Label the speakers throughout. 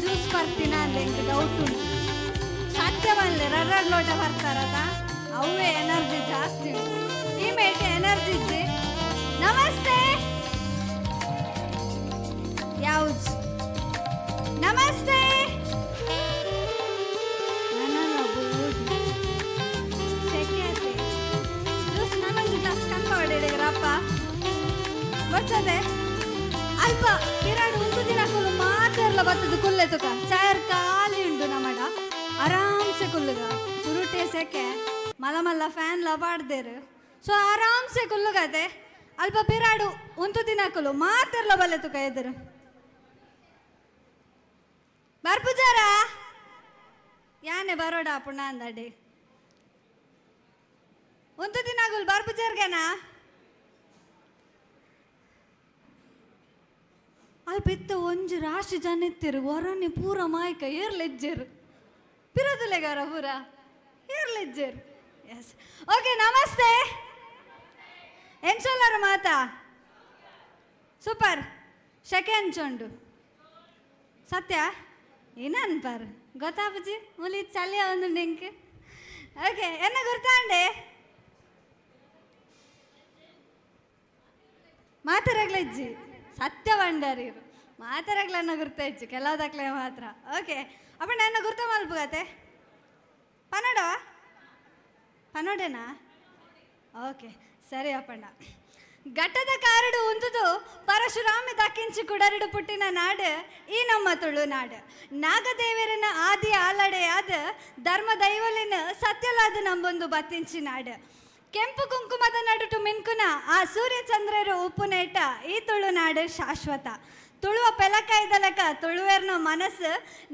Speaker 1: Juice ಬರ್ತೀನ ಅಂದ ಎಂಕ್ ಡೌಟ್ ಉಂಟು. ಸತ್ಯ ಬನ್ಲೆ, ರಡ್ರಡ್ ಲೋಟ ಬರ್ತಾರತ, ಅವೇ ಎನರ್ಜಿ ಜಾಸ್ತಿ ಉಂಟು. ಈ ಮೇಟ್ ಎನರ್ಜಿ ಇಜ್ಜಿ. ನಮಸ್ತೆ. ಯಾವ್ದು? ನಮಸ್ತೆ. ನನನ ಬೋಡಿ ಸೆಕೆ ಆತೆ. ಜ್ಯೂಸ್ ನಾನೊಂದು ಗ್ಲಾಸ್ ಕನ್ಪ ಹೊಡಿಡಿಗ್ರಪ್ಪ ಬರ್ತದೆ. ಅಲ್ಪ ಪಿರಾಡು ಒಂದು ದಿನ ಕುಲ್ಲು ಮಾತೆರ್ಲ ಬತ್ತದ ಕುಲ್ಲೆ ತುಕ. ಚಾಯರ್ ಖಾಲಿ ಉಂಡು ನಮಡ, ಆರಾಮ್ಸೆ ಕುಲ್ಲುಗ. ಸುರುಟೆ ಸೆಕೆ, ಮಲ್ಲ ಮಲ್ಲ ಫ್ಯಾನ್ ಲ ಪಾಡ್ದೇರು. ಸೊ ಆರಾಮ್ಸೆ ಕುಲ್ಲುಗತೆ. ಅಲ್ಪ ಪಿರಾಡು ಉಂತು ದಿನ ಕುಲ್ಲು ಮಾತೆರ್ಲ ಬಲ್ಲೆ ತುಕ ಎದುರು ಬರ್ಪುಜಾರ. ಯಾನೆ ಬರೋಡ ಪುಣ್ಣ ಅಂದಡಿ ಒಂದು ದಿನ ಬರ್ಪುಜಾರ್ಗೆನಾ? ಅಲ್ಪ ಇತ್ತ ಒಂಜಿ ರಾಶಿ ಜನ ಇತ್ತಿರು. ಹೊರನೆ ಪೂರ ಮಾಯ್ಕ ಏರ್ಲೆಜ್ಜೆರು ಪಿರದುಲೆಗಾರ ಪೂರ ಏರ್ಲೆಜ್ಜೆರು. Yes, okay. ನಮಸ್ತೆ. ಎಂಚೊಲ್ಲರು ಮಾತಾ? ಸೂಪರ್. ಶೆಕೆ ಅಂಚುಂಡು ಸತ್ಯ ಏನನ್ಪಾರ್ ಗೊತ್ತಾಪುಜಿ. ಮುಲಿ ಚಳಿ ಒಂದು ಇಂಕ್. ಓಕೆ, ಎನ್ನ ಗುರ್ತಾಂಡೆ? ಮಾತಾಡಗ್ಲಜ್ಜಿ. ಸತ್ಯ ಬಂಡಾರಿ ಮಾತಾಡಗ್ಲನ್ನ ಗುರ್ತ ಇಜ್ಜಿ, ಕೆಲವುದಕ್ಲೆ ಮಾತ್ರ. ಓಕೆ, ಅಪ್ಪ ನನ್ನ ಗುರ್ತ ಮಲ್ಪುಗತೆ ಪನ್ನಡ ಪನ್ನೋಡೇನಾ? ಓಕೆ, ಸರಿ ಅಪ್ಪಣ್ಣ. ಘಟ್ಟದ ಕಾರಡು ಉಂದುದು ಪರಶುರಾಮ ದಕ್ಕಿಂಚಿ ಕುಡರಡು ಪುಟ್ಟಿನ ನಾಡು ಈ ನಮ್ಮ ತುಳುನಾಡು. ನಾಗದೇವರನ ಆದಿ ಆಲಡೆಯಾದ ಧರ್ಮ ದೈವಲಿನ ಸತ್ಯಲಾದ ನಂಬೊಂದು ಬತ್ತಿಂಚಿ ನಾಡು. ಕೆಂಪು ಕುಂಕುಮದ ನಡುಟು ಮಿನ್ಕುನ ಆ ಸೂರ್ಯಚಂದ್ರರು ಉಪ್ಪುನೇಟ ಈ ತುಳುನಾಡು ಶಾಶ್ವತ. ತುಳುವ ಪೆಲಕಾಯ್ದಲಕ ತುಳುವೆರ್ನ ಮನಸ್ಸು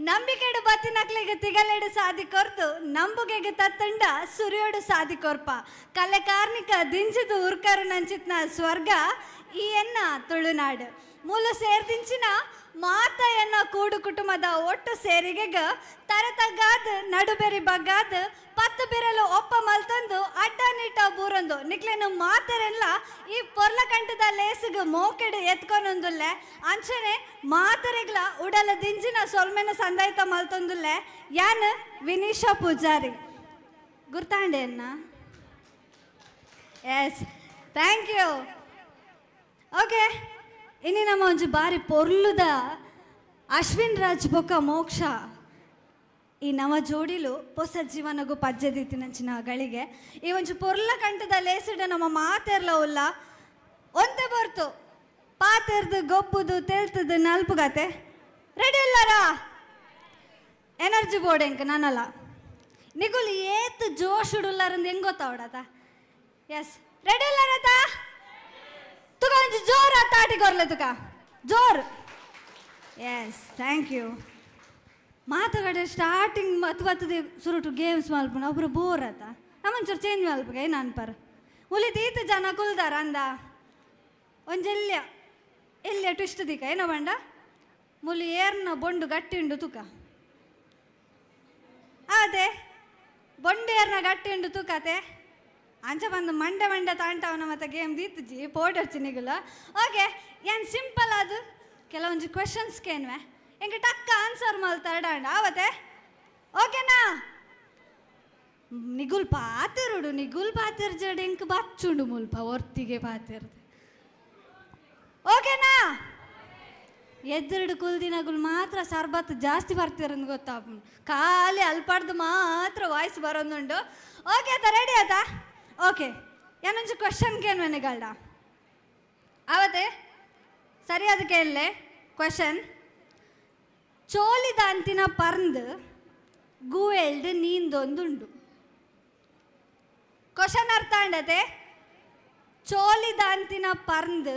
Speaker 1: ನಂಬಿಕೆಡು ಬತ್ತಿನಕ್ಲಿಗೆ ತಿಗಲೆಡು ಸಾದಿ ಕೊರ್ತು, ನಂಬುಗೆಗೆ ತತ್ತಂಡ ಸುರಿಯೋಡು ಸಾದಿ ಕೊರ್ಪ. ಕಲೆ ಕಾರ್ಣಿಕ ದಿಂಜಿದು ಉರ್ಕರು ನಂಚಿತ್ನ ಸ್ವರ್ಗ ಈ ಎನ್ನ ತುಳುನಾಡು. ಮೂಲ ಸೇರ್ದಿಂಚಿನ ಮಾತ ಎನ್ನ ಕೂಡು ಕುಟುಂಬದ ಒಟ್ಟು ಸೇರಿಗೆಗ ತರತಗ್ಗಾದ್ ನಡುಬೆರಿ ಬಗ್ಗಾದ್ ಪತ್ತು ಬಿರಲು ಒಪ್ಪ ಮಲ್ತಂದು ಅಡ್ಡ ನೀಟ ಬೂರೊಂದು ನಿಕ್ಲೇನು ಮಾತರೆಲ್ಲ ಈ ಪೊರ್ಲಕಂಟದ ಲೇಸುಗು ಮೋಕೆಡು ಎತ್ಕೊನೊಂದುಲ್ಲೆ. ಅಂಚನೆ ಮಾತರೆಗ್ಲ ಉಡಲ ದಿಂಜಿನ ಸೊಲ್ಮೆನ ಸಂದಾಯ್ತ ಮಲ್ತೊಂದುಲ್ಲೆ. ಯಾನ್ ವಿನೀಶಾ ಪೂಜಾರಿ. ಗುರ್ತಾಂಡೆ ಅನ್ನ? Yes, thank you. Okay, ಇನಿ ನಮ್ಮ ಒಂಜಿ ಬಾರಿ ಪೊರ್ಲುದ ಅಶ್ವಿನ್ ರಾಜ್ ಬೊಕ್ಕ ಮೋಕ್ಷ ಈ ನವ ಜೋಡಿಲು ಪೊಸ ಜೀವನಗು ಪಜ್ಜೆ ದೀತಿನಂಚಿನ ಗಳಿಗೆ. ಈ ಒಂಜಿ ಪೊರ್ಲ ಕಂಠದ ಲೇಸಿಡ ನಮ್ಮ ಮಾತೆರ್ಲ ಉಲ್ಲ. ಒಂತೆ ಬರ್ತು ಪಾತೆರ್ದು ಗೊಬ್ಬುದು ತೆಲ್ತದು ನಲ್ಪುಗತೆ. ರೆಡಿ ಇಲ್ಲಾರಾ? ಎನರ್ಜಿ ಬೋರ್ಡ್ ಎಂಕ್ ನಾನಲ್ಲ. ನಿಗುಲ್ ಏತ್ ಜೋಶ್ ಉಡುಲ್ಲಾರಂದು ಹೆಂಗ್ ಗೊತ್ತಾವಡತ. S, ready ಇಲ್ಲಾರತ? ತುಕ ಒಂಜಿ ಜೋರ್ ತಾಟಿ ಕೊರ್ಲೆ ತುಕ ಜೋರ್. Yes, thank you. ಮಾತುಕತೆ ಸ್ಟಾರ್ಟಿಂಗ್ ಮತ್ತು ಬತ್ತದೆ ಸುರುಟು ಗೇಮ್ಸ್ ಮಲ್ಪುನ ಒಬ್ರು ಬೋರ್ ಆತ. ನಮ್ಮೊಂಚೂರು ಚೇಂಜ್ ಮಲ್ಪುಗ ಏನು ಅನ್ಪರ್? ಉಲಿತ ಈತ ಜನ ಕುಲ್ದಾರ ಅಂದ ಒಂಜೆಲ್ಯ ಎಲ್ಯ ಟ್ವಿಸ್ಟ್ ದಿಕ್ಕ ಏನೋ ಬಂಡ. ಮುಲಿ ಏರ್ನ ಬೊಂಡು ಗಟ್ಟಿ ಉಂಡು ತುಕ. ಅದೇ ಬೊಂಡು ಏರ್ನ ಗಟ್ಟಿ ಉಂಡು ತುಕತೆ. ಅಂಚ ಬಂದು ಮಂಡೆ ಮಂಡೆ ತಾಂಟವನ ಮತ್ತೆ ಗೇಮ್ ದೀತುಜಿ ಪೋಟರ್ಚಿ ನಿಗುಲ. ಓಕೆ, ಏನು ಸಿಂಪಲ್ ಅದು ಕೆಲವೊಂಜಿ ಕ್ವೆಶನ್ಸ್ ಕೇನ್ವೆ, ಎಂಗೆ ಟಕ್ಕ ಆನ್ಸರ್ ಮಲ್ತಾಡಂಡ ಆವತೆ. ಓಕೆನಾ? ನಿಗುಲ್ ಪಾತೆರುಡು. ನಿಗುಲ್ ಪಾತೆರ್ ಜಡ ಎಂಕ್ ಬಚ್ಚುಂಡು ಮುಲ್ಪ ಒರ್ತಿಗೆ ಪಾತೆರ್ದು. ಓಕೆನಾ? ಎದುರುಡು ಕುಲ್ದಿನಗುಲ್ ಮಾತ್ರ ಸರ್ಬತ್ ಜಾಸ್ತಿ ಬರ್ತಿರಂದು ಗೊತ್ತಾಪುಂಡು. ಖಾಲಿ ಅಲ್ಪಾಡ್ದು ಮಾತ್ರ ವಾಯ್ಸ್ ಬರೋದುಂಡು. ಓಕೆ ಆತ? ರೆಡಿ ಆತಾ? ಓಕೆ, ಏನೊಂಜಿ ಕ್ವಶನ್ ಕೇನ್ವೆನೆ ಗಲ್ಡ ಆವತೆ. ಸರಿಯಾದ ಕೇಳಲೆ ಕ್ವಶನ್. ಚೋಲಿದಾಂತಿನ ಪರ್ಂದ್ ಗುವೆಲ್ಡ್ ನೀಂದೊಂದುಂಡು. ಕ್ವಶನ್ ಅರ್ಥ ಆಂಡತೆ? ಚೋಲಿದಾಂತಿನ ಪರ್ಂದ್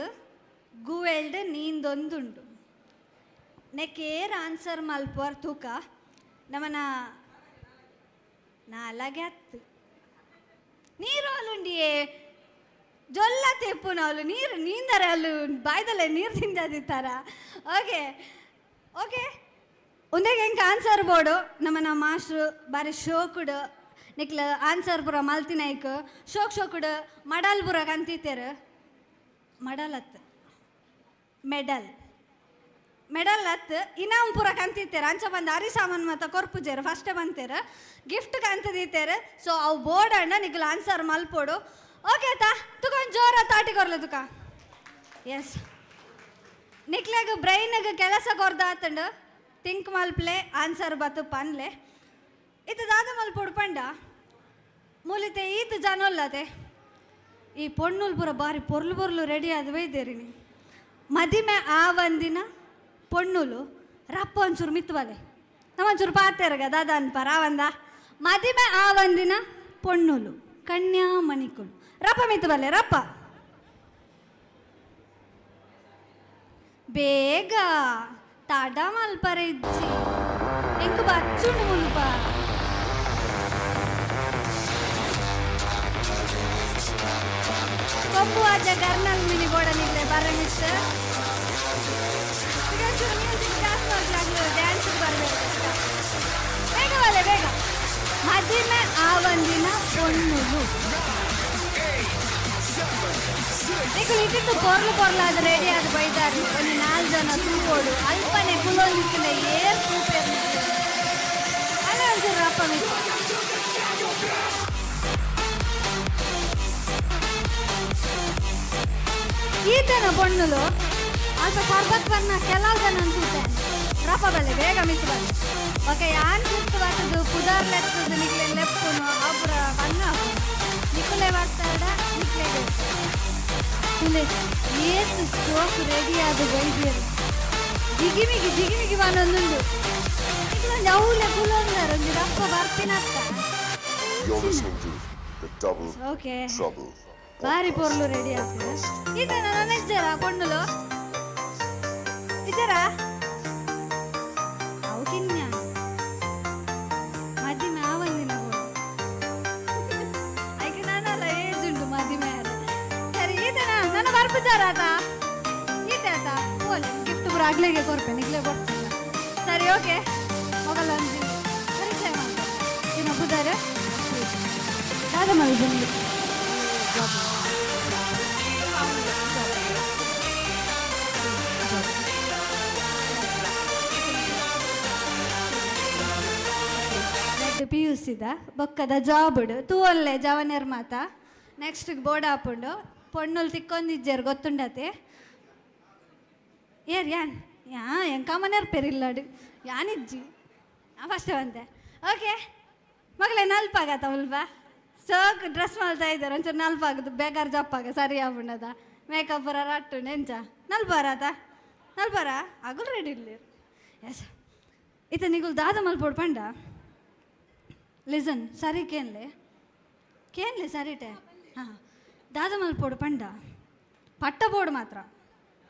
Speaker 1: ಗುವೆಲ್ಡ್ ನೀಂದೊಂದುಂಡು. ನೆಕ್ಕೇರ್ ಆನ್ಸರ್ ಮಲ್ಪುವರ್ ತೂಕ. ನಮನ ನಾಲಾಗೆ ಹತ್ತು ನೀರು ಅಲ್ಲುಂಡಿಯೇ ಜೊಲ್ಲ ತೆಪ್ಪುನವಳು. ನೀರು ನೀಂದರೆ ಅಲ್ಲು ಬಾಯ್ದಲ್ಲೇ ನೀರು ತಿಂದದಿತ್ತಾರ. ಓಕೆ ಓಕೆ, ಉಂದೆಗೆ ಎಂಕ್ ಆನ್ಸರ್ ಬೋರ್ಡು. ನಮ್ಮನ ಮಾಸ್ಟ್ರು ಬಾರಿ ಶೋಕುಡು ನಿಕ್ಲ ಆನ್ಸರ್ ಪೂರ ಮಲ್ತಿನೈಕ್ ಶೋಕ್ ಶೋಕುಡು ಮಡಲ್ ಪೂರ ಕಂತಿತ್ತೇರು. ಮಡಲ್ ಅತ್, ಮೆಡಲ್. ಮೆಡಲ್ ಅತ್ ಇನಾಮ್ ಪೂರ ಕಂತಿತ್ತೇರು. ಅಂಚ ಬಂದು ಅರಿ ಸಾಮಾನು ಮಾತ ಕೊರ್ಪುಜೇರು, ಫಸ್ಟ್ ಬಂತೇರು ಗಿಫ್ಟ್ ಕಂತದಿತ್ತೇರು. ಸೊ ಅವು ಬೋರ್ಡ್ ಅಣ್ಣ ನಿಗ್ಲ ಆನ್ಸರ್ ಮಲ್ಪೋಡು. ಓಕೆ ಆತಾ? ತುಕೊಂದು ಜೋರ ತಾಟಿ ಕೊರ್ಲ ತುಕ. ಎಸ್, ನಿಕ್ಲೆಗ್ ಬ್ರೈನ್ಗ್ ಕೆಲಸ ಕೊರ್ದಾತಂಡು, ಥಿಂಕ್ ಮಲ್ಪ್ಲೆ, ಆನ್ಸರ್ ಬತ್ತು ಪನ್ಲೆ. ಇತ್ತು ದಾದ ಮಲ್ಪೊಡು ಪಂಡ, ಮೂಲಿತೆ ಈತ್ ಜನೊಲ್ಲತೆ, ಈ ಪೊಣ್ಣುಲ್ ಪೂರ ಬಾರಿ ಪೊರ್ಲು ಪೊರ್ಲು ರೆಡಿ ಆದ್ ಬೈದೇರಿ. ಮದಿಮೆ ಆ ಒಂದಿನ ಪೊಣ್ಣುಲು ರಪ್ಪ ಒಂಚೂರು ಮಿತ್ತು ಬಲೆ, ನಮ್ಮೊಂಚೂರು ಪಾತೆರ್ಗ ದಾದ ಅನ್ಪಾರ ಆವಂದ. ಮದಿಮೆ ಆ ಒಂದಿನ ಪೊಣ್ಣುಲು ಕನ್ಯಾಮಣಿಕುಲು ರಪ್ಪ ಮಿತ್ತು ಬಲೆ, ರಪ್ಪ ಬೇಗ, ತಡ ಮಲ್ಪರ ಇಜ್ಜಿ, ಎಂಕು ಬಚ್ಚುಂಡು ಮುಲ್ಪ. ಕೊಪ್ಪು ಅಜ್ಜ ಕರ್ನಲ್ ಮಿನಿ ಬೋಡನಿಗ್ಲೆ ಬರಮಿತ್ತು. ಈಗ ಒಂಚೂರು ಮ್ಯೂಸಿಕ್ ಜಾಸ್ತಿ ಮಾಡ್ಲಾಗ್ಲು, ಡ್ಯಾನ್ಸ್ ಬರಬೇಕು. ಬೇಗ ಬಲೆ ಬೇಗ. ಮದಿಮೆ ಆ ಒಂದಿನ ಪೊಣ್ಣುಲು ನಿಕುಲು ಇದ್ದಿದ್ದು ಪೊರ್ಲು ಪೊರ್ಲಾದ ರೆಡಿ ಆದ್ ಬೈದಾರ್. ಒಂಜಿ ನಾಲ್ ಜನ ತೂವೋಡು, ಅಲ್ಪನೆ ಕುಲೊಂದಿತ್ತಿನ ಏರ್ ತೂಪೆರ್. ಅಲ್ಲ, ಒಂಚೂರು ರಪ್ಪ ಮಿತ್ತು. ಈತನ ಪೊಣ್ಣುಲು ಅಲ್ಪ ಸರ್ಬತ್ ಬನ್ನ ಕೆಲವು ಜನ ತೂತೆ. ರಪ್ಪ ಬಲ್ಲೆ, ಬೇಗ ಮಿತ್ತು ಬಲ್ಲೆ. ಓಕೆ, ಯಾನ್ ಸುತ್ತು ಬರ್ತದು ಪುದಾರ್ ಲೆತ್ತದು ನಿಕ್ಲೆ ಲೆಪ್ಪುನು ಅಪುರ ಬನ್ನ ನಿಕುಲೆ ಬರ್ತಾಡ ನಿಕ್ಲೆ. ತುಲೆ ಏತ್ ಸೋಕು ರೆಡಿ ಆದ್ ಬೈದಿಯರು. ಜಿಗಿಮಿಗಿ ಜಿಗಿಮಿಗಿ ಬಾನೊಂದುಂಡು. ನಿಕ್ಲೊಂಜಿ ಅವ್ಲೆ ಕುಲೊಂದರ್, ಒಂಜಿ ರಪ್ಪ ಬರ್ಪಿನತ್ತ.
Speaker 2: You're listening to the Double
Speaker 1: okay
Speaker 2: Trouble
Speaker 1: ಬಾರಿ
Speaker 2: Podcast.
Speaker 1: ಪೊರ್ಲು ರೆಡಿ ಆಗ್ತದೆ. ಈತನ ನನ್ನ ಇಜ್ಜರ ಪೊಣ್ಣುಲು ಇದ್ದಾರ? ಅವು ಕಿನ್ಯ ಮದಿಮೆ ಆವಂದಿನ ಐಕೆ ನಾನಲ್ಲ ಏಜ್ ಉಂಟು ಮದಿಮೆ ಆರೆ. ಸರಿ, ಈತನ ನನ್ನ ಬರ್ಪುಜಾರ ಆತ ಈತೆ ಆತ ಪೋಲೆ ಗಿಫ್ಟ್ ಪೂರ ಅಗ್ಲೆಗೆ ಕೊರ್ಪೆ, ನಿಗ್ಲೆ ಕೊಡ್ತಿಲ್ಲ. ಸರಿ, ಓಕೆ, ಮೊಗಲ ಒಂಜಿ ಪರಿಚಯ ಮಾಡ್ತಾರೆ. ಇನ್ನ ಬುದಾರೆ ದಾದ ಮಲ್ಪುನಿ? ಪಿಯುಸಿದ ಬೊಕ್ಕದ ಜಾಬುಡು ತೂವೊಲ್ಲೆ ಜವನೆರ್ ಮಾತ. ನೆಕ್ಸ್ಟ್ ಬೋರ್ಡ್ ಆಪುಂಡು. ಪೊಣ್ಣುಲು ತಿಕ್ಕೊಂದಿಜ್ಜೆರ್ ಗೊತ್ತುಂಡತೆ. ಏರ್ ಯಾನ್ ಯಾ ಎಂಕಾಮನೇರ್ ಪೆರಿಲ್ಲಾಡು ಯಾನಿಜ್ಜಿ ನಾ ಫಸ್ಟ್ ಬಂತೆ. ಓಕೆ, ಮಗಳೇ ನಲ್ಪಾಗತ್ತ ಮುಲ್ಪ ಸೋಕ್ ಡ್ರೆಸ್ ಮಾಡ್ತಾ ಇದ್ದಾರೆ. ಒಂಚೂರು ನಲ್ಪಾಗದು ಬೇಕಾದ್ರೆ ಜಪ್ಪಾಗ ಸರಿ ಆಪುಂಡದ. ಮೇಕಪ್ ಬರ ಅಟ್ಟುಂಡು ಎಂಚ ನಲ್ಪಾರ ಆತ ನಲ್ಪಾರ ಅಗುಲ್ ರೆಡಿ ಇಲ್ಲ. ಎಸ್, ಇತ್ತ ನಿಗುಲ್ ದಾದ ಮಲ್ಪೊಡು ಪಂಡ, ಲಿಸನ್, ಸರಿ ಕೇನ್ಲೆ ಕೇನ್ಲೆ ಸರಿಟೆ. ಹಾಂ, ದಾದ ಮಲ್ಪೊಡು ಪಂಡ, ಪಟ್ಟ ಬೋರ್ಡ್ ಮಾತ್ರ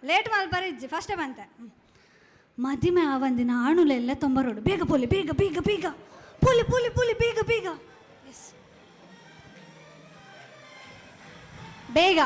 Speaker 1: ಲೇಟ್ ಮಲ್ಪರ ಇಜ್ಜಿ, ಫಸ್ಟೇ ಬಂತೆ. ಮದಿಮೆ ಆವಂದಿನ ಆಣುಲೆಲ್ಲ ತೊಂಬರೋಡು. ಬೇಗ ಪೋಲಿ, ಬೇಗ ಬೇಗ ಬೇಗ ಪೋಲಿ ಪೋಲಿ ಪೋಲಿ, ಬೇಗ ಬೇಗ. ಎಸ್, ಬೇಗ.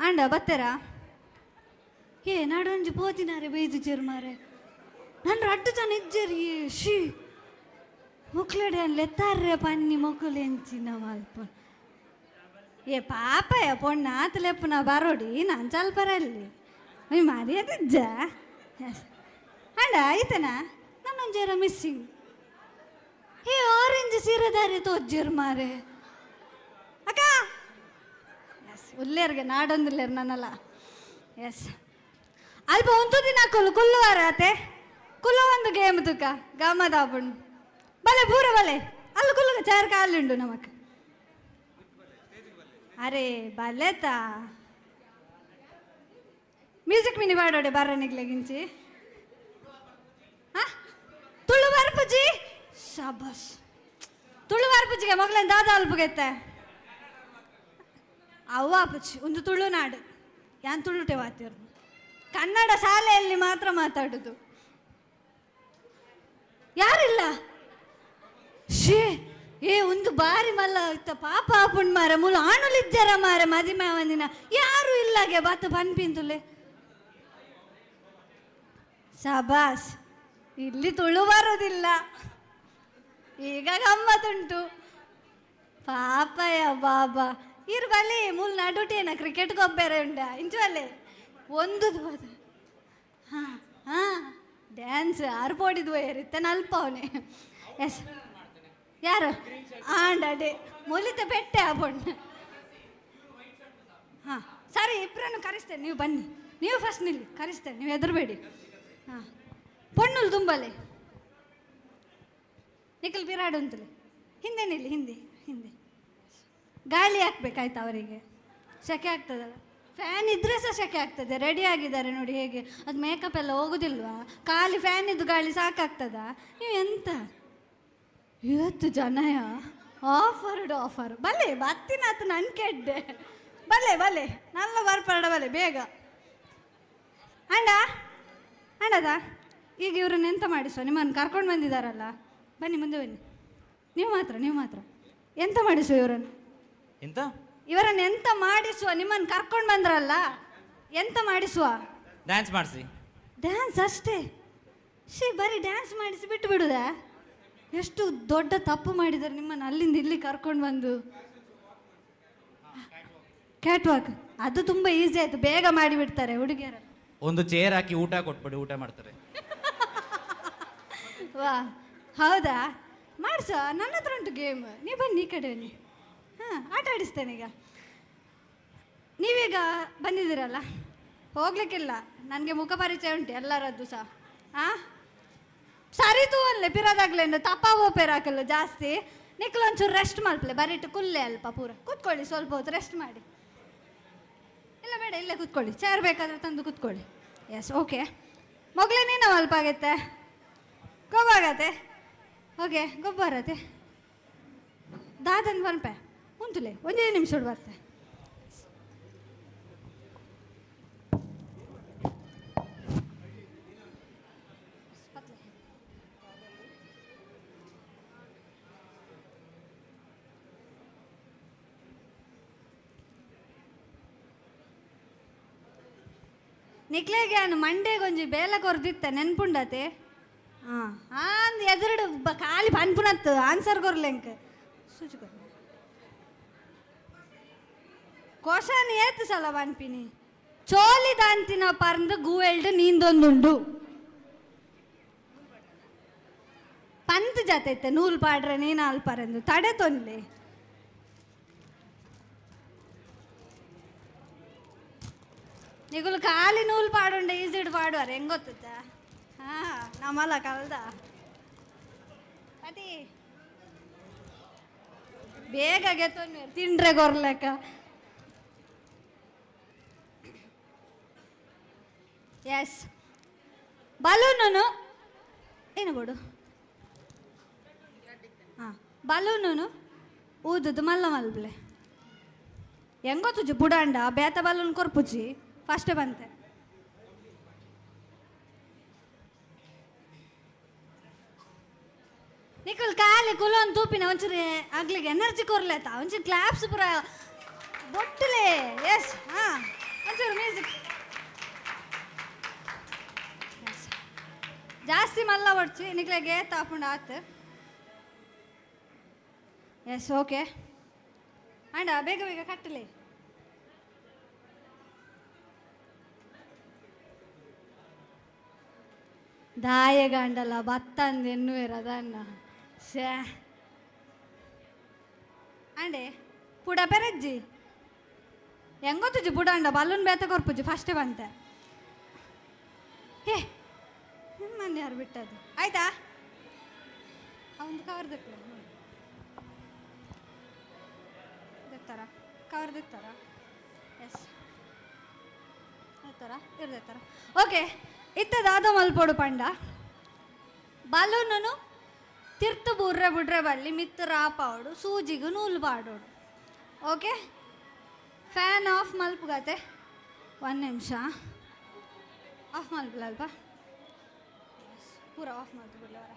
Speaker 1: ಆಂಡ ಬತ್ತೆರಾ? ಏ ನಾಡೊಂಜಿ ಪೋತಿನಾರೆ ಬೈದು ಮಾರೆ. ನನ್ ರಡ್ಡು ಜನ ಇಜ್ಜೆರ್. ಏ she ಮೊಕ್ಲೆಡೆ ಲೆತ್ತಾರ್ರೆ ಪನ್ನಿ ಮೊಕುಲು ಎಂಚಿನ ಮಲ್ಪ. ಏ ಪಾಪಯ ಪೊಣ್ಣ ಆತ್ ಲೆಪ್ಪುನ ಬರೋಡಿ ನಾನು ಚಲ್ಪರಲ್ಲಿ ಮರ್ಯಾದಿಜ್ಜ. ಅಂಡ ಆಯ್ತನಾ? ನನ್ನೊಂಜೇರ ಮಿಸ್ಸಿಂಗ್. ಏ ಆರೆಂಜ್ ಸೀರೆದಾರಿ ತೋಜ್ಜೇರು ಮಾರೆ. ಅಕ್ಕ, ಎಸ್, ಉಲ್ಲೇರ್ಗೆ ನಾಡೊಂದುಲ್ಲೇರ್ ನನ್ನಲ್ಲ. ಎಸ್, ಅಲ್ಪ ಒಂದು ದಿನ ಕುಲ್ಲು ಕುಲ್ಲುವಾರ ಆತೆ. ಕುಲ್ಲ ಒಂದು ಗೇಮ್ ತುಕ ಗಮ್ಮದಾಪುಂಡು. ಬಲೆ ಪೂರ ಬಲೆ, ಅಲ್ಲ ಕುಲ್ಲುಗ ಚಾರ್ ಕಾಲುಂಡು ನಮಕ್. ಅರೆ ಬಲೆತಾ ಮ್ಯೂಸಿಕ್ ಮಿನಿ ಪಾಡೋಡೆ ಬರ್ರನಿಗ್ಲೆಗಿಂಚಿ. ಹಾ, ತುಳು ಬರ್ಪುಜಿ, ಶಾಬಾಸ್. ತುಳು ಬರ್ಪುಜಿಗೆ ಮಗಳನ್ ದಾದ ಅಲ್ಪುಗೆತ್ತೆ ಅವ್ವ ಆಪುಜಿ. ಒಂದು ತುಳುನಾಡು ಯಾನ್ ತುಳುಟೆ ವಾತಿರು. ಕನ್ನಡ ಶಾಲೆಯಲ್ಲಿ ಮಾತ್ರ ಮಾತಾಡುದು. ಯಾರಿಲ್ಲ? ಶೇ, ಏ, ಒಂದು ಬಾರಿ ಮಲ್ಲ ಇತ್ತ ಪಾಪ ಆಪುಂಡ್ ಮಾರ. ಮೂಲ ಆಣುಲಿಜ್ಜರ ಮಾರ, ಮದಿಮೆ ಒಂದಿನ ಯಾರು ಇಲ್ಲಾಗೆ ಬಾತು ಪನ್ಪಿಂತುಲೆ. ಸಬಾಸ್, ಇಲ್ಲಿ ತುಳು ಬರುವುದಿಲ್ಲ, ಈಗ ಗಮ್ಮತ್ತುಂಟು. ಪಾಪಯ ಬಾಬಾ ಇರು ಬಲ್ಲಿ ಮೂಲ ನಡುಟೇನ ಕ್ರಿಕೆಟ್ ಗೊಬ್ಬರ ಉಂಡ ಇಂಚು ಅಲ್ಲೇ ಒಂದು. ಹಾಂ ಹಾಂ, ಡ್ಯಾನ್ಸ್ ಆರು ಪೋಡಿದ್ವು ಇತ್ತೆ ನಲ್ಪ ಅವನೇ. ಎಸ್, ಯಾರು ಆಂಡ ಅಡೆ ಮೊಲಿತ ಬೆಟ್ಟೆ ಆ ಪೊಣ್ಣು. ಹಾಂ ಸರಿ, ಇಬ್ಬರನ್ನು ಕರೆಸ್ತೇನೆ, ನೀವು ಬನ್ನಿ. ನೀವು ಫಸ್ಟ್ ನಿಲ್ಲಿ, ಕರೆಸ್ತೇನೆ, ನೀವು ಹೆದರಬೇಡಿ. ಹಾಂ, ಪೊಣ್ಣುಲ್ ತುಂಬಲೆ ನಿಖಲ್ ಬಿರಾಡು ಅಂತಲೇ ಹಿಂದೆ ನಿಲ್ಲಿ, ಹಿಂದೆ ಹಿಂದೆ. ಗಾಳಿ ಹಾಕ್ಬೇಕಾಯ್ತು ಅವರಿಗೆ, ಸೆಕೆ ಆಗ್ತದಲ್ಲ. ಫ್ಯಾನ್ ಇದ್ದರೆ ಸಹ ಸೆಕೆ ಆಗ್ತದೆ. ರೆಡಿ ಆಗಿದ್ದಾರೆ ನೋಡಿ ಹೇಗೆ. ಅದು ಮೇಕಪ್ ಎಲ್ಲ ಹೋಗುದಿಲ್ವಾ? ಖಾಲಿ ಫ್ಯಾನ್ ಇದ್ದು ಗಾಳಿ ಸಾಕಾಗ್ತದಾ? ನೀವು ಎಂತ ಇವತ್ತು ಜನಯ ಆಫರ್ಡ್ ಆಫರ್ ಬಲೆ ಬತ್ತಿನಾತು ನನ್ ಕೆಡ್ಡೆ. ಬಲೆ ಬಲೆ, ನಲ್ಲ ಬರ್ಪರಡ, ಬಲೆ ಬೇಗ. ಅಂಡ ಅಂಡದ ಈಗ ಇವ್ರನ್ನ ಎಂತ ಮಾಡಿಸುವ? ನಿಮ್ಮನ್ನು ಕರ್ಕೊಂಡು ಬಂದಿದ್ದಾರಲ್ಲ, ಬನ್ನಿ, ಮುಂದೆ ಬನ್ನಿ. ನೀವು ಮಾತ್ರ, ನೀವು ಮಾತ್ರ. ಎಂತ ಮಾಡಿಸುವ ಇವರನ್ನು?
Speaker 3: ಎಂತ?
Speaker 1: ಇವರನ್ನು ಎಂತ ಮಾಡಿಸುವ? ನಿಮ್ಮನ್ನು ಕರ್ಕೊಂಡು ಬಂದ್ರಲ್ಲ, ಎಂತ ಮಾಡಿಸುವ?
Speaker 3: ಡ್ಯಾನ್ಸ್ ಮಾಡಿಸಿ.
Speaker 1: ಡ್ಯಾನ್ಸ್ ಅಷ್ಟೇ? She, ಬರೀ ಡ್ಯಾನ್ಸ್ ಮಾಡಿಸಿ ಬಿಟ್ಟು ಬಿಡುದಾ? ಎಷ್ಟು ದೊಡ್ಡ ತಪ್ಪು ಮಾಡಿದ್ದಾರೆ ನಿಮ್ಮನ್ನು ಅಲ್ಲಿಂದ ಇಲ್ಲಿ ಕರ್ಕೊಂಡು ಬಂದು. ಕ್ಯಾಟ್ ವಾಕ್, ಅದು ತುಂಬ ಈಸಿ ಆಯಿತು, ಬೇಗ ಮಾಡಿಬಿಡ್ತಾರೆ ಹುಡುಗಿಯರಲ್ಲ.
Speaker 3: ಒಂದು ಚೇರ್ ಹಾಕಿ ಊಟ ಕೊಟ್ಬಿಡಿ, ಊಟ ಮಾಡ್ತಾರೆ.
Speaker 1: ವಾ, ಹೌದಾ? ಮಾಡಿಸ, ನನ್ನ ಹತ್ರ ಉಂಟು ಗೇಮ್. ನೀವು ಬನ್ನಿ, ಈ ಕಡೆ ಬನ್ನಿ. ಹಾಂ, ಆಟ ಆಡಿಸ್ತೇನೆ. ಈಗ ನೀವೀಗ ಬಂದಿದ್ದೀರಲ್ಲ, ಹೋಗ್ಲಿಕ್ಕಿಲ್ಲ. ನನಗೆ ಮುಖ ಪರಿಚಯ ಉಂಟು ಎಲ್ಲರದ್ದು ಸಹ. ಹಾಂ ಸರಿ, ತೂವಲ್ಲೆ ಪಿರದಾಗ್ಲೇನು ತಪ್ಪ ಹಾಕಲ್ಲ ಜಾಸ್ತಿ. ನಿಕ್ಲು ಒಂಚೂರು ರೆಸ್ಟ್ ಮಾಡ್ಪ್ಲೆ, ಬರೀಟು ಕುಲ್ಲೆ ಅಲ್ಪ ಪೂರ ಕೂತ್ಕೊಳ್ಳಿ, ಸ್ವಲ್ಪ ಹೊತ್ತು ರೆಸ್ಟ್ ಮಾಡಿ. ಇಲ್ಲ ಬೇಡ, ಇಲ್ಲೇ ಕೂತ್ಕೊಳ್ಳಿ. ಚೇರ್ ಬೇಕಾದರೆ ತಂದು ಕೂತ್ಕೊಳ್ಳಿ. S, okay. ಮೊಗಲೇ ನೀನು ಅಲ್ಪ ಆಗತ್ತೆ, ಗೊಬ್ಬಾಗತ್ತೆ. ಓಕೆ, ಗೊಬ್ಬರತೆ ದಾದನ್ ಬನ್ಪೆ ಉಂಟುಲೆ. ಒಂದೇ ನಿಮಿಷ ಬರ್ತೆ. ನಿಕ್ಲೆಗೆ ಅನು ಮಂಡೆಗೊಂಜಿ ಬೇಲೆ ಕೊರ್ದಿತ್ತೆ, ನೆನ್ಪುಂಡತೆ? ಹಾಂ, ಆಂದ್ ಎದುರುಡು ಖಾಲಿ ಪನ್ಪುನತ್ತು ಆನ್ಸರ್ ಕೊರ್ಲೆಂಕ್ ಸೂಚಿ ಕೊರ್ಲೆ. ಕ್ವಶನ್ ಏತ್ ಸಲ ಪನ್ಪಿನಿ? ಚೋಲಿ ದಾಂತಿನ ಪರ್ಂದು ಗೂವೆಲ್ಡ್ ನೀಂದೊಂದುಂಡು. ಪಂತ್ ಜಾತೆ ಇತ್ತೆ ನೂಲ್ ಪಾಡ್ರೆ ನೀನು ಅಲ್ಪರೆಂದು ತಡೆ ತೊನ್ಲೆ. ನಿಗುಲು ಖಾಲಿ ನೂಲು ಪಾಡುಂಡೆ ಈಸಿಡ್ ಪಾಡುವಾರ ಹೆಂಗ್ ಗೊತ್ತುತ್ತ? ಹಾ, ನಮ್ಮಲ್ಲ ಕಲ್ದ ಅತಿ ಬೇಗ ಗೆತ್ತೊನ್ವೆ ತಿಂಡ್ರೆ ಗೊರ್ಲೆಕ್ಕ. ಎಸ್, ಬಲೂನು ಏನು ಬೋಡು? ಹಾಂ, ಬಲೂನು ಊದುದು ಮಲ್ಲ ಮಲ್ಬ್ಲೆ. ಹೆಂಗೊತ್ತುಜಿ ಬುಡಾಂಡ ಬೇತ ಬಲೂನ್ ಕೊರ್ಪುಜಿ ಫಸ್ಟ್ ಬಂತೆ. ನಿಕುಲ್ ಖಾಲಿ ಕುಲೊಂದು ತೂಪಿನ ಒಂಚೂರು ಆಗ್ಲಿಗೆ ಎನರ್ಜಿ ಕೊರ್ಲೇತ. ಒಂಚೂರು ಕ್ಲಾಪ್ಸ್ ಪೂರ ಬೊಟ್ಟುಲೆ. ಎಸ್, ಹಾಂ, ಒಂಚೂರು ಮ್ಯೂಸಿಕ್ ಜಾಸ್ತಿ ಮಲ್ಲ ಒಡ್ಚಿ, ನಿಕ್ಲೆಗೆ ತಾಪುಂಡು ಆತು. ಎಸ್, ಓಕೆ ಅಂಡ ಬೇಗ ಬೇಗ ಕಟ್ಟಲಿ. ದಾಯಗಾಂಡಲ ಬತ್ತಂದು ಎನ್ನುವೆರ ಅದನ್ನ. ಶ್ಯಾ, ಅಂಡೆ ಪುಡ ಪೆರಜ್ಜಿ ಹೆಂಗೊತ್ತುಜಿ ಬುಡಂಡ ಬಲೂನ್ ಬೇತ ಕೊರ್ಪುಜಿ ಫಸ್ಟೇ ಬಂತೆ. ಹೇ, ನಿಮ್ಮನ್ನು ಯಾರು ಬಿಟ್ಟದ್ದು? ಆಯ್ತಾ? ಅವನು ಕವರ್ ದೆಪ್ಪಲೆ ದೆತ್ತಾರ? ಕವರ್ ದೆತ್ತಾರ? ಎಸ್, ದೆತ್ತಾರ ಇರ್ದೆತ್ತಾರ? ಓಕೆ, ಇತ್ತ ದಾದ ಮಲ್ಪೊಡು ಪಂಡ ಬಲೂನನು ತಿರ್ತು ಬುರ್ರೆ ಬುಡ್ರೆ ಬಲ್ಲಿ, ಮಿತ್ತು ರಾಪಾವಡು, ಸೂಜಿಗು ನೂಲು ಪಾಡೋಡು. ಓಕೆ, ಫ್ಯಾನ್ ಆಫ್ ಮಲ್ಪುಗತೆ. ಒಂದು ನಿಮಿಷ. ಆಫ್ ಮಲ್ಪಲ ಅಲ್ಪ ಪೂರ ಆಫ್ ಮಲ್ತು ಬಿಡ್ಲವರ.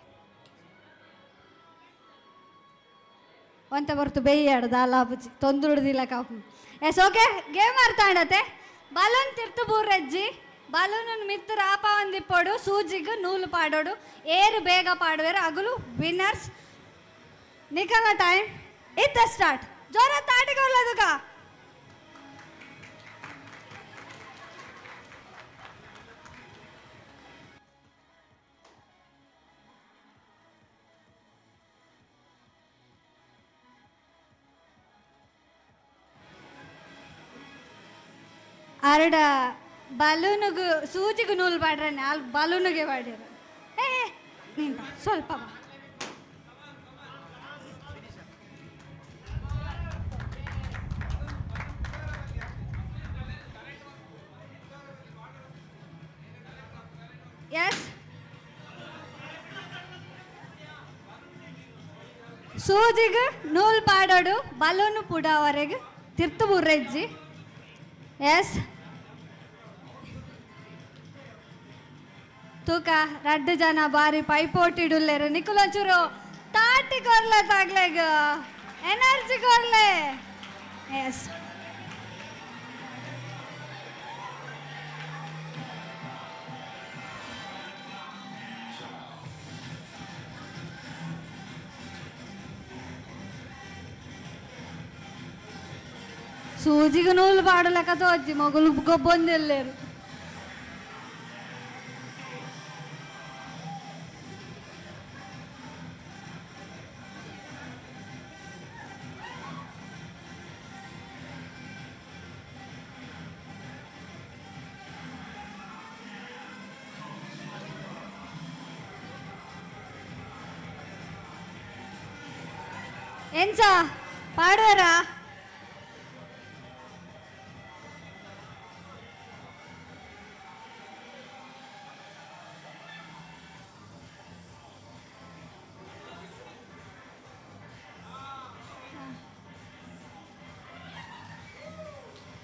Speaker 1: ಒಂತೆ ಬರ್ತು ಬೇಯ್ಯಾಡು ದಾಲ ಆಪುಜಿ, ತೊಂದುಡ್ದಿಲ್ಲ ಕಾಪು. ಎಸ್, ಓಕೆ, ಗೇಮ್ ಆಡ್ತಾಂಡತೆ. ಬಲೂನ್ ತಿರ್ತು ಬೂರಜ್ಜಿ, ಬಲೂನ್ ಮಿತ್ತು ರಾಪ ಒಂದಿಪ್ಪೋಡು, ಸೂಜಿಗ್ ನೂಲು ಪಾಡೋಡು. ಏರು ಬೇಗ ಪಾಡುವೆರು ಅಗುಲು ವಿನ್ನರ್ಸ್. ನಿಕಲ ಟೈಮ್ ಇತ್ತ ಸ್ಟಾರ್ಟ್. ಜೋರ ತಾಟಿಗೊಳ್ಳದುಗ. ಅರಡ ಬಲೂನುಗು ಸೂಜಿಗೆ ನೂಲು ಪಾಡ್ರೆ, ನಾಲ್ಕು ಬಲೂನುಗೆ ಪಾಡ್ಯಾರ. ಏ ನೀನ್ ಬಾ, ಸ್ವಲ್ಪ ಬಾ. ಎಸ್, ಸೂಜಿಗೆ ನೂಲು ಪಾಡೋಡು, ಬಲೂನು ಪುಡವರೆಗೆ ತಿರ್ತು ಬುರ್ರೆಜ್ಜಿ. ಎಸ್, ತೂಕ ರಡ್ಡು ಜನ ಬಾರಿ ಪೈಪೋಟಿಡುಲ್ಲೇರು. ನಿಕುಲೊಂಚೂರು ತಾಟಿ ಕೊರ್ಲೆ, ತಾಗ್ಲೆಗ್ ಎನರ್ಜಿ ಕೊರ್ಲೆ. ಎಸ್, ಸೂಜಿಗೆ ನೂಲು ಪಾಡಲೆಕ್ಕ ತೋಜಿ ಮೊಗಲು ಗೊಬ್ಬೊಂದೆಲ್ಲೇರು. ಎಂಚ ಪಾಡುವರಾ?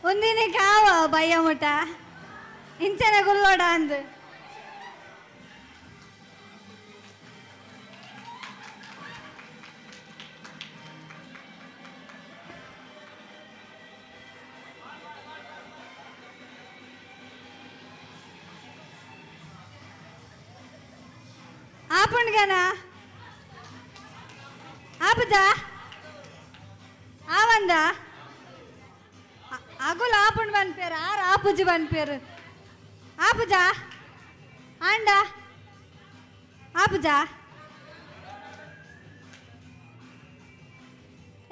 Speaker 1: ಒಂದಿನ ಕಾವ ಬಯ್ಯ ಮುಟ ಇಂಚನ ಗುಲ್ಲೋಡ ಅಂದು. ಆಪುಂಡ್ಗನ ಆಪುಜಾ ಆವಂದ ಅಗುಲು ಆಪುಂಡು ಪನ್ಪೇರು, ಆರು ಆಪುಜಿ ಪನ್ಪೇರು. ಆಪುಜಾ ಆಂಡ ಆಪುಜಾ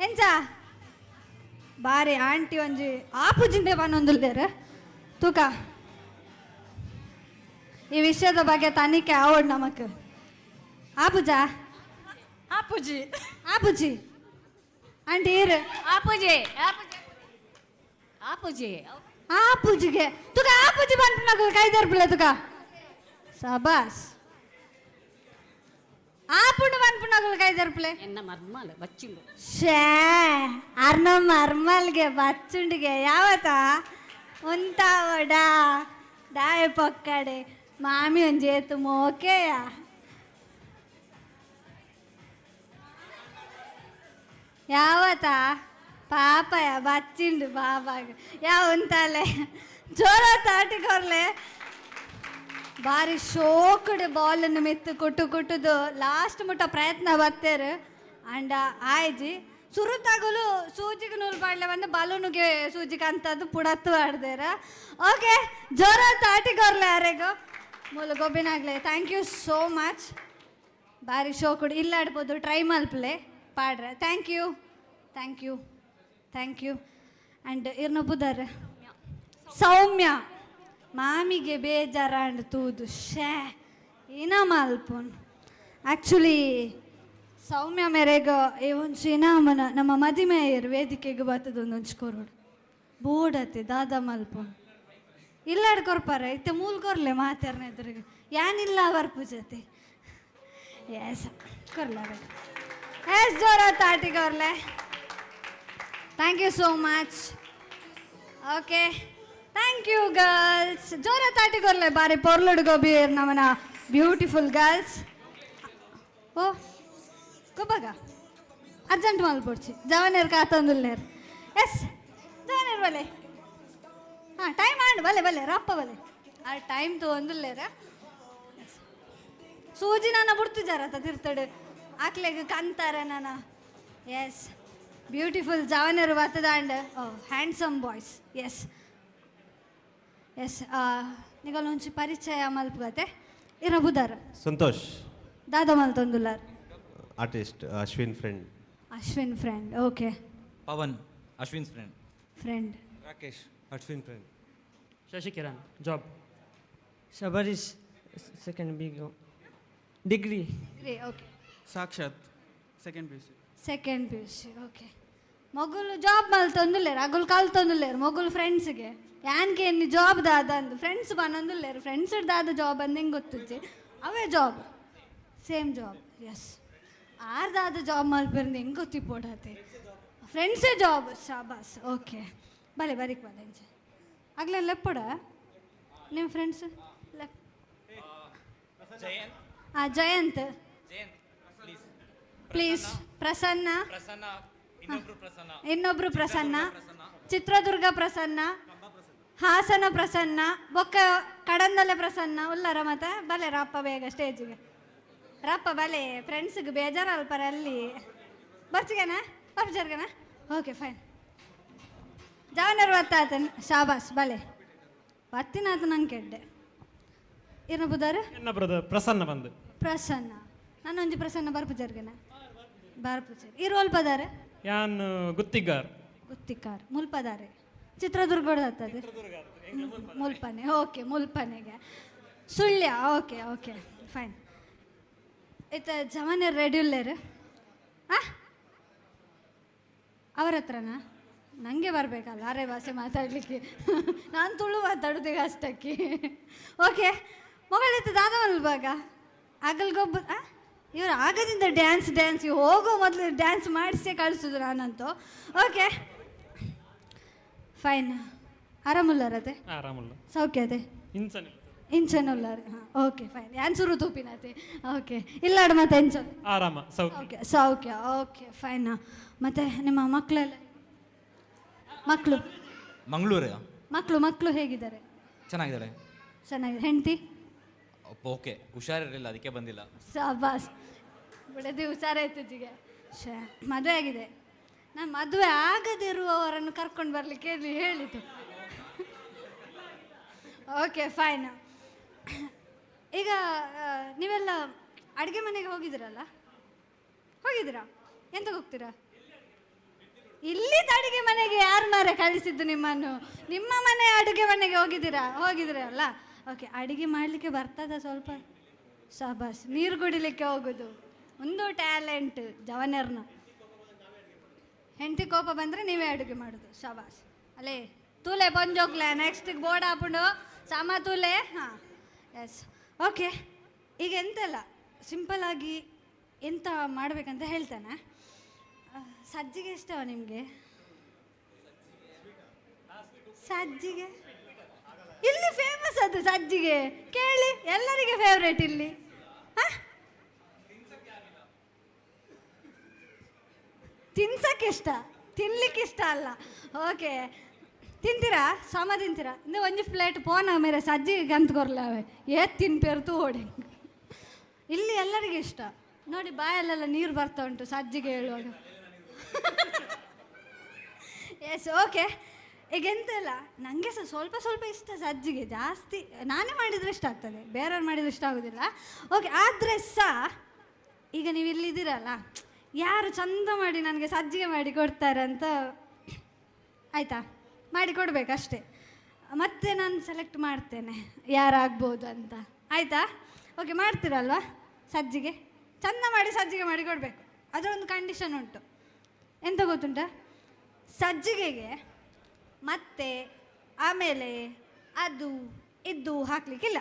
Speaker 1: ಎಂಚ ಬಾರಿ ಆಂಟಿ ಒಂಜಿ ಆಪುಜಿಂದೆ ಪನೊಂದುಲ್ಲೇರು. ತೂಕ, ಈ ವಿಷಯದ ಬಗ್ಗೆ ತನಿಖೆ ಆವಡ್ ನಮಕ್. ಆಪುಜಾ?
Speaker 4: ಆಪುಜಿ.
Speaker 1: ಆಪುಜಿ. ಆಂಟಿ ಈರು?
Speaker 4: ಆಪುಜಿ, ಆಪುಜಿ, ಆಪುಜಿ.
Speaker 1: ಆಪುಜಿಗೆ ತುಕ ಆಪುಜಿ ಪನ್ಪಿನಕುಲು ಕೈ ದರ್ಪುಲೆ. ತುಕ, ಸಬಾಸ್. ಆಪುಂಡು ಪನ್ಪಿನಕುಲು ಕೈ ದರ್ಪುಲೆ.
Speaker 4: ಎನ್ನ ಮರ್ಮಲ್ ಬಚ್ಚಿಂಡು.
Speaker 1: ಶೇ, ಅರ್ನ ಮರ್ಮಲ್ಗೆ ಬಚ್ಚುಂಡಿಗೆ ಯಾವತ್ತ ಉಂತಾವಡ ದಾಯ ಪೊಕ್ಕಡೆ ಮಾಮಿ ಒಂಜೇತು ಮೋಕೆಯ. ಯಾವತ್ತ ಪಾಪಯ ಬಚ್ಚಿಂಡು ಬಾಬಾಗ ಯಾವ ಉಂತಾಲೆ. ಜೋರ ತಾಟಿ ಕೊರ್ಲೆ. ಬಾರಿ ಶೋಕಡ್ ಬಾಲನ್ನು ಮೆತ್ತು ಕೊಟ್ಟು ಕೊಟ್ಟುದು ಲಾಸ್ಟ್ ಮುಟ್ಟ ಪ್ರಯತ್ನ ಬತ್ತೇರು. ಅಂಡ ಆಯ್ಜಿ. ಸುರುತಾಗಲು ಸೂಜಿಗೆ ನೂಲು ಪಾಡ್ಲೆ ಬಂದು ಬಲೂನುಗೆ ಸೂಜಿಗೆ ಅಂತದ್ದು ಪುಡತ್ತು ಆಡ್ದೇರ. ಓಕೆ, ಜೋರ ತಾಟಿ ಕೊರ್ಲೆ ಯಾರಿಗೂ ಮೂಲ ಗೊಬ್ಬಿನಾಗ್ಲೆ. Thank you so much. ಬಾರಿ ಶೋಕುಡು ಇಲ್ಲ ಆಡ್ಬೋದು, try ಮಲ್ಪಲೆ ಪಾಡ್ರೆ. Thank you, thank you, thank you. And ಇರ್ನ ಬುದರ್ ಸೌಮ್ಯ ಮಾಮಿಗೆ ಬೇಜಾರಾಂಡ್ ತೂದು. ಶೇ, ಇನ ಮಲ್ಪುನ್. ಆ್ಯಕ್ಚುಲಿ ಸೌಮ್ಯ ಮೇರೆಗ ಈ ಒಂಜಿ ಇನಾಮನ ನಮ್ಮ ಮದಿಮೆಯರು ವೇದಿಕೆಗೆ ಬರ್ತದ ಒಂದೊಂಜಿ ಕೊರೋಡು ಬೋಡತ್ತೆ. ದಾದ ಮಲ್ಪುನ್? ಇಲ್ಲಾಡ್ ಕೊರ್ಪಾರ ಇತ್ತೆ ಮೂಲ್ ಕೊರ್ಲೆ ಮಾತಾರ್ನ ಎದುರಿಗೆ ಯಾನಿಲ್ಲ ಬರ್ಪು ಜೊತೆ. ಎಸ್, ಕೊರ್ಲ. ಎಸ್, ಜೋರ ತಾಟಿ ಕೊರ್ಲೆ. Thank you so much. Okay. Thank you girls. ಜೋರ ತಾಟಿಗೊರ್ಲೆ ಬಾರಿ ಪೊರ್ಲುಡು ಗೊಬೀರ್ ನಮನ ಬ್ಯೂಟಿಫುಲ್ ಗರ್ಲ್ಸ್. ಓ ಗೊಬ್ಬಗ ಅರ್ಜೆಂಟ್ ಮಲ್ಪೊಡ್ಚಿ, ಜವನೇರ್ ಕಾತೊಂದುಲ್ಲೇರ್. ಎಸ್, ಜವನೇರ್ ಬಲೆ. ಹಾಂ, ಟೈಮ್ ಆಂಡ್ ಬಲೆ ಬಲೆ ರಪ್ಪ ಬಲೆ. ಆ ಟೈಮ್ ತಗೊಂದುಲ್ಲೇರ. ಸೂಜಿ ನಾನ ಬುಡ್ತಿಜಾರ ತಿರ್ತಡು ಆಕ್ಲೆಗ್ ಕಂತಾರೆ ನಾನ. ಎಸ್, ಬ್ಯೂಟಿಫುಲ್ ಜವನರು ಬತ್ತದಾಂಡ್. ಓ, ಹ್ಯಾಂಡ್ಸಮ್ ಬಾಯ್ಸ್. ಎಸ್ ಎಸ್, ನಿಗಲ್ ಒಂಚಿ ಪರಿಚಯ ಮಲ್ಪುಗತೆ. ಇರ ಬುದಾರ?
Speaker 5: ಸಂತೋಷ್.
Speaker 1: ದಾದ ಮಲ್ತೊಂದುಲ್ಲಾರ್?
Speaker 5: Artist, Ashwin friend.
Speaker 1: Ashwin friend, okay.
Speaker 3: Pavan, Ashwin's friend.
Speaker 1: Friend.
Speaker 6: Rakesh, Ashwin friend.
Speaker 7: Shashikiran, job. Shabarish, second B degree.
Speaker 1: Okay.
Speaker 6: Sakshat, second P U C.
Speaker 1: Second PUC, okay. ಮೊಗುಲು job ಮಲ್ತೊಂದುಲ್ಲೇರು, ಅಗುಲ್ ಕಲ್ತೊಂದುಲ್ಲೇರು. ಮೊಗುಲ್ ಫ್ರೆಂಡ್ಸ್ಗೆ ಯಾನ್ಗೆ ಎನ್ನಿ ಜಾಬ್ ದಾದ ಅಂದು ಫ್ರೆಂಡ್ಸ್ ಬನ್ನೊಂದುಲ್ಲೇರು. ಫ್ರೆಂಡ್ಸ್ ದಾದ ಜಾಬ್ ಅಂದ್ ಹೆಂಗೆ ಗೊತ್ತುಜ್ಜಿ. ಅವೇ ಜಾಬ್, ಸೇಮ್ ಜಾಬ್. ಎಸ್, ಆರ್ದಾದ ಜಾಬ್ ಮಲ್ಪೆರಂದು ಹೆಂಗೆ ಗೊತ್ತಿಪೋಡಾತೆ. ಫ್ರೆಂಡ್ಸೇ ಜಾಬ್, ಶಾಬಾಸ್. ಓಕೆ, ಬಲೆ ಬರೀಕ್ ಬಲೆ ಇಂಚೆ ಆಗ್ಲೇ ಲೆಪ್ಪಡ ನಿಮ್ಮ ಫ್ರೆಂಡ್ಸ್ ಲೆಪ್.
Speaker 3: ಜಯಂತ್.
Speaker 1: ಹಾಂ, ಜಯಂತ್.
Speaker 3: ಜಯಂತ್ ಪ್ಲೀಸ್.
Speaker 1: ಪ್ಲೀಸ್ ಪ್ರಸನ್ನ.
Speaker 3: ಪ್ರಸನ್ನ, ಇನ್ನೊಬ್ರು ಪ್ರಸನ್ನ.
Speaker 1: ಇನ್ನೊಬ್ರು ಪ್ರಸನ್ನ. ಚಿತ್ರದುರ್ಗ ಪ್ರಸನ್ನ, ಹಾಸನ ಪ್ರಸನ್ನ, ಬೊಕ್ಕ ಕಡಂದಲೆ ಪ್ರಸನ್ನ ಉಲ್ಲರ ಮತ್ತೆ. ಬಲೆ ರಪ್ಪ ಬೇಗ ಸ್ಟೇಜಿಗೆ ರಪ್ಪ ಬಲೆ. ಫ್ರೆಂಡ್ಸ್ಗೆ ಬೇಜಾರಲ್ಪರ ಅಲ್ಲಿ ಬರ್ಚಿಗೆನಾ ಬರ್ಜರ್ಗೆನಾ? Okay, fine. ಜಾವನರು ಬತ್ತಾತನ್, ಶಾಬಾಸ್. ಬಲೆ ಬತ್ತಿನಾತ ನಂಗೆ ಕೆಡ್ಡೆ. ಏನು ಬುದಾರ?
Speaker 7: ಎನ್ನ ಬ್ರದರ್ ಪ್ರಸನ್ನ ಬಂದು.
Speaker 1: ಪ್ರಸನ್ನ, ನಾನೊಂಜಿ ಪ್ರಸನ್ನ ಬರ್ಪುಜರ್ಗೆನ ಬರ್ಪುಜರ್. ಈ ರೋಲ್ ಪದಾರೆ?
Speaker 7: ಯಾನ್ ಗುತ್ತಿಗಾರ್.
Speaker 1: ಗುತ್ತಿಕಾರ್ ಮುಲ್ಪದಾರೆ. ಚಿತ್ರದುರ್ಗದ ಹತ್ತದೆ ಮುಲ್ಪನೆ. ಓಕೆ, ಮುಲ್ಪನೆಗೆ ಸುಳ್ಯ. Okay okay, fine. ಇತ್ತ ಜವನ ರೆಡಿ ಉಲ್ಲೇರು. ಆ ಅವ್ರ ಹತ್ರನಾ? ನನಗೆ ಬರಬೇಕಲ್ಲ ಅರೆ ಭಾಷೆ ಮಾತಾಡಲಿಕ್ಕೆ. ನಾನು ತುಳು ಮಾತಾಡೋದು ಈಗ ಅಷ್ಟಕ್ಕೆ. ಓಕೆ, ಮೊಬೈಲ್ ದಾದ ಮಲ್ಬಾಗ ಆಗಲ್ಗೊಬ್ಬ. ಇವರು ಆಗದಿಂದ ಡ್ಯಾನ್ಸ್ ಡ್ಯಾನ್ಸ್ ಹೋಗೋ ಮೊದಲು ಡ್ಯಾನ್ಸ್ ಮಾಡಿಸೇ ಕಳಿಸೋದು ನಾನಂತೂ. Okay, fine. ಆರಾಮುಲ್ಲಾರತೆ?
Speaker 7: ಆರಾಮಲ್ಲ.
Speaker 1: ಸೌಖ್ಯ ಅದೇ?
Speaker 7: ಇಂಚನೆ.
Speaker 1: ಇಂಚನ್ ಉಲ್ಲಾರೆ. ಹಾಂ, ಓಕೆ, ಫೈನ್. ಯಾನ್ ಸುರು ತೂಪಿನತೆ. ಓಕೆ, ಇಲ್ಲಾಡು ಮತ್ತೆ ಇಂಚನ್?
Speaker 7: ಆರಾಮ, ಸೌಖ್ಯ.
Speaker 1: ಓಕೆ, ಸೌಖ್ಯ. Okay, fine. ಮತ್ತೆ ನಿಮ್ಮ ಮಕ್ಕಳೆಲ್ಲ, ಮಕ್ಕಳು?
Speaker 3: ಮಂಗಳೂರು.
Speaker 1: ಮಕ್ಕಳು ಮಕ್ಕಳು ಹೇಗಿದ್ದಾರೆ?
Speaker 3: ಚೆನ್ನಾಗಿದ್ದಾಳೆ.
Speaker 1: ಚೆನ್ನಾಗಿದೆ. ಹೆಂಡತಿ?
Speaker 3: ಓಕೆ, ಹುಷಾರಿರಲಿಲ್ಲ, ಅದಕ್ಕೆ ಬಂದಿಲ್ಲ.
Speaker 1: ಸಾಬಾಸ್, ಬಿಡದಿ ಹುಷಾರಾಯ್ತು ಜಿಗೆ. ಶ ಮದುವೆ ಆಗಿದೆ. ನಾನು ಮದುವೆ ಆಗದಿರುವವರನ್ನು ಕರ್ಕೊಂಡು ಬರಲಿಕ್ಕೆ ಇಲ್ಲಿ ಹೇಳಿತು. Okay, fine. ಈಗ ನೀವೆಲ್ಲ ಅಡುಗೆ ಮನೆಗೆ ಹೋಗಿದ್ದೀರಲ್ಲ? ಹೋಗಿದ್ದೀರಾ? ಎಂತಕ್ಕೆ ಹೋಗ್ತೀರಾ ಇಲ್ಲಿದ್ದ ಅಡುಗೆ ಮನೆಗೆ? ಯಾರು ಮಾರೆ ಕಳಿಸಿದ್ದು ನಿಮ್ಮನ್ನು? ನಿಮ್ಮ ಮನೆ ಅಡುಗೆ ಮನೆಗೆ ಹೋಗಿದ್ದೀರಾ? ಹೋಗಿದ್ದೀರಲ್ಲ. ಓಕೆ, ಅಡುಗೆ ಮಾಡಲಿಕ್ಕೆ ಬರ್ತದ ಸ್ವಲ್ಪ? ಶಾಬಾಸ್. ನೀರು ಕುಡಿಲಿಕ್ಕೆ ಹೋಗೋದು ಒಂದು ಟ್ಯಾಲೆಂಟ್ ಜವನರ್ನ. ಹೆಂಡತಿ ಕೋಪ ಬಂದರೆ ನೀವೇ ಅಡುಗೆ ಮಾಡೋದು. ಶಾಬಾಸ್. ಅಲ್ಲೇ ತೂಲೆ ಬಂಜೋಗ್ಲೆ ನೆಕ್ಸ್ಟ್ ಬೋರ್ಡ್ ಹಾಕೊಂಡು ಸಾಮ ತೂಲೆ. ಹಾಂ, ಎಸ್, ಓಕೆ. ಈಗ ಎಂತೆಲ್ಲ ಸಿಂಪಲ್ ಆಗಿ ಎಂತ ಮಾಡಬೇಕಂತ ಹೇಳ್ತಾನೆ. ಸಜ್ಜಿಗೆ ಇಷ್ಟವ ನಿಮಗೆ? ಸಜ್ಜಿಗೆ ಇಲ್ಲಿ ಫೇಮಸ್ ಅದು. ಸಜ್ಜಿಗೆ ಕೇಳಿ, ಎಲ್ಲರಿಗೆ ಫೇವ್ರೇಟ್ ಇಲ್ಲಿ. ಹಾಂ, ತಿನ್ಸಕ್ಕೆ ಇಷ್ಟ, ತಿನ್ಲಿಕ್ಕೆ ಇಷ್ಟ ಅಲ್ಲ. ಓಕೆ, ತಿಂತೀರಾ? ಸಮ ತಿಂತೀರಾ? ಇಂದು ಒಂಜಿ ಪ್ಲೇಟ್ ಪೋನ ಮೇರೆ ಸಜ್ಜಿಗೆ ಗಂತ್ ಕೊರ್ಲೆ ಅವೆ ಏತ್ ತಿನ್ಪೇರ್ತು ಓಡಿ. ಇಲ್ಲಿ ಎಲ್ಲರಿಗೂ ಇಷ್ಟ ನೋಡಿ, ಬಾಯಲ್ಲೆಲ್ಲ ನೀರು ಬರ್ತಾ ಉಂಟು ಸಜ್ಜಿಗೆ ಹೇಳುವಾಗ. Yes, okay. ಈಗ ಎಂತೆಲ್ಲ, ನನಗೆ ಸಹ ಸ್ವಲ್ಪ ಸ್ವಲ್ಪ ಇಷ್ಟ ಸಜ್ಜಿಗೆ. ಜಾಸ್ತಿ ನಾನೇ ಮಾಡಿದರೆ ಇಷ್ಟ ಆಗ್ತದೆ, ಬೇರೆಯವ್ರು ಮಾಡಿದರೆ ಇಷ್ಟ ಆಗೋದಿಲ್ಲ. ಓಕೆ, ಆದರೆ ಸಹ ಈಗ ನೀವು ಇಲ್ಲಿದ್ದೀರಲ್ಲ, ಯಾರು ಚಂದ ಮಾಡಿ ನನಗೆ ಸಜ್ಜಿಗೆ ಮಾಡಿ ಕೊಡ್ತಾರೆ ಅಂತ ಆಯಿತಾ? ಮಾಡಿ ಕೊಡಬೇಕಷ್ಟೇ. ಮತ್ತೆ ನಾನು ಸೆಲೆಕ್ಟ್ ಮಾಡ್ತೇನೆ ಯಾರಾಗ್ಬೋದು ಅಂತ, ಆಯಿತಾ? ಓಕೆ, ಮಾಡ್ತೀರಲ್ವಾ? ಸಜ್ಜಿಗೆ ಚಂದ ಮಾಡಿ ಸಜ್ಜಿಗೆ ಮಾಡಿ ಕೊಡಬೇಕು. ಅದರೊಂದು ಕಂಡೀಷನ್ ಉಂಟು, ಎಂತ ಗೊತ್ತುಂಟಾ? ಸಜ್ಜಿಗೆಗೆ ಮತ್ತೆ ಆಮೇಲೆ ಅದು ಇದು ಹಾಕಲಿಕ್ಕಿಲ್ಲ.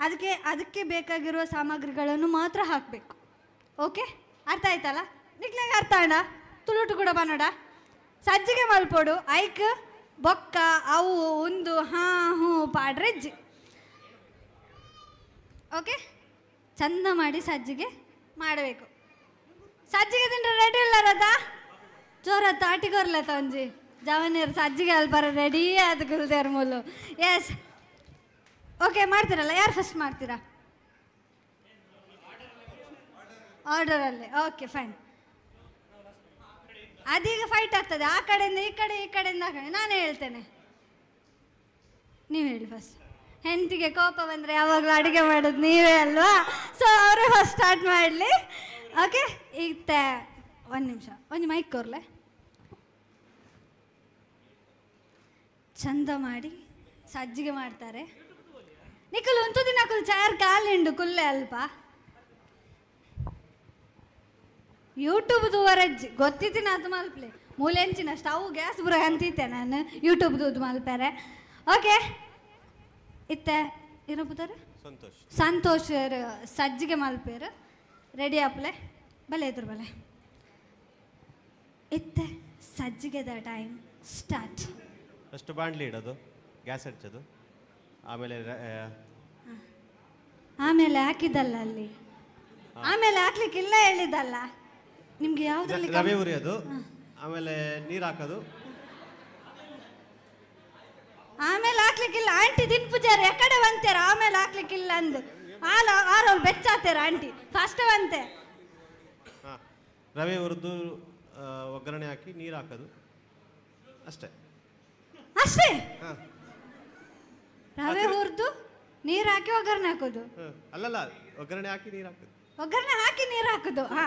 Speaker 1: ಅದಕ್ಕೆ ಅದಕ್ಕೆ ಬೇಕಾಗಿರುವ ಸಾಮಗ್ರಿಗಳನ್ನು ಮಾತ್ರ ಹಾಕಬೇಕು. ಓಕೆ, ಅರ್ಥ ಆಯ್ತಲ್ಲ ನಿಕ್ಲಾಗ? ಅರ್ಥ ಅಣ್ಣ? ತುಳುಟು ಕೂಡ ಬನ್ನೋಡ. ಸಜ್ಜಿಗೆ ಮಲ್ಪೋಡು ಐಕ್ ಬೊಕ್ಕ ಅವು ಒಂದು ಹಾ ಹ್ಞೂ ಪಾಡ್ರೆಜ್ಜಿ. ಓಕೆ, ಚಂದ ಮಾಡಿ ಸಜ್ಜಿಗೆ ಮಾಡಬೇಕು. ಸಜ್ಜಿಗೆ ತಿಂದ್ರೆ ರೆಡಿ ಇಲ್ಲ ರದಾ? ಜೋರ ತಾಟಿಗೊರ್ಲ ತೊಂಜಿ ಜವನೀರು ಸಜ್ಜಿಗೆ ಅಲ್ಪರ ರೆಡಿ ಆದ ಗುಲ್ದೇರ್ ಮೂಲು. ಎಸ್, ಓಕೆ, ಮಾಡ್ತೀರಲ್ಲ? ಯಾರು ಫಸ್ಟ್ ಮಾಡ್ತೀರಾ ಆರ್ಡರಲ್ಲಿ? Okay, fine. ಅದೀಗ ಫೈಟ್ ಆಗ್ತದೆ, ಆ ಕಡೆಯಿಂದ ಈ ಕಡೆ, ಈ ಕಡೆಯಿಂದ ಆ ಕಡೆ. ನಾನೇ ಹೇಳ್ತೇನೆ, ನೀವು ಹೇಳಿ ಫಸ್ಟ್. ಹೆಂಡತಿಗೆ ಕೋಪ ಬಂದರೆ ಯಾವಾಗಲೂ ಅಡುಗೆ ಮಾಡೋದು ನೀವೇ ಅಲ್ವಾ? ಸೊ ಅವರೇ ಫಸ್ಟ್ ಸ್ಟಾರ್ಟ್ ಮಾಡಲಿ. ಓಕೆ, ಈಗ ಒಂದು ನಿಮಿಷ, ಒಂದು ಮೈಕ್ ಕೊರ್ಲೆ. ಚಂದ ಮಾಡಿ ಸಜ್ಜಿಗೆ ಮಾಡ್ತಾರೆ. ನಿಖಲ್ ಉಂತು ದಿನ ಕುಲ್ ಚಾರ್ ಕಾಲಿಂಡು ಕುಲ್ಲೆ ಅಲ್ಪ. ಯೂಟ್ಯೂಬ್ ವರಜ್ಜಿ ಗೊತ್ತಿತ್ತಿನ ಅದು ಮಲ್ಪ್ಲೆ ಮೂಲೆಂಚಿನ ಸ್ಟವ್ ಗ್ಯಾಸ್ ಬುರ ಅಂತಿತ್ತೆ ನಾನು ಯೂಟ್ಯೂಬ್ ದೂದು ಮಲ್ಪೆರೆ. ಓಕೆ, ಇತ್ತೆ ಏನಪ್ಪುತ್ತಾರೆ?
Speaker 5: ಸಂತೋಷ್.
Speaker 1: ಸಂತೋಷ್ ಸಜ್ಜಿಗೆ ಮಲ್ಪೇರು ರೆಡಿ ಆಪ್ಲೆ. ಬಲೆ ಇದ್ರು ಬಲೆ. ಇತ್ತೆ ಸಜ್ಜಿಗೆದ ಟೈಮ್ ಸ್ಟಾರ್ಟ್.
Speaker 5: ಫಸ್ಟ್ ಬಾಣಲಿ ಇಡೋದು, ಗ್ಯಾಸ್ ಹಚ್ಚೋದು, ಆಮೇಲೆ
Speaker 1: ಆಮೇಲೆ ಹಾಕಿದಲ್ಲ ಅಲ್ಲಿ, ಆಮೇಲೆ ಹಾಕ್ಲಿಕ್ಕಿಲ್ಲ ಹೇಳಿದಲ್ಲ ನಿಮ್ಗೆ. ಯಾವುದ್ರಲ್ಲಿ?
Speaker 5: ರವೆ ಹುರಿಯೋದು, ಆಮೇಲೆ ನೀರು ಹಾಕೋದು.
Speaker 1: ಆಮೇಲೆ ಹಾಕ್ಲಿಕ್ಕಿಲ್ಲ ಆಂಟಿ. ದಿನ್ ಪೂಜಾರಿ ಎಕಡೆ ಬಂತೇರ ಆಮೇಲೆ ಹಾಕ್ಲಿಕ್ಕಿಲ್ಲ ಅಂದು ಆಲ ಆರೋಲ್ ಬೆಚ್ಚಾತೇರ ಆಂಟಿ ಫಸ್ಟ್ ಬಂತೆ.
Speaker 5: ಹಾಂ, ರವೆ ಹುರಿದು ಒಗ್ಗರಣೆ ಹಾಕಿ ನೀರು ಹಾಕೋದು ಅಷ್ಟೇ.
Speaker 1: ಅಷ್ಟೇ?
Speaker 5: ಹಾಂ.
Speaker 1: ರವೆ ಹುರಿದು ನೀರು ಹಾಕಿ ಒಗ್ಗರಣೆ ಹಾಕೋದು.
Speaker 5: ಹಾಂ, ಅಲ್ಲಲ್ಲ, ಒಗ್ಗರಣೆ ಹಾಕಿ ನೀರು ಹಾಕೋದು.
Speaker 1: ಒಗ್ಗರಣೆ ಹಾಕಿ ನೀರು ಹಾಕೋದು, ಹಾ.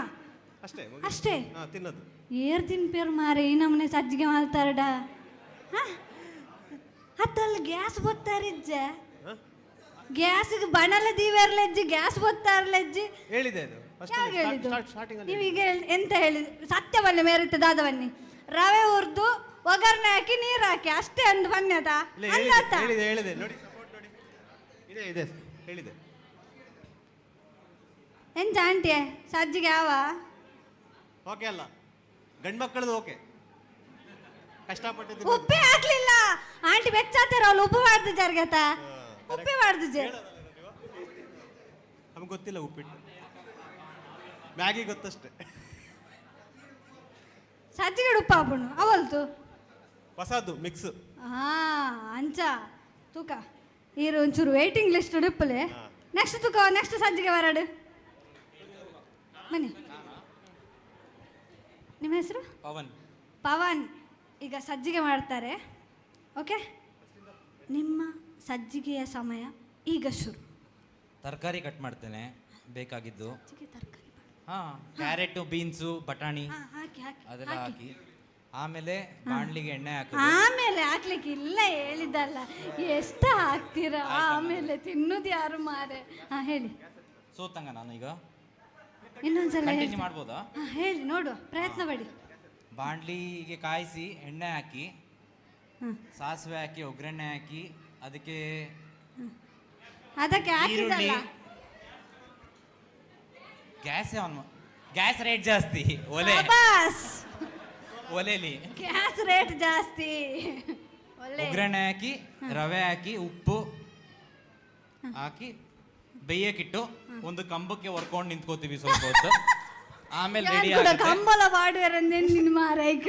Speaker 5: ಅಷ್ಟೇ, ಮುಗೀತು.
Speaker 1: ಅಷ್ಟೇ?
Speaker 5: ಹಾಂ, ತಿನ್ನೋದು.
Speaker 1: ಏರ್ ತಿನ್ಪೇರು ಮಾರೆ, ಈ ನಮ್ಮನೆ ಸಜ್ಜಿಗೆ ಮಾಡ್ತಾರಡ. ಹಾ, ಅತ್ತಲ್ಲಿ ಗ್ಯಾಸ್ ಬತ್ತಾರಿಜ್ಜ. ಗ್ಯಾಸ್ಗೆ ಬಣಲ ದೀವೇರ್ಲೆಜ್ಜಿ, ಗ್ಯಾಸ್ ಬತ್ತಾರ್ಲೆಜ್ಜಿ.
Speaker 5: ಹೇಳಿದೆ ಅದು ಫಸ್ಟ್.
Speaker 1: ಯಾವಾಗ ಹೇಳಿದ್ದು?
Speaker 5: ಸ್ಟಾರ್ಟಿಂಗ್.
Speaker 1: ನೀವು ಈಗ ಎಂತ ಹೇಳಿದ್? ಸತ್ಯ ಬನ್ನಿ ಮೇರಿತ್ತು ದಾದ ಬನ್ನಿ. ರವೆ ಹುರಿದು ಒಗ್ಗರಣೆ ಹಾಕಿ ನೀರು ಹಾಕಿ ಅಷ್ಟೇ ಅಂದು ಬನ್ನಿ ಅದ.
Speaker 5: ಇಲ್ಲ, ಹೇಳಿದೆ.
Speaker 1: ಅಂದಾತ?
Speaker 5: ಹೇಳಿದೆ, ಹೇಳಿದೆ. ನೋಡಿ, ಸಪೋರ್ಟ್ ನೋಡಿ. ಇದೆ ಇದೆ, ಹೇಳಿದೆ.
Speaker 1: ಎಂತ ಆಂಟಿ, ಸಜ್ಜಿಗೆ ಯಾವ?
Speaker 5: ಓಕೆ ಅಲ್ಲ, ಗಂಡು ಮಕ್ಕಳದು ಓಕೆ, ಕಷ್ಟಪಟ್ಟಿದ್ದು.
Speaker 1: ಉಪ್ಪೇ ಹಾಕ್ಲಿಲ್ಲ ಆಂಟಿ, ಬೆಚ್ಚಾತಾರ ಅವ್ಳು. ಉಪ್ಪು ಮಾಡ್ದು ಜರ್ಗತ, ಉಪ್ಪೇ ಮಾಡ್ದು ಜೆ.
Speaker 5: ನಮ್ಗೆ ಗೊತ್ತಿಲ್ಲ ಉಪ್ಪಿಟ್ಟು, ಮ್ಯಾಗಿ ಗೊತ್ತಷ್ಟೇ.
Speaker 1: ಸಜ್ಜಿಗೆ ಉಪ್ಪು ಹಾಪುಣು ಅವಲ್ತು.
Speaker 5: ಹೊಸದು ಮಿಕ್ಸ್.
Speaker 1: ಹಾ, ಅಂಚ ತೂಕ ಈರು ಒಂಚೂರು ವೇಟಿಂಗ್ ಲಿಸ್ಟ್ ಉಡುಪಲೆ. ನೆಕ್ಸ್ಟ್ ತೂಕ, ನೆಕ್ಸ್ಟ್ ಸಜ್ಜಿಗೆ ಬರಡು ಬನ್ನಿ. ನಿಮ್ಮ ಹೆಸರು?
Speaker 3: ಪವನ್.
Speaker 1: ಪವನ್ ಈಗ ಸಜ್ಜಿಗೆ ಮಾಡ್ತಾರೆ. ಓಕೆ, ನಿಮ್ಮ ಸಜ್ಜಿಗೆಯ ಸಮಯ ಈಗ ಶುರು.
Speaker 3: ತರಕಾರಿ ಕಟ್ ಮಾಡ್ತೇನೆ ಬೇಕಾಗಿದ್ದು.
Speaker 1: ಸಜ್ಜಿಗೆ ತರಕಾರಿ?
Speaker 3: ಹಾಂ, ಕ್ಯಾರೆಟು, ಬೀನ್ಸು, ಬಟಾಣಿ.
Speaker 1: ಹಾ, ಹಾಕಿ ಹಾಕಿ.
Speaker 3: ಅದೆಲ್ಲ ಹಾಕಿ, ಆಮೇಲೆ ಬಾಣಲಿಗೆ ಎಣ್ಣೆ ಹಾಕೋದು.
Speaker 1: ಆಮೇಲೆ ಹಾಕ್ಲಿಕ್ಕೆ ಇಲ್ಲ ಹೇಳಿದ್ದಲ್ಲ, ಎಷ್ಟು ಹಾಕ್ತೀರಾ? ಆಮೇಲೆ ತಿನ್ನುದು ಯಾರು ಮಾರೆ? ಹಾ, ಹೇಳಿ.
Speaker 3: ಸೋತಂಗ ನಾನು ಈಗ.
Speaker 1: ಇನ್ನೊಂದ್ಸಲ
Speaker 3: ಕಂಟಿನ್ಯೂ
Speaker 1: ಹೇಳ್ತೀನಿ.
Speaker 3: ಮಾಡ್ಬೋದಾ?
Speaker 1: ಹಾ, ಹೇಳಿ ನೋಡುವ, ಪ್ರಯತ್ನ ಪಡಿ.
Speaker 3: ಬಾಣಲಿಗೆ ಕಾಯಿಸಿ ಎಣ್ಣೆ ಹಾಕಿ, ಸಾಸಿವೆ ಹಾಕಿ, ಒಗ್ಗರಣೆ ಹಾಕಿ, ಅದಕ್ಕೆ
Speaker 1: ಅದಕ್ಕೆ
Speaker 3: ಈರುಳ್ಳಿ.
Speaker 1: ಹಾಕಿದಲ್ಲ.
Speaker 3: ಗ್ಯಾಸ್ ಆನ್, ಗ್ಯಾಸ್ ರೇಟ್ ಜಾಸ್ತಿ, ಒಲೆ
Speaker 1: ಬಸ್.
Speaker 3: ಒಲೆಲಿ.
Speaker 1: ಗ್ಯಾಸ್ ರೇಟ್ ಜಾಸ್ತಿ, ಒಳ್ಳೆ.
Speaker 3: ಒಗ್ಗರಣೆ ಹಾಕಿ, ರವೆ ಹಾಕಿ, ಉಪ್ಪು ಹಾಕಿ ಬೇಯಕ್ಕಿಟ್ಟು ಒಂದು ಕಂಬಕ್ಕೆ ಹೊರ್ಕೊಂಡು ನಿಂತ್ಕೋತೀವಿ ಸ್ವಲ್ಪ ಹೊತ್ತು. ಆಮೇಲೆ
Speaker 1: ಯಾನ್
Speaker 3: ರೆಡಿ
Speaker 1: ಕೂಡ
Speaker 3: ಆಗುತ್ತೆ.
Speaker 1: ಕಂಬಳ ಬಾಡುವೆರಂದೆ ನಿನ್ನ ಮಾರೈಕ್.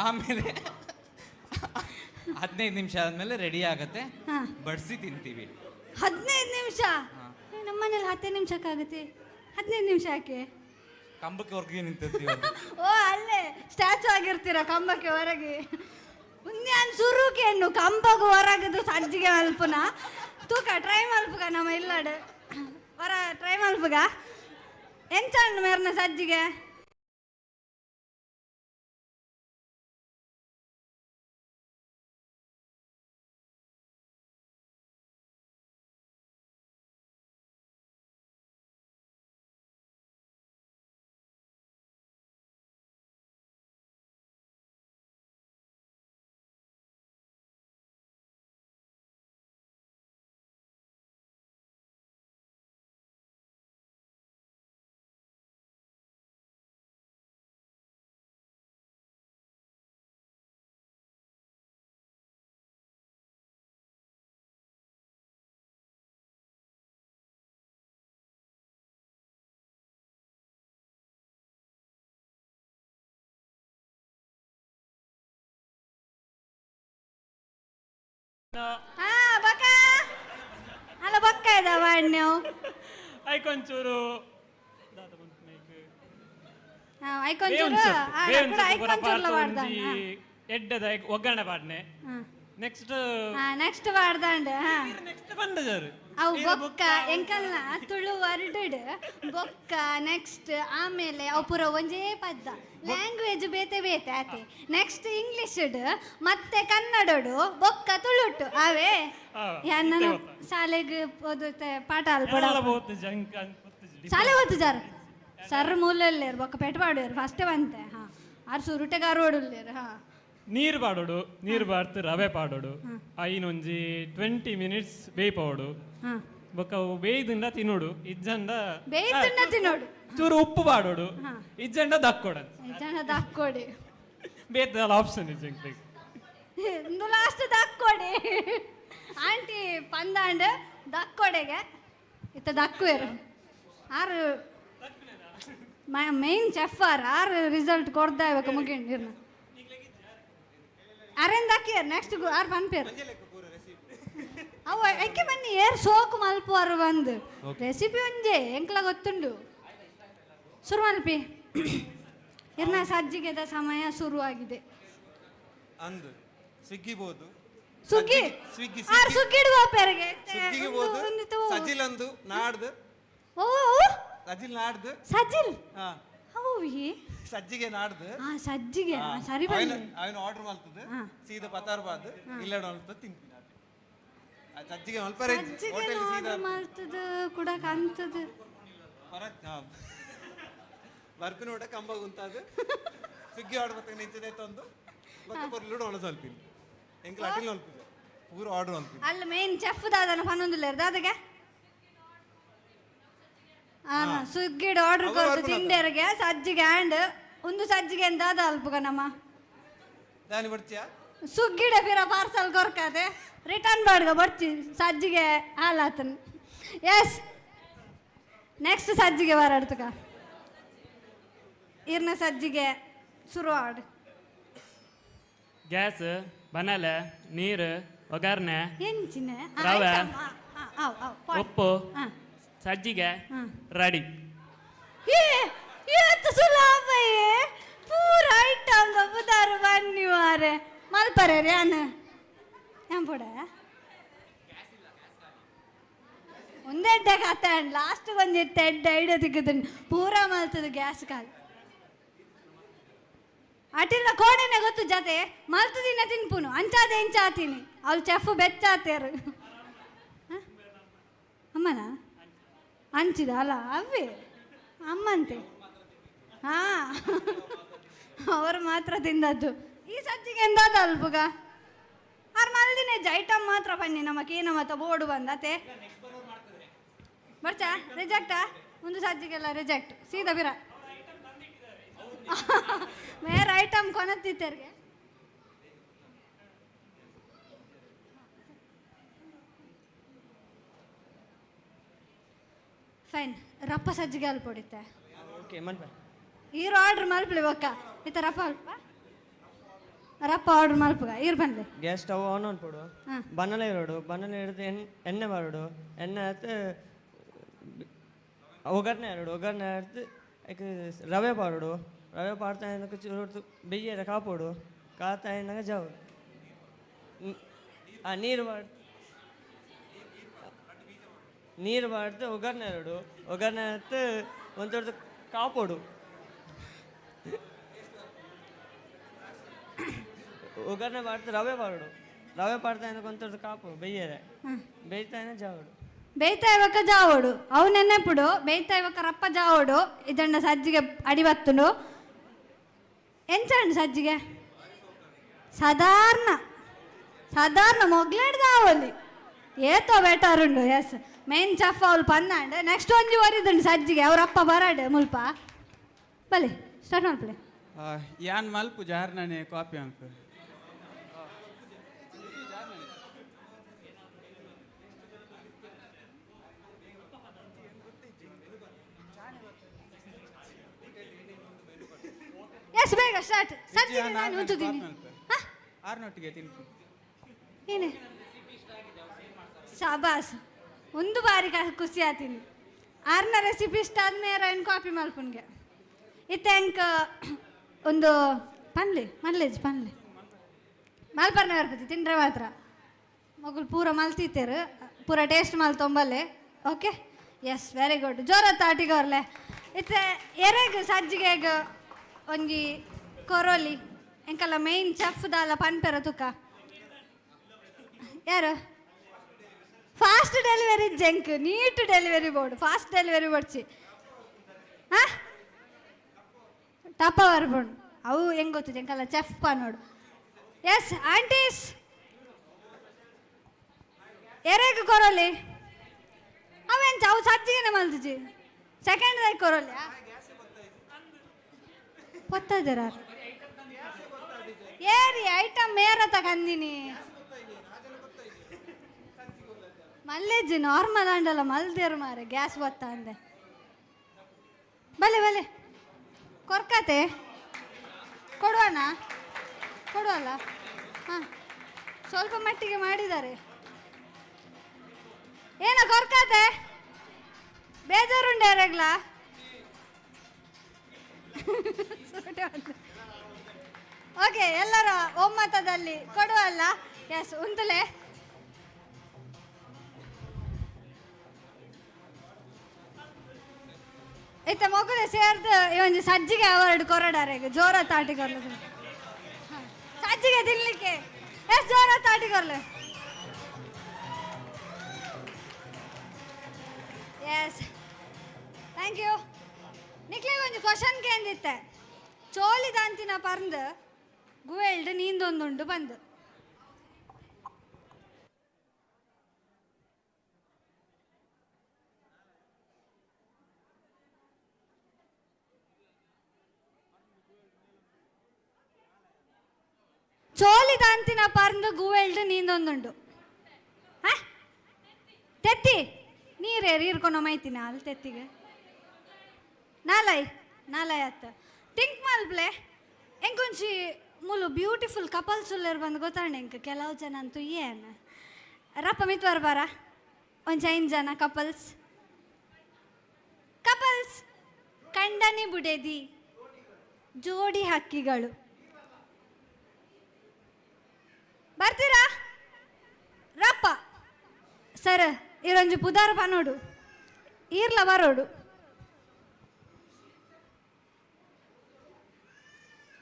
Speaker 3: ಆಮೇಲೆ 15 ನಿಮಿಷ ಆದ್ಮೇಲೆ ರೆಡಿ ಆಗತ್ತೆ. ಬಡಿಸಿ ತಿಂತೀವಿ.
Speaker 1: 15 ನಿಮಿಷ? ಏ, ನಮ್ಮನೇಲಿ 10 ನಿಮಿಷಕ್ಕಾಗುತ್ತೆ. 15 ನಿಮಿಷ ಯಾಕೆ?
Speaker 3: ಕಂಬಕ್ಕೆ ಹೊರ್ಗೆ ನಿಂತಿರ್ತೀವಿ.
Speaker 1: ಓ, ಅಲ್ಲೇ ಸ್ಟ್ಯಾಚು ಆಗಿರ್ತೀರ ಕಂಬಕ್ಕೆ ಹೊರಗೆ. ಉನ್ಯಾನ್ ಸುರುಕೆನ್ನು ಕಂಬಗೂ ಹೊರಗದು ಸಜ್ಜಿಗೆ ಮಲ್ಪುನ ತೂಕ ಟ್ರೈ ಮಲ್ಪುಗ. ನಮ್ಮ ಇಲ್ಲಡು ಹೊರ ಟ್ರೈ ಮಲ್ಪುಗ. ಎಂಚ ಮೇರ್ನ ಸಜ್ಜಿಗೆ? ಹಾ ಬಕ ಅಲ್ಲ ಬೊಕ್ಕ ಇದ ವಾಡ್ನೆವು.
Speaker 7: ಐಕೊಂಚೂರು.
Speaker 1: ಹಾ, ಐಕೊಂಚೂರು ಕೂಡ ಐಕೊಂಚೂರ್ಲ ವಾಡ್ದಾಂಡ್.
Speaker 7: ಎಡ್ಡೆದ ಒಗ್ಗರಣೆ ಪಾಡ್ನೆ ನೆಕ್ಸ್ಟ್.
Speaker 1: ಹಾ, ನೆಕ್ಸ್ಟ್ ವಾಡ್ದಾಂಡ್ ಹಾ.
Speaker 7: ನೆಕ್ಸ್ಟ್ ಬಂದ ಸರ್.
Speaker 1: ಅವು ಬೊಕ್ಕ ಎಂಕಲ್ನ ತುಳು ವರ್ಡ್ ಬೊಕ್ಕ ನೆಕ್ಸ್ಟ್ ಆಮೇಲೆ ಅವು ಪೂರ ಒಂಜೇ ಪದ, ಲ್ಯಾಂಗ್ವೇಜ್ ಬೇತೆ ಬೇತೆ ಆತೆ. ನೆಕ್ಸ್ಟ್ ಇಂಗ್ಲಿಷ್ ಮತ್ತೆ ಕನ್ನಡಡು ಬೊಕ್ಕ ತುಳುಟು ಅವೇ. ನನ್ನ ಶಾಲೆಗೆ ಓದುತ್ತೆ ಪಾಠ ಅಲ್ಪಡ. ಶಾಲೆ ಓದಿದಾರ ಸರ್ ಮೂಲಲ್ಲೇರು ಬೊಕ್ಕ ಪೆಟ್ ಪಾಡುವೇರು ಫಸ್ಟೇ ಬಂತೆ. ಹಾ, ಆರು ಸುರುಟೆಗಾರು ಓಡುಲ್ಲೇರು. ಹಾ.
Speaker 7: ನೀರು ಪಾಡೋಡು, ನೀರು ಬಾರ್ತು ರವೆ ಪಾಡೋಡು, ಐನೊಂಜಿ 20 ಮಿನಿಟ್ಸ್ ಬೇಯ್ಪಾವಡು. ಬೊಕ್ಕ ಅವು ಬೇಯ್ದುಂಡ ತಿನ್ನೋಡು, ಇಜ್ಜಂಡ
Speaker 1: ಬೇಯ್ದುಂಡ ತಿನ್ನೋಡು.
Speaker 7: ಚೂರು ಉಪ್ಪು ಪಾಡೋಡು, ಇಜ್ಜಂಡ ದಕ್ಕೊಡ.
Speaker 1: ಇಜ್ಜಂಡ ದಕ್ಕೊಡಿ.
Speaker 7: ಬೇತದಲ್ಲ ಆಪ್ಷನ್ ಇಜ್ಜಂಗ್.
Speaker 1: ಇಂದು ಲಾಸ್ಟ್ ದಕ್ಕೊಡಿ ಆಂಟಿ ಪಂದಾಂಡ್ ದಕ್ಕೊಡೆಗೆ ಇತ್ತ ದಕ್ಕುವೇರು. ಆರು ಮೈನ್ ಚೆಫ್ ಆರ್ ಆರು ರಿಸಲ್ಟ್ ಕೊಡ್ದ ಇವಾಗ ಮುಗಿಂಡಿರ್ನ ಅರೆಂದ ಹಾಕಿಯರ್ ನೆಕ್ಸ್ಟ್ ಆರ್ ಪನ್ಪೇರು ಅವ ಐಕೆ ಬನ್ನಿ ಏರ್ ಸೋಕು ಮಲ್ಪುವಾರು ಬಂದು ರೆಸಿಪಿ ಒಂಜೆ ಎಂಕ್ಲ ಗೊತ್ತುಂಡು. ಶುರು ಮಲ್ಪಿ ಇರ್ನ ಸಜ್ಜಿಗೆದ ಸಮಯ ಶುರುವಾಗಿದೆ.
Speaker 6: ಅಂದು ಸ್ವಿಗ್ಗಿ ಬೋದು.
Speaker 1: ಸುಗ್ಗಿ.
Speaker 6: ಸ್ವಿಗ್ಗಿ.
Speaker 1: ಆರ್ ಸುಗ್ಗಿ ಇಡುವ ಪೆರಗೆ.
Speaker 6: ಸ್ವಿಗ್ಗಿಗೆ ಬೋದು ಸಜಿಲಂದು ನಾಡ್ದು.
Speaker 1: ಓ ಓ.
Speaker 6: ಸಜಿಲ್ ನಾಡ್ದು.
Speaker 1: ಸಜಿಲ್.
Speaker 6: ಹಾ.
Speaker 1: ಹೌವಿ.
Speaker 6: ಸಜ್ಜಿಗೆ ನಾಡ್ದು.
Speaker 1: ಹಾ, ಸಜ್ಜಿಗೆ. ಹಾ, ಸರಿ ಬಂದೆ.
Speaker 6: ಅವನ ಆರ್ಡರ್ ಮಾಡ್ತದೆ ಸೀದಾ ಪತಾರ್ ಬಾದ್ ಇಲ್ಲ ಮಲ್ತದೆ ತಿಂತೀನಿ. ಆ ಸಜ್ಜಿಗೆ ಮಲ್ಪರೆ.
Speaker 1: ಸಜ್ಜಿಗೆ
Speaker 6: ಹೋಟೆಲ್ ಸೀದಾ
Speaker 1: ಆರ್ಡರ್ ಮಾಡ್ತದ ಕೂಡ ಕಾಣ್ತದ.
Speaker 6: ಬರ್ಪಿನ ಊಟ ಕಂಬ ಗುಂತಾದ ಸ್ವಿಗ್ಗಿ ಆರ್ಡರ್ ಮತ್ತೆ ನಿಂಚದೆ ತಂದು ಮತ್ತೆ ಪೊರ್ಲುಡು ಒಣ ಸ್ವಲ್ಪ ಎಂಕ್ಲ ಅಟಿಲ್ ಮಲ್ಪಿದೆ ಪೂರ ಆರ್ಡರ್ ಮಲ್ಪಿದೆ.
Speaker 1: ಅಲ್ಲ ಮೇನ್ ಚೆಫ್ ದಾದನ ಪನ್ನೊಂದುಲ್ಲೇರು ದಾದಗೆ ಸುಗ್ಗಿಡ್ ಆರ್ಡರ್
Speaker 6: ಅವು
Speaker 1: ಕೊರ್ದು
Speaker 6: ಬರ್ಪುನತ.
Speaker 1: ತಿಂಡೇರಿಗೆ ಸಜ್ಜಿಗೆ ಆ್ಯಂಡ್ ಒಂದು ಸಜ್ಜಿಗೆ ಅಂತ ದಾದ ಅಲ್ಪುಗ ನಮ್ಮ
Speaker 6: ದಾನಿ ಬರ್ಚಿಯಾ.
Speaker 1: ಸುಗ್ಗಿಡ ಪಿರ ಪಾರ್ಸಲ್ ಕೊರ್ಕದೆ ರಿಟರ್ನ್ ಬಾಡ್ಗ ಬರ್ಚಿ ಸಜ್ಜಿಗೆ ಹಾಲಾತನ್. ಎಸ್, ನೆಕ್ಸ್ಟ್ ಸಜ್ಜಿಗೆ ಬರಾಡ್ತಕ ಇರ್ನ ಸಜ್ಜಿಗೆ ಶುರು ಆಡ್.
Speaker 7: ಗ್ಯಾಸ್ ಬನಲೆ ನೀರು ಒಗ್ಗರಣೆ
Speaker 1: ಎಂಚಿನ
Speaker 7: ರವೆ. ಉಪ್ಪು ಸಜ್ಜಿಗೆ ರೆಡಿ.
Speaker 1: ಏ ಏತ್ ಸುಲಭ ಏ ಪೂರ ಐಟಮ್ ಬುದಾರು ಬನ್ನಿ ಮಾರೆ ಮಲ್ಪರೆ ರೀ ಅನ್ನ ಪೋಡ ಒಂದೆಡ್ಡೆ ಕತೆ ಲಾಸ್ಟ್ ಒಂದಿತ್ತು ಎಡ್ಡೆ ಐಡಿಯಾ ತಿಕ್ಕುದು ಪೂರ ಮಲ್ತದ ಗ್ಯಾಸ್ ಕಾಲು ಅಟಿಲ್ಲ ಕೋಣೆನೆ ಗೊತ್ತು ಜತೆ ಮಲ್ತದಿನ ತಿನ್ಪುನು ಅಂಚಾದೆ ಇಂಚಾತೀನಿ ಅವಳು ಚೆಫ್ ಬೆಚ್ಚಾತೇರು ಅಮ್ಮನ ಅಂಚಿದ ಅಲ್ಲ ಅವೇ ಅಮ್ಮಂತೆ. ಹಾ, ಅವರು ಮಾತ್ರ ತಿಂದದ್ದು ಈ ಸಜ್ಜಿಗೆ ಎಂದಾದ ಅಲ್ಪುಗ ಆರ್ ಮಲ್ದಿನ ಐಟಮ್ ಮಾತ್ರ ಬನ್ನಿ ನಮ್ಮ ಕೇನ ಮತ್ತ ಬೋರ್ಡು ಬಂದತೆ ಬರ್ಚಾ ರಿಜೆಕ್ಟಾ ಒಂದು ಸಜ್ಜಿಗೆಲ್ಲ ರಿಜೆಕ್ಟ್ ಸೀದಾ ಬಿರ ಬೇರೆ ಐಟಮ್ ಕೊನತ್ತಿತ್ತರಿಗೆ. ಫೈನ್, ರಪ್ಪ ಸಜ್ಜಿಗೆ ಅಲ್ಪ ಹೊಡಿತೆ.
Speaker 7: ಓಕೆ ಮನ್ಪ.
Speaker 1: ಈರು ಆರ್ಡ್ರ್ ಮಲ್ಪಲಿ ಬೊಕ್ಕ ಇತ್ತ ರಪ್ಪ ಅಲ್ಪ ರಪ್ಪ ಆರ್ಡ್ರ್ ಮಲ್ಪುಗ ಈರು ಬನ್ಲಿ.
Speaker 7: ಗ್ಯಾಸ್ ಸ್ಟವ್ ಆನ್ ಅನ್ಪೊಡು. ಬನಲೆ ಇರೋಡು, ಬನಲೆ ಹಿಡಿದು ಎಣ್ಣೆ ಬಾರೋಡು, ಎಣ್ಣೆ ಆತು ಒಗ್ಗರಣೆ ಎರಡು, ಒಗ್ಗರಣೆ ಆಡ್ದು ಐಕ್ ರವೆ ಪಾಡೋಡು, ರವೆ ಪಾಡ್ತಾ ಚೂರು ಬೆಯ್ಯರ ಕಾಪೋಡು, ಕಾತಾಯಿನಾಗ ಜಾವಡು ಆ ನೀರು ಬಾಡ್ ನೀರು ಬಾಡ್ದು ಒಗ್ಗರಣೆ ಎರಡು, ಒಗ್ಗರಣೆ ಆತು ಒಂದೊಡ್ದು ಕಾಪೋಡು, ಒಗ್ಗರಣೆ ಬಾಡ್ದು ರವೆ ಪಾಡೋಡು, ರವೆ ಪಾಡ್ತಾ ಒಂಥರದ್ದು ಕಾಪು ಬೆಯ್ಯರೆ ಬೇಯ್ತಾನೆ ಜಾವಡು.
Speaker 1: ಬೇಯ್ತಾ ಇವಾಗ ಜಾವೋಡು ಅವು ನೆನೆಪುಡು ಬೇಯ್ತಾ ಇವಾಗ ರಪ್ಪ ಜಾವೋಡು ಇದನ್ನ ಸಜ್ಜಿಗೆ ಅಡಿ ಬತ್ತುಂಡು ಎಂಚಂಡು ಸಜ್ಜಿಗೆ ಸಾಧಾರಣ ಸಾಧಾರಣ ಮೊಗ್ಲೆಡ್ ದಾವಲಿ ಏತೋ ಬೆಟರ್ ಉಂಡು. ಎಸ್, ಮೇನ್ ಚಫ್ ಅವಳು ಪಂದಾಂಡ್ ನೆಕ್ಸ್ಟ್ ಒಂಜಿ ವರಿದುಂಡು ಸಜ್ಜಿಗೆ ಅವರಪ್ಪ ಬರಾಡ್ ಮುಲ್ಪ ಬಲೆ ಸ್ಟಾರ್ಟ್ ಮಲ್ಪಲೆ.
Speaker 6: ಯಾನ್ ಮಲ್ಪು ಜಾರ್ನನೆ ಕಾಪಿ ಮಲ್ಪು.
Speaker 1: ಎಸ್, ಬೇಗ ಸ್ಟಾರ್ಟ್. ಸಜ್ಜಿಗೆ ನಾನು ಉಂತುದೀನಿ.
Speaker 6: ಆರ್ನೊಟ್ಟಿಗೆ ತಿನ್ಪು.
Speaker 1: ಏನೇ? ಶಾಬಾಸ್, ಒಂದು ಬಾರಿ ಖುಷಿ ಆತೀನಿ. ಆರ್ನ ರೆಸಿಪಿ ಇಷ್ಟ ಆದ್ಮೇಲೆ ಏನು ಕಾಪಿ ಮಲ್ಪುನ್ಗೆ. ಇತ್ತೆ ಅಂಕ ಒಂದು ಪನ್ಲೆ ಮಲ್ಲೇಜ್ ಪನ್ಲೆ ಮಲ್ಪರ್ನ ಬರ್ಪತಿ ತಿಂಡ್ರೆ ಮಾತ್ರ. ಮಗುಲು ಪೂರ ಮಲ್ತಿತ್ತೇರು, ಪೂರ ಟೇಸ್ಟ್ ಮಲ್ ತೊಂಬಲ್ಲೆ. Okay, yes, very good. ಜೋರ ತಾಟಿಗವ್ರಲೆ. ಇತ್ತೆ ಎರೆಗ್ ಸಜ್ಜಿಗೆಗ್ ಒಂಜಿ ಕೊರೋಲಿ ಎಂಕಲ್ಲ ಮೇನ್ ಚೆಫ್ ದಾಲ ಪನ್ಪೆರ ತುಕ ಯಾರು ಫಾಸ್ಟ್ ಡೆಲಿವರಿ ಜಂಕ್ ನೀಟ್ ಡೆಲಿವರಿ ಬೋರ್ಡ್ ಫಾಸ್ಟ್ ಡೆಲಿವರಿ ಬೋಡ್ಚಿ. ಹಾಂ, ಟಪ ಬರ್ಬೋಡು ಅವು ಹೆಂಗೆ ಗೊತ್ತು ಎಂಕಲ್ಲ ಚೆಫ್ ನೋಡು. ಎಸ್ ಆಂಟೀಸ್, ಎರೆಗ್ ಕೊರೋಲಿ ಅವೆಂಚ ಅವು ಸಜ್ಜಿಗೆನೆ ಮಲ್ತಿಜಿ ಸೆಕೆಂಡ್ ದಾಯಿ ಕೊರೋಲಿ ಗೊತ್ತಾದರ ಏರಿ ಐಟಮ್ ಮೇರ ತಗಂದಿನಿ ಮಲ್ಲೇಜಿ ನಾರ್ಮಲ್ ಅಂಡಲ್ಲ ಮಲ್ದೇರು ಮಾರೆ ಗ್ಯಾಸ್ ಬತ್ತ ಅಂದೆ. ಬಲೆ ಬಲೆ ಕೊರ್ಕತೆ ಕೊಡುವಣ ಕೊಡುವಲ್ಲ. ಹಾಂ, ಸ್ವಲ್ಪ ಮಟ್ಟಿಗೆ ಮಾಡಿದ್ದಾರೆ. ಏನ ಕೊರ್ಕತೆ ಬೇಜಾರುಂಡೆ ಯಾರಾಗ್ಲಾ? ಓಕೆ, ಎಲ್ಲರ ಒಮ್ಮತದಲ್ಲಿ ಕೊಡುವಲ್ಲ. ಎಸ್, ಉಂತಲೆ. ಇತ್ತ ಮಗುಲೆ ಸೇರ್ದು ಈ ಒಂಜಿ ಸಜ್ಜಿಗೆ ಅವಾರ್ಡ್ ಕೊರಡಾರೆ ಜೋರ ತಾಟಿಕೊರ್ಲೆ. ಸಜ್ಜಿಗೆ ತಿನ್ಲಿಕ್ಕೆ ಎಸ್ ಜೋರ ತಾಟಿಕೊರ್ಲೆ. S, thank you. ನಿಕ್ಲೆ ಒಂಜಿ ಕ್ವಶನ್ ಕೇಂದಿತ್ತೆ. ಚೋಲಿ ದಾಂತಿನ ಪರ್ಂದ್ ಗುವೆಲ್ಡ್ ನೀಂದೊಂದುಂಡು ಬಂದು. ಚೋಲಿ ದಾಂತಿನ ಪರ್ಂದ್ ಗುವೆಲ್ಡ್ ನೀಂದೊಂದುಂಡು. ಹಾ, ತೆತ್ತಿ ನೀರೇ ನೀರ್ಕೊನ ಮೈತಿನ ಅಲ್ಲಿ ತೆತ್ತಿಗೆ ನಾಲೈ ನಾಲೈ ಆತ ಥಿಂಕ್ ಮಲ್ಪ್ಲೆ. ಎಂಕೊಂಚಿ ಮೂಲು ಬ್ಯೂಟಿಫುಲ್ ಕಪಲ್ಸ್ ಉಲ್ಲೇರು ಬಂದು ಗೊತ್ತಾಂಡ ಎಂಕ್ ಕೆಲವು ಜನ ಅಂತೂ ಏನು ರಪ್ಪ ಮಿತ್ವಾರ ಬಾರ ಒಂಜಿ 5 ಜನ ಕಪಲ್ಸ್ ಕಪಲ್ಸ್ ಕಂಡನಿ ಬುಡೇದಿ ಜೋಡಿ ಹಕ್ಕಿಗಳು ಬರ್ತೀರಾ? ರಪ್ಪ ಸರ್ ಇರೊಂಜಿ ಪುದಾರ್ ಪನೋಡು ಈರ್ಲ ಬರೋಡು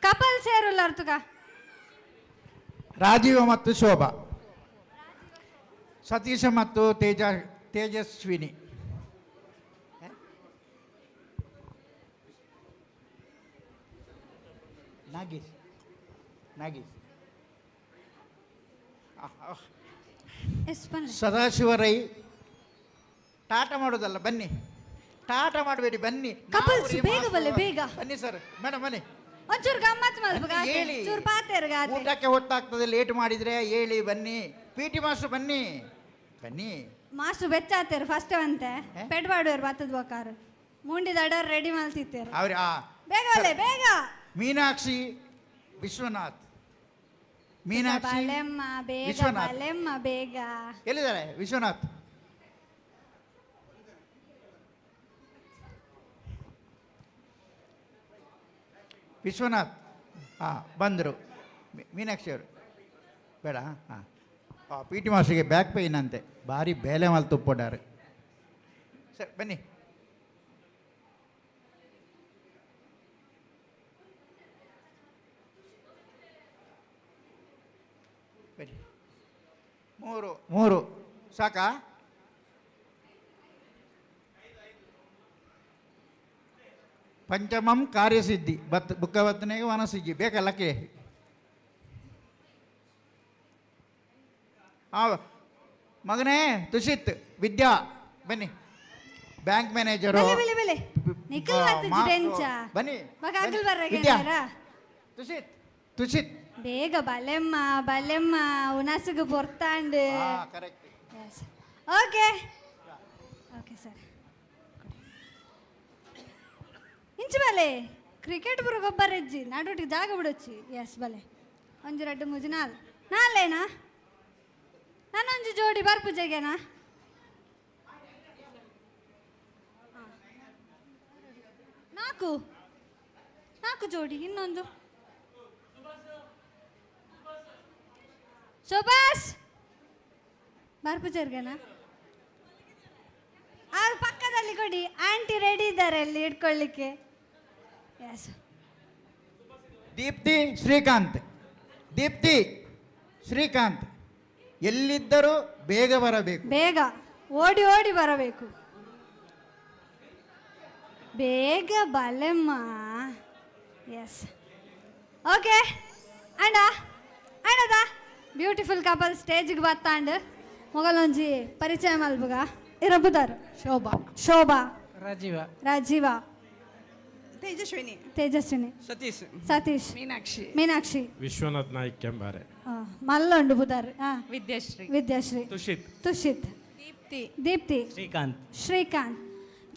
Speaker 1: ಕಪಲ್ ಸೇರುಲ್ಲ ಅರ್ತುಕ.
Speaker 8: ರಾಜೀವ ಮತ್ತು ಶೋಭಾ, ಸತೀಶ ಮತ್ತು ತೇಜಸ್ವಿನಿ. ನಾಗೇಶ್ ನಾಗೇಶ್
Speaker 1: ಎಸ್ ಬನ್ನಿ.
Speaker 8: ಸದಾಶಿವ ರೈ. ಟಾಟ ಮಾಡೋದಲ್ಲ, ಬನ್ನಿ. ಟಾಟ ಮಾಡಬೇಡಿ, ಬನ್ನಿ.
Speaker 1: ಕಪಲ್ಸ್
Speaker 8: ನಾವು
Speaker 1: ಬೇಗ ಬಲ್ಲೆ, ಬೇಗ.
Speaker 8: ಬನ್ನಿ ಸರ್, ಮೇಡಮ್ ಬನ್ನಿ.
Speaker 1: ಒಂಚೂರು ಗಮ್ಮತ್ ಮಲ್ಪ
Speaker 8: ಹೇಳಿ.
Speaker 1: ಚೂರು ಪಾತೇರು ಗಾತೆ.
Speaker 8: ಊಟಕ್ಕೆ ಹೊತ್ತಾಗ್ತದೆ, ಲೇಟ್ ಮಾಡಿದ್ರೆ ಹೇಳಿ ಬನ್ನಿ. ಪಿ ಟಿ ಮಾಸ್ಟರ್ ಬನ್ನಿ ಬನ್ನಿ.
Speaker 1: ಮಾಸ್ಟರ್ ಬೆಚ್ಚಾತೇರು ಫಸ್ಟ್ ಅಂತೆ ಪೆಟ್ ಬಾಡುವರು ಬತ್ತದ ಬೊಕ್ಕಾರು ಮುಂಡಿದ ಅಡರ್ ರೆಡಿ ಮಲ್ತಿತ್ತೇರು.
Speaker 8: ಅವ್ರ
Speaker 1: ಬೇಗ ಬಲ್ಲೆ ಬೇಗ.
Speaker 8: ಮೀನಾಕ್ಷಿ ವಿಶ್ವನಾಥ್, ಮೀನಾಕ್ಷಿ
Speaker 1: ಬಲೆಮ್ಮ ಬೇಗ
Speaker 8: ವಿಶ್ವನಾಥ್.
Speaker 1: ಬಲೆಮ್ಮ ಬೇಗ.
Speaker 8: ಎಲ್ಲಿದ್ದಾರೆ ವಿಶ್ವನಾಥ್? ವಿಶ್ವನಾಥ್ ಹಾಂ ಬಂದರು. ಮೀನಾಕ್ಷಿ ಅವರು ಬೇಡ. ಹಾಂ ಹಾಂ ಪಿ ಟಿ ಮಾಸ್ಟರ್ಗೆ ಬ್ಯಾಕ್ ಪೈನ್ ಅಂತೆ, ಭಾರಿ ಬೇಲೆ ಮಾಲ್ ತುಪ್ಪಡಾರೆ ಸರ್. ಬನ್ನಿ. ಬನ್ನಿ. ಮೂರು ಮೂರು ಸಾಕಾ? ಪಂಚಮಂ ಕಾರ್ಯಸಿದ್ಧಿ ಬತ್ ಬುಕ್ಕ ಬತ್ತನೆಗೆ ವನಸಿದ್ಧಿ ಬೇಕಲ್ಲಕ್ಕೆ. ಆ ಮಗನೇ ತುಷಿತ್ ವಿದ್ಯಾ ಬನ್ನಿ. ಬ್ಯಾಂಕ್ ಮ್ಯಾನೇಜರು
Speaker 1: ಬಲೆ ಬಲೆ ಬಲೆ ನಿಖಲ್ ಬತ್ತಿಜಿ ಬೆಂಚ
Speaker 8: ಬನ್ನಿ.
Speaker 1: ಮಗ ಅಗಲ್ ಬರ್ರ
Speaker 8: ವಿದ್ಯಾ.
Speaker 1: ಗೆಳೆಯರ.
Speaker 8: ತುಷಿತ್ ತುಷಿತ್
Speaker 1: ಬೇಗ ಬಲೆಮ್ಮ ಬಲೆಮ್ಮ ಉನಸುಗು ಪೊರ್ತಾಂಡ್.
Speaker 8: ಕರೆಕ್ಟ್.
Speaker 1: ಓಕೆ ಓಕೆ ಸರ್ ಇಂಚು ಬಲೆ ಕ್ರಿಕೆಟ್ ಬರು ಗೊಬ್ಬರ ಹೆಜ್ಜಿ ನಡುಟಿಗೆ ಜಾಗ ಬಿಡೊಚ್ಚಿ. ಎಸ್ ಬಲೆ ಒಂಜಿ ರಡ್ಡು ಮೂಜಿ ನಾಲ್ ನಾಲೇನಾ? ನಾನೊಂಜಿ ಜೋಡಿ ಬರ್ಪುಜೆಗೆನಾ? ನಾಲ್ಕು ನಾಲ್ಕು ಜೋಡಿ ಇನ್ನೊಂದು. ಸುಭಾಷ್ ಬರ್ಪುಜರ್ಗೆನಾ? ಅವ್ರ ಪಕ್ಕದಲ್ಲಿ ಕೊಡಿ, ಆಂಟಿ ರೆಡಿ ಇದ್ದಾರೆ ಅಲ್ಲಿ ಇಟ್ಕೊಳ್ಳಿಕ್ಕೆ. ಎಸ್.
Speaker 8: ದೀಪ್ತಿ ಶ್ರೀಕಾಂತ್, ದೀಪ್ತಿ ಶ್ರೀಕಾಂತ್ ಎಲ್ಲಿದ್ದರೂ ಬೇಗ ಬರಬೇಕು.
Speaker 1: ಬೇಗ ಓಡಿ ಓಡಿ ಬರಬೇಕು, ಬೇಗ ಬಲೆಮ್ಮ. ಎಸ್, ಓಕೆ ಅಣ್ಣ ಅಣ್ಣದ ಬ್ಯೂಟಿಫುಲ್ ಕಪಲ್ ಸ್ಟೇಜ್ಗೆ ಬತ್ತಾಂಡ್ ಮೊಗಲೊಂಜಿ ಪರಿಚಯ ಮಲ್ಪುಗ ಇರಬುದಾರು.
Speaker 9: ಶೋಭಾ.
Speaker 1: ಶೋಭಾ.
Speaker 9: ರಾಜೀವ.
Speaker 1: ರಾಜೀವ.
Speaker 9: ತೇಜಸ್ವಿನಿ.
Speaker 1: ತೇಜಸ್ವಿನಿ.
Speaker 9: ಸತೀಶ್.
Speaker 1: ಸತೀಶ್.
Speaker 9: ಮೀನಾಕ್ಷಿ.
Speaker 1: ಮೀನಾಕ್ಷಿ.
Speaker 10: ವಿಶ್ವನಾಥ್ ನಾಯ್ಕ್ ಕೆಂಬಾರೆ.
Speaker 1: ಮಲ್ಲೊಂಡು ಬುದಾರ್.
Speaker 9: ವಿದ್ಯಾಶ್ರೀ.
Speaker 1: ವಿದ್ಯಾಶ್ರೀ.
Speaker 10: ತುಷಿತ್.
Speaker 1: ತುಷಿತ್.
Speaker 9: ದೀಪ್ತಿ.
Speaker 1: ದೀಪ್ತಿ.
Speaker 11: ಶ್ರೀಕಾಂತ್.
Speaker 1: ಶ್ರೀಕಾಂತ್.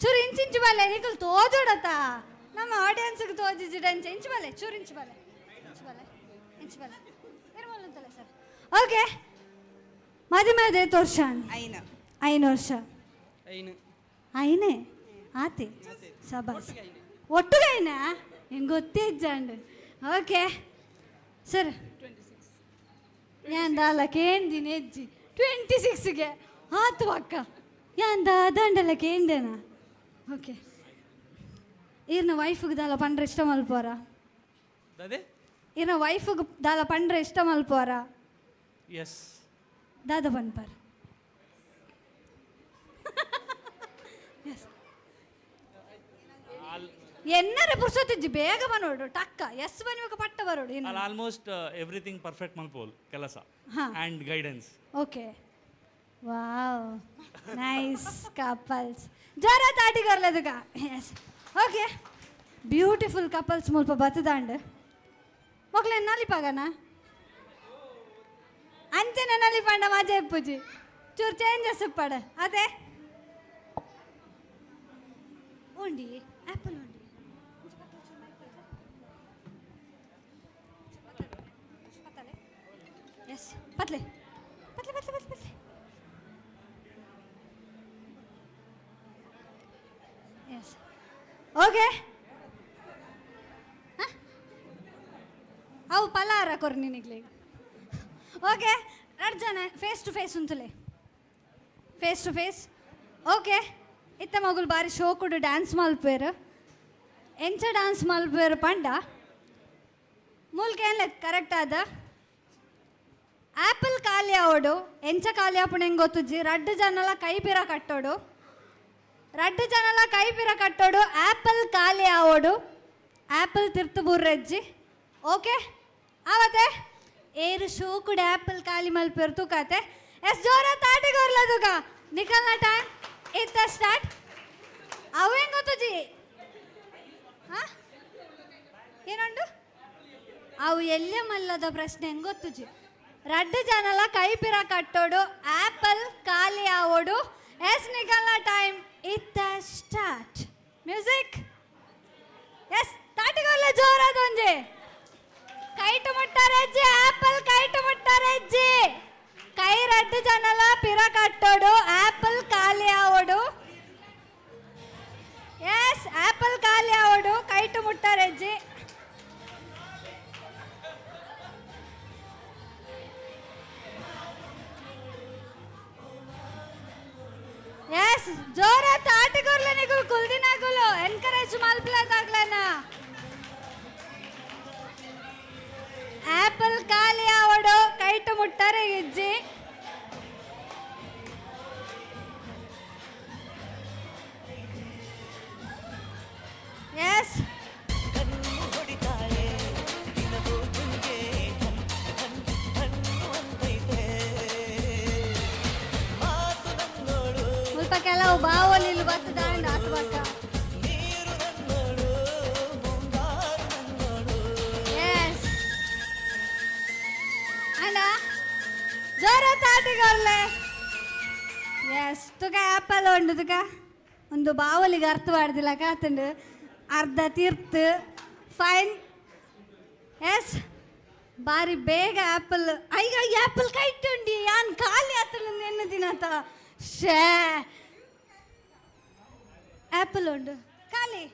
Speaker 1: ಚೂರು ಇಂಚಿಂಚು ಬಲ್ಲೆ, ನಿಕುಲ್ ತೋಜೋಡತ ನಮ್ಮ ಆಡಿಯನ್ಸ್ಗೆ ತೋಜಿಜಿಡ. ಇಂಚ ಇಂಚು ಬಲ್ಲೆ, ಚೂರು ಇಂಚು ಬಲ್ಲೆ, ಇಂಚು ಬಲ್ಲೆ, ಇಂಚು ಬಲ್ಲೆ ಇರ್ಮಲ್ಲಂತಲ್ಲ ಸರ್. ಓಕೆ, ಮದುವೆ ವರ್ಷ?
Speaker 9: ಐನ.
Speaker 1: ಐನು ವರ್ಷ.
Speaker 9: ಐನು.
Speaker 1: ಐನೇ ಆತೆ ಸಬಾಸ್. ಒಟ್ಟುಗೆ ಐನಾ? ಹೆಂಗೆ ಗೊತ್ತೇ ಇಜ್ಜಾಂಡ್. ಓಕೆ ಸರ್, ಯಾನ್ ದಾಲ ಕೇಂದಿನ ಹೆಜ್ಜಿ 26ಗೆ ಆತು ಅಕ್ಕ. ಯಾನ್ ದಾದಂಡಲ ಕೇಂದೇನಾ? ಓಕೆ, ಈರ್ನ ವೈಫ್ಗೆ ದಾಲ ಪಂಡ್ರೆ ಇಷ್ಟ ಮಲ್ಪೋರ?
Speaker 11: ಅದೇ.
Speaker 1: ಈರ್ನ ವೈಫ್ಗೆ ದಾಲ ಪಂಡ್ರೆ ಇಷ್ಟ ಮಲ್ಪೋರ?
Speaker 11: ಎಸ್.
Speaker 1: ದಾದ ಪನ್ಪರ್? ಎನ್ನರೆ ಪುರ್ಸೊತ್ತಿಜ್ಜಿ, ಬೇಗ ಬನೋಡು ಟಕ್ಕ ಎಸ್ ಬನ್ಬೇಕು ಪಟ್ಟ ಬರೋಡು ಇನ್ನು.
Speaker 11: ಅಲ್ಲಿ ಆಲ್ಮೋಸ್ಟ್ ಎವ್ರಿಥಿಂಗ್ ಪರ್ಫೆಕ್ಟ್ ಮಲ್ಪೋಲ್ ಕೆಲಸ
Speaker 1: ಹಾ.
Speaker 11: And guidance.
Speaker 1: Okay, wow, nice couples. ಜೋರ ತಾಟಿಗರ್ಲದಗ. ಎಸ್, ಓಕೆ, ಬ್ಯೂಟಿಫುಲ್ ಕಪಲ್ಸ್ ಮುಲ್ಪ ಬತ್ತದಾಂಡ್. ಮೊಕ್ಲೆ ನಲಿಪಾಗನ ಅಂಚನೆ ನಲಿಪಂಡ ಮಜಾ ಇಪ್ಪುಜಿ, ಚೂರು ಚೇಂಜಸ್ ಇಪ್ಪಡ. ಅದೇ ಉಂಡಿ ಆ್ಯಪಲ್ ಉಂಡಿ. ಎಸ್, ಪತ್ಲೆ ಪತ್ಲೆ ಪತ್ಲೆ ಪತ್ಲೆ ಪತ್ಲೆ. Yes, okay. ಅವು ಪಲಾರ ಕೊರ್ ನಿನಗ್ಲೆ. ಓಕೆ, ಎರಡು ಜನ ಫೇಸ್ ಟು ಫೇಸ್ ಉಂತಲೆ, ಫೇಸ್ ಟು ಫೇಸ್. ಓಕೆ, ಇತ್ತ ಮಗುಲು ಬಾರಿ ಶೋಕುಡು ಡ್ಯಾನ್ಸ್ ಮಲ್ಪೇರು. ಎಂಚ ಡ್ಯಾನ್ಸ್ ಮಲ್ಪೇರು ಪಂಡ ಮೂಲ್ಕೆ ಏನ್ಲೆ ಕರೆಕ್ಟ್ ಆದ ಆ್ಯಪಲ್ ಖಾಲಿ ಆವಡು. ಎಂಚ ಖಾಲಿ ಆಪುಣ ಹೆಂಗೆ ಗೊತ್ತುಜ್ಜಿ. ರಡ್ಡು ಜನಲ ಕೈ ಪಿರ ಕಟ್ಟೋಡು, ರಡ್ಡು ಜನಲ ಕೈ ಪಿರ ಕಟ್ಟೋಡು, ಆ್ಯಪಲ್ ಖಾಲಿ ಆವಡು, ಆ್ಯಪಲ್ ತಿರ್ತು ಬುರ್ರೆಜ್ಜಿ. ಓಕೆ, ಆವತ್ತೆ ಏರು ಶೋಕುಡು ಆ್ಯಪಲ್ ಖಾಲಿ ಮಲ್ಪೇರು ತೂಕಾತೆ. ಎಸ್, ಜೋರ ತಾಟಿಗೋರ್ಲ ತೂಕ. ನಿಕಲ್ನ ಟೈಮ್ ಇತ್ತ ಸ್ಟಾರ್ಟ್. ಅವು ಹೆಂಗೆ ಗೊತ್ತುಜ್ಜಿ? ಹಾಂ, ಏನಂಡು ಅವು ಎಲ್ಲೆ ಮಲ್ಲದ ಪ್ರಶ್ನೆ ಹೆಂಗೆ ಗೊತ್ತುಜ್ಜಿ. ರಡ್ಡು ಜನಲ ಕೈ ಪಿರ ಕಟ್ಟೋಡು, ಆ್ಯಪಲ್ ಖಾಲಿ ಆವೋಡು. ಎಸ್, ನಿಕಲ್ನ ಟೈಮ್ ಇತ್ತ ಸ್ಟಾರ್ಟ್. ಮ್ಯೂಸಿಕ್. ಎಸ್, ತಾಟಿಗೊಲ್ಲ ಜೋರಾದೊಂಜಿ. ಕೈಟು ಮುಟ್ಟಾರೆಜ್ಜಿ ಆ್ಯಪಲ್, ಕೈಟು ಮುಟ್ಟಾರೆಜ್ಜಿ. ಕೈ ರಡ್ಡು ಜನಲ ಪಿರ ಕಟ್ಟೋಡು, ಆ್ಯಪಲ್ ಖಾಲಿ ಆವೋಡು. ಎಸ್, ಆ್ಯಪಲ್ ಖಾಲಿ ಆವೋಡು, ಕೈಟು ಮುಟ್ಟಾರೆಜ್ಜಿ. ಎಸ್, ಜೋರ ತಾಟಿಗೊರ್ಲೆ ನಿಗುಲ್ ಕುಲ್ದಿನಾಗುಲು ಎನ್ಕರೇಜ್ ಮಲ್ಪಲಾದಾಗ್ಲೇನ. ಆ್ಯಪಲ್ ಖಾಲಿ ಆವಡು, ಕೈಟು ಮುಟ್ಟಾರೆ ಇಜ್ಜಿ. ಎಸ್, ಮುಲ್ಪ ಕೆಲವು ಬಾವಲಿ ಇಲ್ಲಿ ಬತ್ತದ ಆತು ಬಕ್ಕ. ಎಸ್ ಅಣ್ಣ, ಜೋರ ತಾಟಿಗೊರ್ಲೆ. ಎಸ್, ತುಕ ಆ್ಯಪಲ್ ಉಂಡು ತುಕ. ಒಂದು ಬಾವಲಿಗೆ ಅರ್ಥ ಮಾಡ್ದಿಲ್ಲ ಕಾತಂಡು ಅರ್ಧ ತೀರ್ತು. ಫೈನ್. ಎಸ್. ಬಾರಿ ಬೇಗ ಆ್ಯಪಲ್ ಐಗ ಆ್ಯಪಲ್ ಕೈಟುಂಡಿ ಯಾನ್ ಖಾಲಿ ಆತನ ಎನ್ನ ದಿನತ ಶೇ ಆ್ಯಪಲ್ ಉಂಡು ಖಾಲಿ.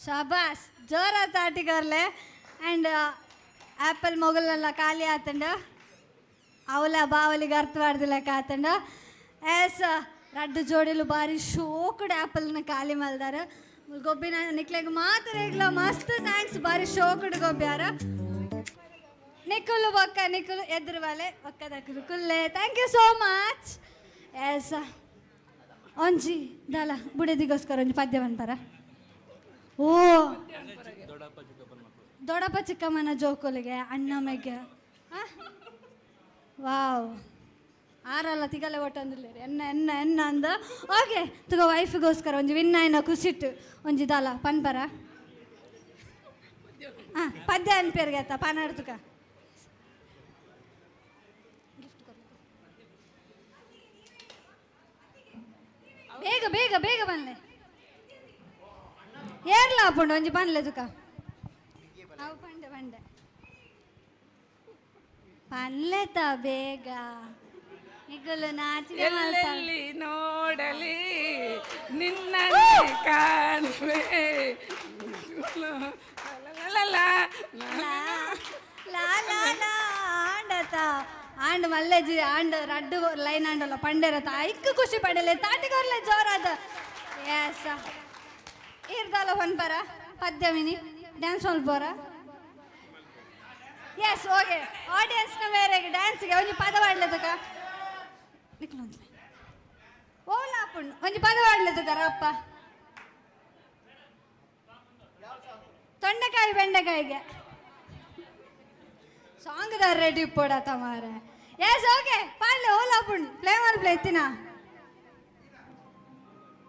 Speaker 1: ಶಬಾಸ್, ಜೋರಾತ ಆಟಿಗಾರ್ಲೆ. ಆ್ಯಂಡ್ ಆ್ಯಪಲ್ ಮೊಗಲೆಲ್ಲ ಖಾಲಿ ಆತಂಡ, ಅವಲ ಬಾವಲಿಗೆ ಅರ್ಥವಾಡ್ದಿಲ್ಲ ಆತಂಡ. ಎಸ್, ರಡ್ಡು ಜೋಡಿಲು ಬಾರಿ ಶೋಕುಡ್ ಆ್ಯಪಲ್ನ ಖಾಲಿ ಮಲ್ದಾರ. ಗೊಬ್ಬಿನ ನಿಕ್ಲೆಗ್ ಮಾತ್ರ ಇಗ್ಲ ಮಸ್ತ್ thanks, ಬಾರಿ ಶೋಕುಡ್ ಗೊಬ್ಬ್ಯಾರ. ನಿಕ್ಕುಲು ಬೊಕ್ಕ ನಿಕ್ಕುಲು ಎದುರು ಬಾಲೆ ಒಕ್ಕದಕ್ಕಲು ಕುಲ್ಲೆ. Thank you so much. Yes, ಒಂಜಿ ದಾಲ ಬುಡೆದಿಗೋಸ್ಕರ ಒಂಜಿ ಪದ್ಯ ಬಂತಾರ. ಓ ದೊಡ್ಡಪ್ಪ ಚಿಕ್ಕಮ್ಮನ ಜೋಕುಲಿಗೆ ಅಣ್ಣಮ್ಮೆಗೆ. ವಾವ್, ಆರಲ್ಲ ತಿಗಲೆ ಒಟ್ಟಂದಿಲ್ಲ ಎನ್ನ ಎನ್ನ ಎನ್ನ ಅಂದ. ಓಕೆ, ತುಗ ವೈಫಿಗೋಸ್ಕರ ಒಂಜಿ ವಿನ್ನಾಯನ ಖುಷಿಟ್ಟು ಒಂಜಿ ದಾಲ ಪನ್ಪರ. ಹಾಂ, ಪದ್ಯ ಅನ್ಪೇರ್ಗೆ ಆತ ಪನಾಡ್ ತುಕ. ಬೇಗ ಬೇಗ ಬೇಗ ಬನ್ಲೆ, ಏರ್ಲ ಹಾಪುಂಡು ಒಂಜಿ ಪನ್ಲೆ ತುಕ. ಅವು ಪಂಡೆ ಪಂಡೆ ಪನ್ಲೆತ ಬೇಗ ನಿಗುಲು ನಾಚಿಕೆ ಮಾಡ್ತಾಳೆ.
Speaker 9: ಎಲ್ಲೆಲ್ಲಿ ನೋಡಲಿ ನಿನ್ನ ಕಾಣುವೆ. ಲಾ
Speaker 1: ಲಾ ಲಾ ಲಾ ಲಾ ಆಂಡತ ಆಂಡ್ ಮಲ್ಲೆಜಿ ಆಂಡ್ ರಡ್ಡು ಲೈನ್ ಆಂಡಲ್ಲ ಪಂಡೆರತ ಐಕ್ ಖುಷಿ ಪಡಲೆ ತಾಟಿಗೊರ್ಲೆ ಜೋರಾದ. ಎಸ್, ಇರ್ದಲ್ಲ ಪನ್ಪರ ಪದ್ಯ ಮಿನಿ ಡ್ಯಾನ್ಸ್ ಮಲ್ಪೋರ. ಎಸ್, ಓಕೆ, ಆಡಿಯನ್ಸ್ನ ಮೇರೆಗೆ ಡ್ಯಾನ್ಸ್ಗೆ ಒಂಜಿ ಪದ ಪಾಡ್ಲೆತಕ ನಿಕ್ಲೊಂದು ಓಲ ಆಪುಂಡು ಒಂಜಿ ಪದ ಪಾಡ್ಲೆತಕ ರಪ್ಪ. ತೊಂಡೆಕಾಯಿ ಬೆಂಡೆಕಾಯಿಗೆ ಸಾಂಗ್ ದಾರ ರೆಡಿ ಪೋಡಾತ ಮಾರೆ. ಎಸ್, ಓಕೆ, ಪಾಡ್ಲೆ ಓಲ ಆಪುಂಡು ಪ್ಲೇ ಮಲ್ಪ್ಲೆ ಎತ್ತಿನ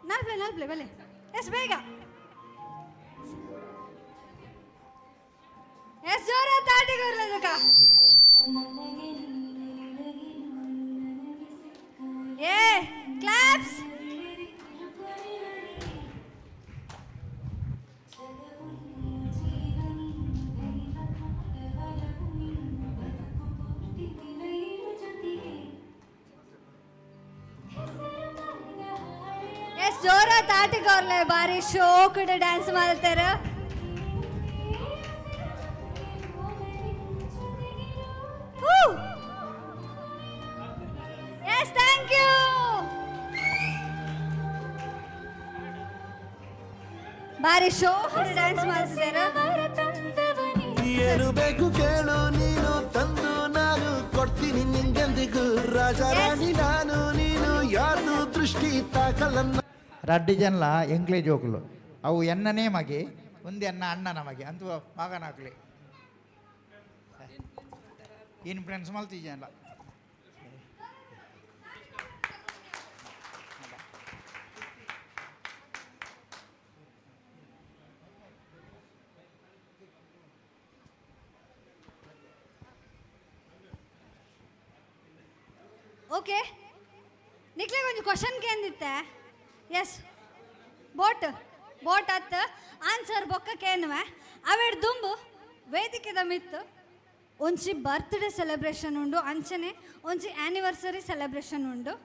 Speaker 1: ನಲ್ಪ್ಲೆ ನಲ್ಪ್ಲೆ ಬಲೆ. ಎಸ್, ಬೇಗ. ಎಸ್, ಜೋರ ತಾಟಿಗೊರ್ಲದಕ್ಕ. ಏ ಕ್ಲಾಪ್ಸ್. ಎಸ್, ಜೋರ ತಾಟಿಗೊರ್ಲೆ, ಬಾರಿ ಶೋಕುಡ್ ಡ್ಯಾನ್ಸ್ ಮಾಡ್ತಾರೆ. Yes, thank you. ಬಾರಿ ಶೋಕುಡ್ ಡ್ಯಾನ್ಸ್ ಮಾಡ್ತಿದ್ದಾರೆ.
Speaker 10: ಏನು ಬೇಕು ಕೇಳು ನೀನು, ತಂದು ನಾನು ಕೊಡ್ತೀನಿ ನಿಂಗೆಂದಿಗೂ. ರಾಜ ರಾಣಿ ನಾನು ನೀನು, ಯಾರ್ದು ದೃಷ್ಟಿ ತಾಕಲನ್ನ.
Speaker 8: ರಡ್ಡು ಜನಲ ಎಂಕ್ಲೆ ಜೋಕುಲು ಅವು ಎನ್ನನೇ ಮಗೆ ಒಂದು ಎನ್ನ ಅಣ್ಣನ ಮಗೆ ಅಂತೂ ಮಗನಾಕ್ಲಿ ಇನ್ಫ್ಲುಯೆನ್ಸ್ ಮಲ್ತಿಜನಲ.
Speaker 1: ಓಕೆ, ನಿಕ್ಲೆಗ್ ಒಂಜಿ ಕ್ವಶನ್ ಕೇಂದಿತ್ತೆ. ಎಸ್, ಬೋಟ್ ಬೋಟ್ ಅತ್ ಆನ್ಸರ್ ಬೊಕ್ಕ ಕೇನುವೆ. ಅವೆಡ್ ದುಂಬು ವೇದಿಕೆದ ಮಿತ್ತು ಒಂಜಿ ಬರ್ತ್ಡೇ ಸೆಲೆಬ್ರೇಷನ್ ಉಂಡು, ಅಂಚನೆ ಒಂಜಿ ಆ್ಯನಿವರ್ಸರಿ ಸೆಲೆಬ್ರೇಷನ್ ಉಂಡು.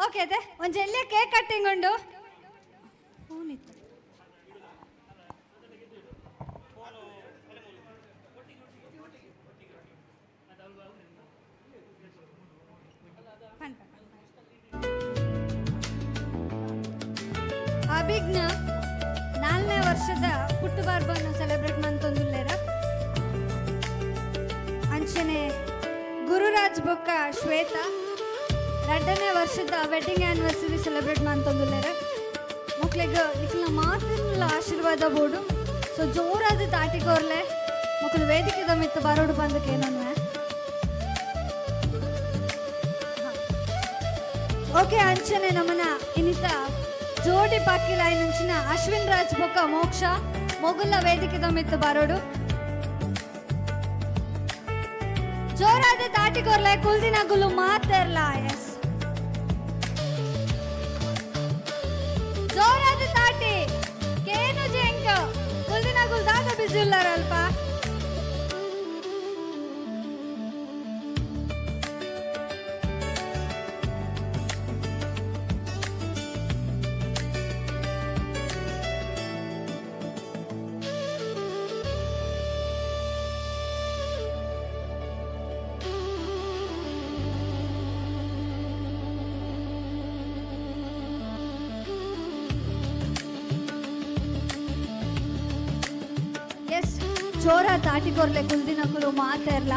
Speaker 1: ಓಕೆ ಅದೇ ಒಂಜಿ ಎಲ್ಲಿಯ ಕೇಕ್ ಕಟ್ಟಿಂಗ್ ಉಂಡು. ಫೋನ್ ಇತ್ತು. ಪನ್ ಪನ್. ಅಭಿಜ್ಞ 4ನೇ ವರ್ಷದ ಪುಟ್ಟುಬಾರ್ಬನ್ನು ಸೆಲೆಬ್ರೇಟ್ ಮಂತೊಂದುಲ್ಲೇರ. ಅಂಚನೆ ಗುರುರಾಜ್ ಬೊಕ್ಕ ಶ್ವೇತಾ 2ನೇ ವರ್ಷದ ವೆಡ್ಡಿಂಗ್ ಆ್ಯನಿವರ್ಸರಿ ಸೆಲೆಬ್ರೇಟ್ ಮಂತೊಂದುಲ್ಲೇರ. ಮಕ್ಳಿಗೆ ನಿಕ್ಲ ಮಾತಿನ ಆಶೀರ್ವಾದ ಬೋಡು. ಸೊ ಜೋರಾದ ತಾಟಿಕೋರ್ಲೆ, ಮಕ್ಕಳು ವೇದಿಕೆದ ಮಿತ್ತು ಬರೋಡು ಬಂದಕ್ಕೆ ಏನನ್ವೆ. ಓಕೆ, ಅಂಚನೆ ನಮ್ಮನ ಇನ್ನಿತ ಜೋಡಿ ಪಾಕಿಲ ಅಂಚಿನ ಅಶ್ವಿನ್ ರಾಜ್ ಬೊಕ್ಕ ಮೋಕ್ಷ ಮೊಗುಲ ವೇದಿಕೆದ ಮಿತ್ತು ಬರೋಡು. ಜೋರಾದ ತಾಟಿಕೋರ್ಲೆ ಕುಲ್ದಿನ ಗುಲು ಮಾತೆರ್ಲ. ಎಸ್, ಜೋರಾದ ತಾಟಿ ಕೇನು ಜೆಂಕ ಕುಲ್ದಿನ ಗುಲ್ ದಾಗ ಬಿಸಿ ಉಲ್ಲಾರಲ್ಪ. ಜೋರ ತಾಟಿಕೊರ್ಲೆ ಕುಲ್ದಿನಕುಲು ಮಾತೆರ್ಲ.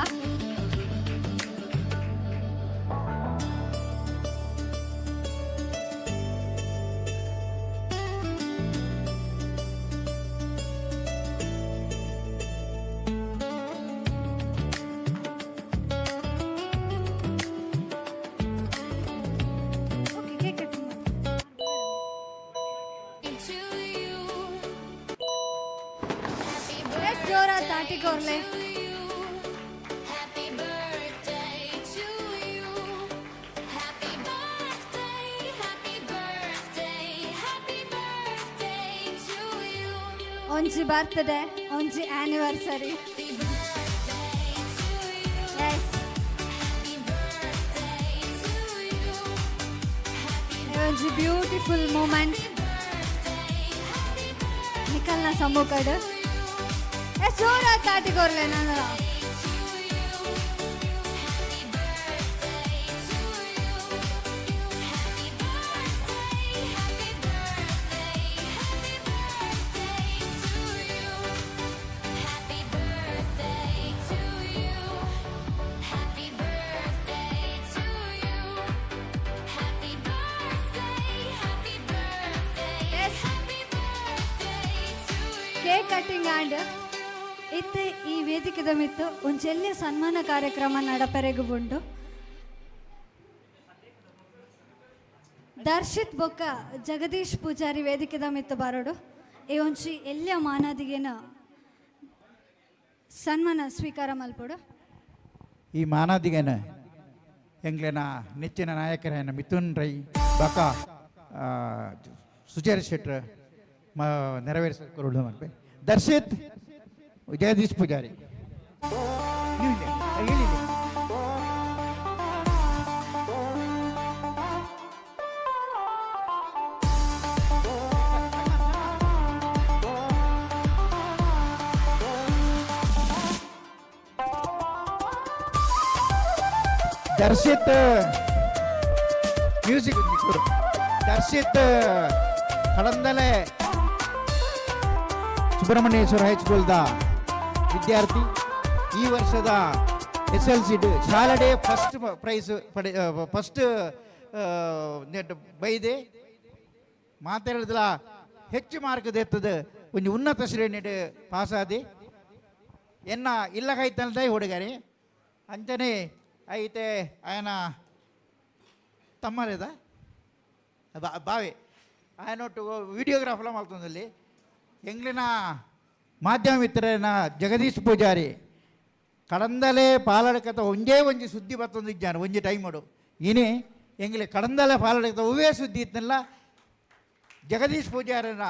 Speaker 1: ಓಕೆ, ಕೇಕ್ ಕಟ್ ಮಾಡು. ಎಸ್, ಜೋರ ತಾಟಿಕೊರ್ಲೆ. ಒಂಜಿ ಬರ್ತ್ಡೇ, ಒಂಜಿ ಆನಿವರ್ಸರಿ. ಎಸ್, ಒಂಜಿ ಬ್ಯೂಟಿಫುಲ್ ಮೂಮೆಂಟ್ ನಿಕಲ್ನ ಸಮ್ಮುಖಡ್. ಎಸ್, ಜೋರ ತಾಟಿಕೊರ್ಲೆ ನನ್ನ. ಎಸ್, ಕೇಕ್ ಕಟ್ಟಿಂಗ್ ಆಂಡ್ ಇತ್ತೆ ಈ ವೇದಿಕೆದ ಮಿತ್ತು ಒಂಜೆಲ್ಯ ಸನ್ಮಾನ ಕಾರ್ಯಕ್ರಮ ನಡಪೆರೆಗು ಉಂಡು. ದರ್ಶಿತ್ ಬೊಕ್ಕ ಜಗದೀಶ್ ಪೂಜಾರಿ ವೇದಿಕೆದ ಮಿತ್ತು ಬರೋಡು. ಈ ಒಂಜಿ ಎಲ್ಯ ಮಾನಾದಿಗೆನ ಸನ್ಮಾನ ಸ್ವೀಕಾರ ಮಲ್ಪೊಡು.
Speaker 8: ಈ ಮಾನಾದಿಗೆನ ಎಂಗ್ಲೆನ ನೆಚ್ಚಿನ ನಾಯಕರಾಯನ ಮಿಥುನ್ ರೈ ಬಕ ಸುಚೇರ್ ಶೆಟ್ರ್ ಮ ನೆರವೇರಿಸ ಕೊರಡು ಮಲ್ಪೆ. ದರ್ಶಿತ್, ಜಗದೀಶ್ ಪೂಜಾರಿ, ನೀವು ಇಲ್ಲಿ, ಹೇಳಿ ಇಲ್ಲಿ. ದರ್ಶಿತ್ ಮ್ಯೂಸಿಕ್. ದರ್ಶಿತ್ ಕಳಂದಲೆ ಸುಬ್ರಹ್ಮಣ್ಯೇಶ್ವರ ಹೈಸ್ಕೂಲ್ದ ವಿದ್ಯಾರ್ಥಿ. ಈ ವರ್ಷದ ಎಸ್ ಎಲ್ ಸಿ ಶಾಲೆಡೆ ಫಸ್ಟ್ ಪ್ರೈಸ್ ಪಡೆ, ಫಸ್ಟ್ ನೆಟ್ ಬೈದೆ ಮಾತಾಡಿದಲ ಹೆಚ್ಚು ಮಾರ್ಕ್ ದೆತ್ತದ ಒಂಜಿ ಉನ್ನತ ಶ್ರೇಣಿಡ್ ಪಾಸಾದಿ. ಎನ್ನ ಇಲ್ಲ ಕೈತಲ್ದೈ ಹುಡುಗರಿ ಅಂಚನೆ ಐತೆ. ఆయన ತಮ್ಮಲೇದ ಬಾವೆ ఆయన ವಿಡಿಯೋಗ್ರಾಫರ್ಲ ಮಲ್ತೊಂದಲ್ಲಿ. ಎಂಗ್ಲಿನ ಮಾಧ್ಯಮ ಮಿತ್ರನ ಜಗದೀಶ್ ಪೂಜಾರಿ ಕಡಂದಲೆ ಪಾಲಡಕತ ಒಂಜೇ ಒಂಜಿ ಸುದ್ದಿ ಬತ್ತೊಂದು ಇಜ್ಜಾನು ಒಂಜಿ ಟೈಮ್ ಇನಿ ಎಂಗ್ಲೆ ಕಡಂದಲೆ ಪಾಲಡಕತ ಒವ್ವೇ ಸುದ್ದಿ ಇತ್ತಲ್ಲ, ಜಗದೀಶ್ ಪೂಜಾರಿನ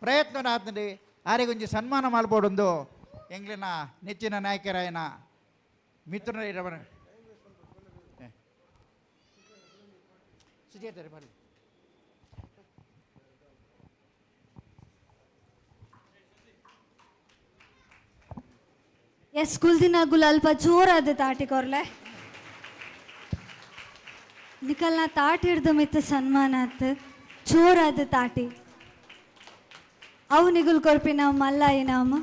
Speaker 8: ಪ್ರಯತ್ನ ಆತಂడి ಆರೆಗೊಂಜಿ ಸನ್ಮಾನ ಮಲ್ಪೊಡೊಂದು ಎಂಗ್ಲಿನ ನೆಚ್ಚಿನ ನಾಯಕರಾಯನ ಮಿತ್ರನ ಸುಜೇತರೆ ಬರಲಿ.
Speaker 1: ಎಸ್, ಕುಲ್ದಿನ ಅಲ್ಪ ಜೋರಾದ ತಾಟಿ ಕೊರ್ಲೆ. ನಿಕಲ್ನ ತಾಟಿ ಹಿಡ್ದು ಮಿತ್ತ ಸನ್ಮಾನ ಆತ್. ಜೋರಾದ ತಾಟಿ. ಅವು ನಿಗುಲ್ ಕೊರ್ಪಿನ ಮಲ್ಲ ಇನಾಮ.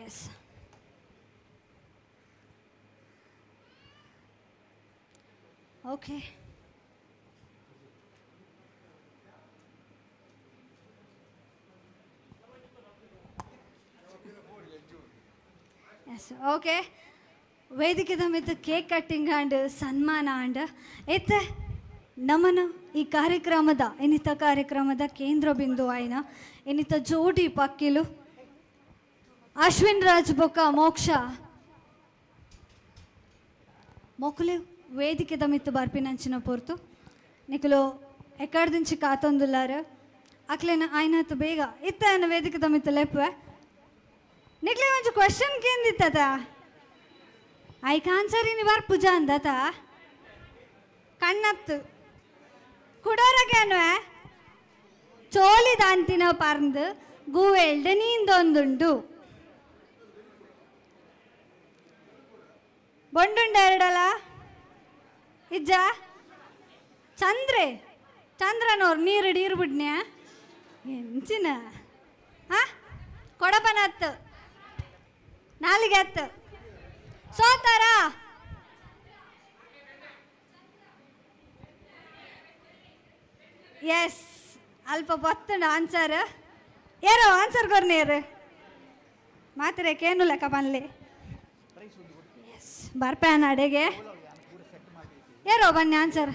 Speaker 1: Yes okay. ಎಸ್ ಓಕೆ, ವೇದಿಕೆದ ಮಿತ್ತ ಕೇಕ್ ಕಟ್ಟಿಂಗ್ ಆಂಡ್ ಸನ್ಮಾನ ಆಂಡ್. ಇತ್ತೆ ನಮನ ಈ ಕಾರ್ಯಕ್ರಮದ ಇನ್ನಿತ ಕಾರ್ಯಕ್ರಮದ ಕೇಂದ್ರ ಬಿಂದು ಆಯ್ನ ಇನ್ನಿತ ಜೋಡಿ ಪಕ್ಕಿಲು ಅಶ್ವಿನ್ ರಾಜ್ ಬೊಕ್ಕ ಮೋಕ್ಷ ಮೊಕುಲು ವೇದಿಕೆದ ಮಿತ್ತು ಬರ್ಪಿನಂಚಿನ ಪೊರ್ತು. ನಿಕುಲು ಎಕ್ಕಡ್ದಿಂಚಿ ಕಾತೊಂದುಲ್ಲಾರ. ಅಕ್ಲೆನ ಆಯ್ನಾತು ಬೇಗ ಇತ್ತ ఆయన ವೇದಿಕೆದ ಮಿತ್ತು ಲೆಪ್ಪುವೆ. ನಿಕ್ಲೆ ಒಂಜಿ ಕ್ವಶನ್ ಕೇಂದಿತ್ತದ, ಐಕ್ ಆನ್ಸರ್ ಇನಿ ಬರ್ಪುಜ ಅಂದತ. ಕಣ್ಣತ್ತು ಕುಡೋರಗೇನ್ವೆ ಚೋಲಿ ದಾಂತಿನ ಪರ್ಂದ್ ಗುವೆಲ್ಡ್ ನೀಂದೊಂದುಂಡು ಬೊಂಡುಂಡ ಎರಡಲ ಇಜ್ಜ ಚಂದ್ರೆ ಚಂದ್ರನವ್ರು ನೀರು ಡೀರು ಬಿಡ್ನ್ಯಾ ಎಂಚಿನ? ಹಾ. ಕೊಡಪನತ್ತು ನಾಲಿಗೆ ಅತ್ತು ಸೋತಾರ. ಎಸ್, ಅಲ್ಪ ಬತ್ತಂಡ ಆನ್ಸರ್. ಏರೋ ಆನ್ಸರ್ ಕೊರ್ನೇರು ಮಾತ್ರೆ ಕೇನು ಲೆಕ್ಕ ಬನ್ಲಿ. ಎಸ್, ಬರ್ಪ್ಯಾನ ಅಡೆಗೆ. ಏರೋ ಬನ್ನಿ ಆನ್ಸರ್.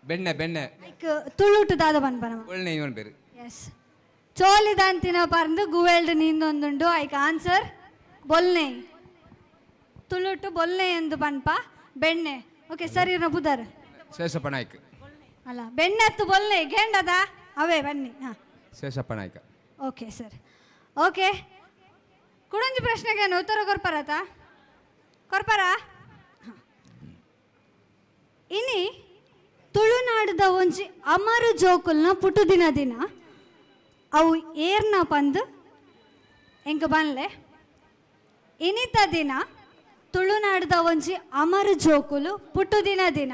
Speaker 12: ಬೆಣ್ಣೆ ಬೆಣ್ಣೆ.
Speaker 1: ಲೈಕ್ ತುಳುಟು ದಾದ ಬನ್ಪನ.
Speaker 12: ಒಳ್ಳೆ ಇವನ್ ಬೇರೆ.
Speaker 1: ಎಸ್, ಚೋಲಿದಂತಿನ ಪರ್ದು ಗುವೆಲ್ಡ್ ನೀಂದೊಂದುಂಡು. ಐಕ್ ಆನ್ಸರ್ ಬೊಲ್ನೆ. ತುಳುಟು ಬೊಲ್ನೆ ಎಂದು ಪನ್ಪ ಬೆಣ್ಣೆ. ಓಕೆ ಸರಿ, ಬುದಾರ್.
Speaker 12: ಶೇಷಪ್ಪ ನಾಯ್ಕ.
Speaker 1: ಅಲ್ಲ, ಬೆಣ್ಣತ್ತು ಬೊಲ್ನೆ ಗೇಂಡದ ಅವೇ ಬನ್ನಿ. ಹಾಂ,
Speaker 12: Sheshappa Naik.
Speaker 1: Okay sir. Okay, ಕುಡಂಜಿ ಪ್ರಶ್ನೆಗೆ ಉತ್ತರ ಕೊರ್ಪರತ ಕೊರ್ಪರ. ಇನಿ ತುಳುನಾಡದ ಒಂಜಿ ಅಮರ ಜೋಕುಲ್ನ ಪುಟುದಿನ ದಿನ ಅವು ಏರ್ನ ಪಂದು ಎಂಕ ಬನ್ಲೆ. ಇನಿತ ದಿನ ತುಳುನಾಡದ ಒಂಜಿ ಅಮರ ಜೋಕುಲು ಪುಟ್ಟುದಿನ ದಿನ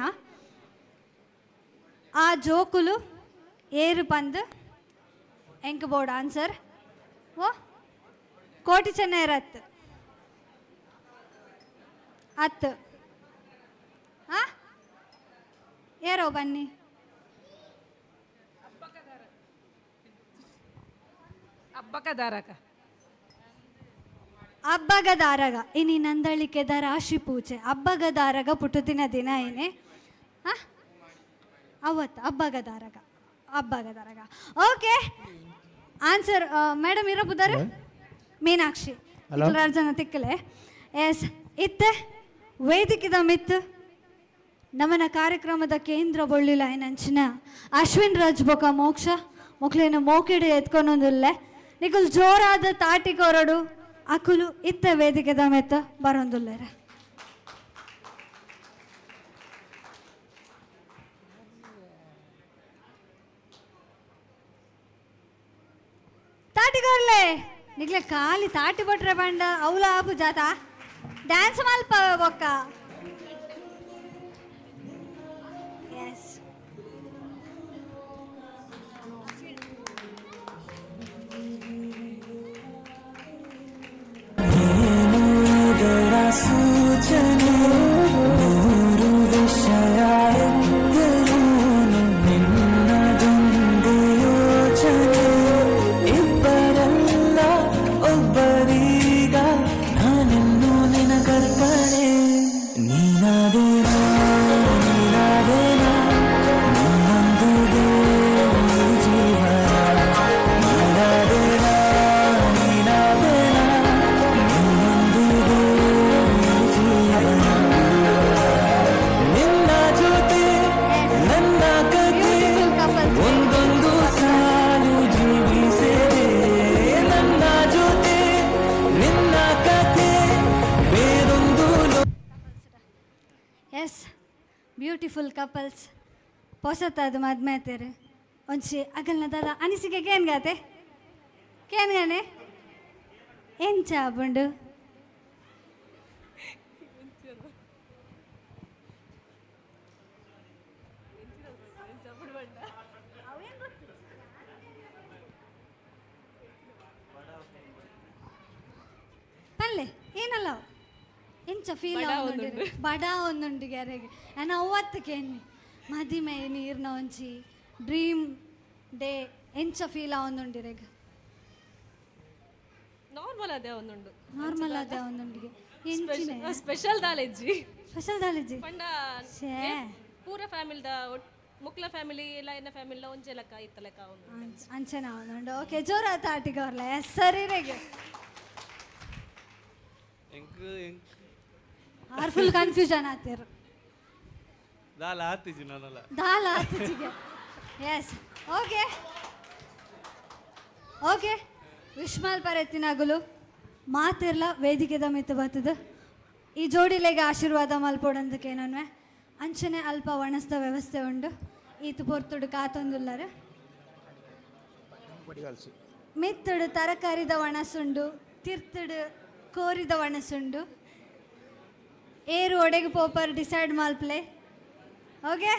Speaker 1: ಆ ಜೋಕುಲು ಏರು ಪಂದು ಎಂಕ ಬೋರ್ಡ್ ಆನ್ಸರ್. ಓ ಕೋಟಿ ಚೆನ್ನೈರತ್ ಅತ್ತು. ಹಾಂ, ಏರೋ ಬನ್ನಿ.
Speaker 9: ಅಬ್ಬಕದಾರಕ.
Speaker 1: ಅಬ್ಬಗದಾರಗ. ಇನಿ ನಂದಳಿಕೆದ ರಾಶಿ ಪೂಜೆ. ಅಬ್ಬಗದಾರಗ ಪುಟ್ಟುದಿನ ದಿನ ಏನೇ. ಹಾಂ, ಅವತ್ತು ಅಬ್ಬಗದಾರಗ, ಅಬ್ಬಗದಾರಗ. ಓಕೆ ಆನ್ಸರ್ ಮೇಡಮ್ ಇರಬುದಾರೆ ಮೀನಾಕ್ಷಿ ಜನ ತಿಕ್ಕಲೆ. ಎಸ್, ಇತ್ತೆ ವೇದಿಕೆದ ಮಿತ್ತು ನಮನ ಕಾರ್ಯಕ್ರಮದ ಕೇಂದ್ರ ಬೊಳ್ಳಿಲ ಏನಂಚಿನ ಅಶ್ವಿನ್ ರಾಜ್ ಬೊಕ ಮೋಕ್ಷ ಮೊಕ್ಲೇನು ಮೋಕಿಡು ಎತ್ಕೊನೊಂದುಲ್ಲೆ. ನಿಕುಲ್ ಜೋರಾದ ತಾಟಿ ಕೊರಡು ಅಕುಲು ಇತ್ತ ವೇದಿಕೆದ ಮೆತ್ತ ಬರೊಂದುಲ್ಲೆರ. ತಾಟಿಕೊರ್ಲೆ ನಿಕ್ಲೆ ಖಾಲಿ ತಾಟಿ ಬಟ್ರೆ ಬಂಡ ಅವಲ ಆಪು ಜಾತ ಡ್ಯಾನ್ಸ್ ಮಲ್ಪ ಬೊಕ್ಕ. ಎಸ್,
Speaker 10: ಸೂಚನೆ ನೂರು ವಿಷಯ ಇದ್ದರೂ ನಿನ್ನದೊಂದು ಯೋಚನೆ. ಇಬ್ಬರಲ್ಲ ಒಬ್ಬರೀಗ ನಾನಿನ್ನು ನಿನಗರ್ಪಣೆ. ನೀನಾದೇನಾ ನೀನಾದೇನಾ ನಿನ್ನೊಂದಿಗೆ ಈ ಜೀವನ. ನೀನಾದೇನಾ ನೀನಾದೇನಾ ನಿನ್ನೊಂದಿಗೆ ಈ ಜೀವನ. ನಿನ್ನ ಜೊತೆ ನನ್ನ ಕಥೆ ಒಂದೊಂದು ಸಾಲು ಜೀವಿಸಿದೆ. ನನ್ನ ಜೊತೆ ನಿನ್ನ ಕಥೆ ಬೇರೊಂದು
Speaker 1: ಎಸ್, ಬ್ಯೂಟಿಫುಲ್ ಕಪಲ್ಸ್. ಪೊಸತ್ತಾದ ಮದ್ಮೆ ಆತೇರು. ಒಂಚಿ ಅಗಲ್ನ ದಾದ ಅನಿಸಿಕೆ ಕೇನ್ ಗಾತೆ ಕೇನ್ ಗಾನೆ ಎಂಚ ಆಪುಂಡು? ಪಲ್ಲೆ ಏನಲ್ಲ ಅವು? ಎಂಚ ಫೀಲ್
Speaker 9: ಬಡ
Speaker 1: ಆವೊಂದುಂಡು.
Speaker 9: ಒಂದುಂಡು.
Speaker 1: ಬಡ ಒಂದುಂಡು ಗ್ಯಾರೆಗೆ. ಆ್ಯಂಡ್ ಅವತ್ತು ಕೇನ್ನಿ ಮದಿಮೆ ನೀರ್ನ ಒಂಜಿ ಡ್ರೀಮ್ ಡೇ ಎಂಚ ಫೀಲ್ ಆವೊಂದುಂಡಿರೆಗ್?
Speaker 9: ನಾರ್ಮಲ್ ಅದೇ ಒಂದುಂಡು.
Speaker 1: ನಾರ್ಮಲ್ ಅದೇ ಒಂದುಂಡಿಗೆ ಎಂಚಿನ
Speaker 9: ಸ್ಪೆಷಲ್ ದಾಲೆಜ್ಜಿ.
Speaker 1: ಸ್ಪೆಷಲ್ ದಾಲೆಜ್ಜಿ.
Speaker 9: ಪಂಡ
Speaker 1: ಛೇ.
Speaker 9: ಪೂರ ಫ್ಯಾಮಿಲಿದ ಮುಕ್ಲ ಫ್ಯಾಮಿಲಿ ಎಲ್ಲ ಎನ್ನ ಫ್ಯಾಮಿಲಿ ಒಂಜೆ ಲೆಕ್ಕ ಇತ್ತ ಲೆಕ್ಕ ಒಂದು.
Speaker 1: ಅಂಚನ ಒಂದುಂಡು. ಓಕೆ, ಜೋರ ತಾಟಿಗವ್ರಲ್ಲ. ಎಸ್ ಸರಿ ರೆಗೆ.
Speaker 11: ಎಂಕ್ ಎಂಕ್
Speaker 1: ಆರ್ ಫುಲ್ ಕನ್ಫ್ಯೂಷನ್ ಆತಿರು.
Speaker 11: ದಾಲ ಆತಿಜಿ ನಾನಲ್ಲ.
Speaker 1: ದಾಲ ಆತಿಜಿಗೆ. Yes, okay okay. ವಿಶ್ಮಾಲ್ ಪರೆತ್ತಿನಾಗುಲು ಮಾತಿರ್ಲ ವೇದಿಕೆದ ಮಿತ್ತು ಬತ್ತದ ಈ ಜೋಡಿಲೆಗೆ ಆಶೀರ್ವಾದ ಮಲ್ಪೊಡಂದಕ್ಕೆ ನನ್ವೆ ಅಂಚನೆ ಅಲ್ಪ ಒಣಸ್ದ ವ್ಯವಸ್ಥೆ ಉಂಡು. ಈತು ಪೊರ್ತುಡು ಕಾತೊಂದುಲ್ಲರು. ಮಿತ್ತುಡು ತರಕಾರಿದ ಒಣಸುಂಡು, ತಿರ್ತುಡು ಕೋರಿದ ಒಣಸುಂಡು. ಏರು ಒಡೆಗೆ ಪೋಪರ್ ಡಿಸೈಡ್ ಮಲ್ಪ್ಲೆ. ಓಕೆ,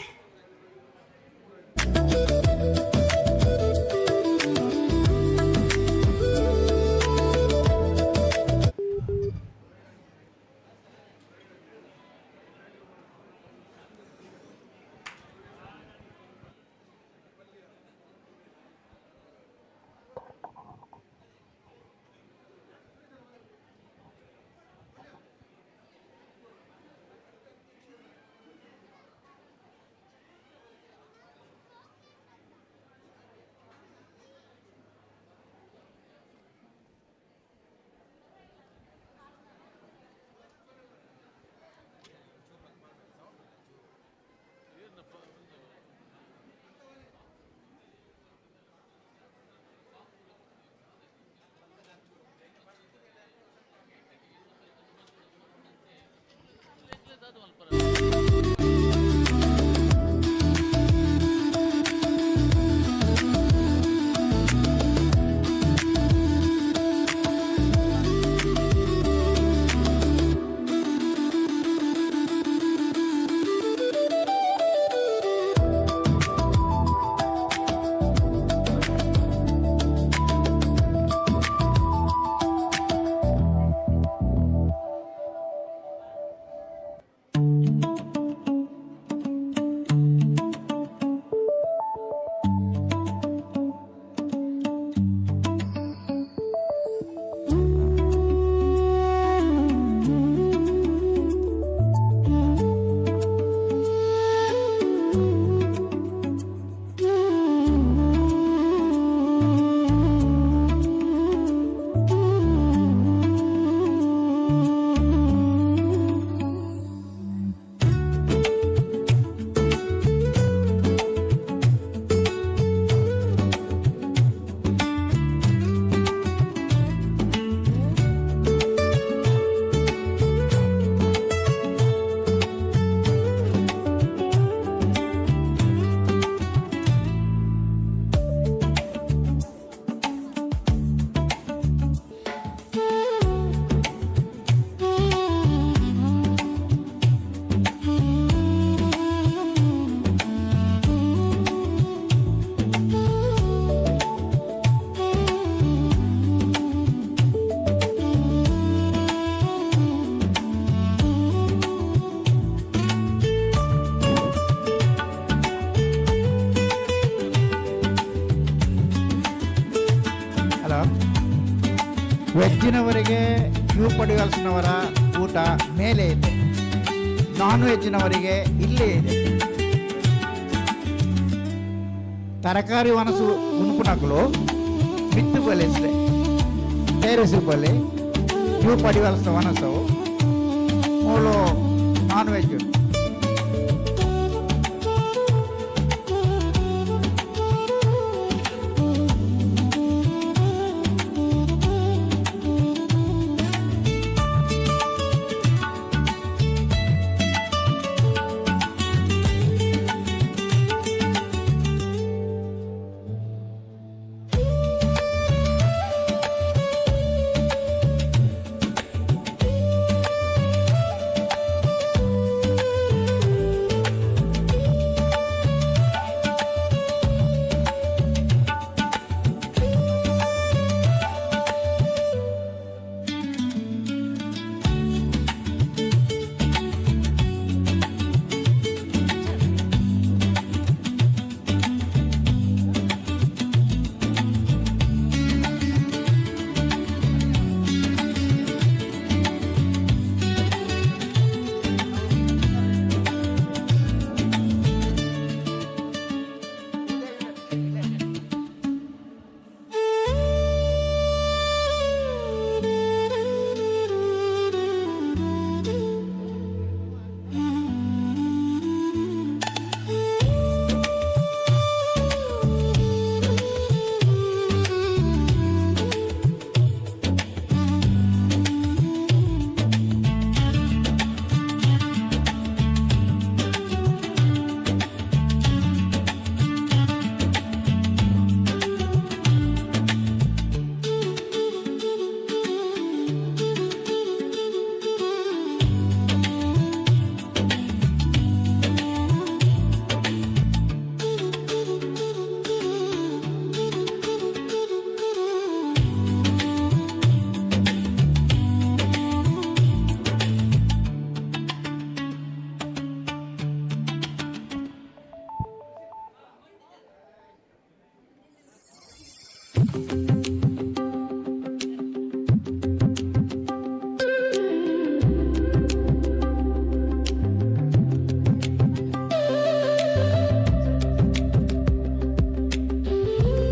Speaker 8: ವೆಜ್ಜಿನವರಿಗೆ ಕ್ಯೂ ಪಡಿವಲ್ಸ್ನವರ ಊಟ ಮೇಲೆ ಇದೆ, ನಾನ್ ವೆಜ್ಜಿನವರಿಗೆ ಇಲ್ಲೇ ಇದೆ. ತರಕಾರಿ ಒಣಸು ಉಣುಪುನಕುಲು ಮಿತ್ತು ಬಲೆ ಟೇರೆಸ್ ಬಲೆ ಕ್ಯೂ ಪಡಿವಲ್ಸ ಒಣಸವು ಮೂಲು ನಾನ್ ವೆಜ್.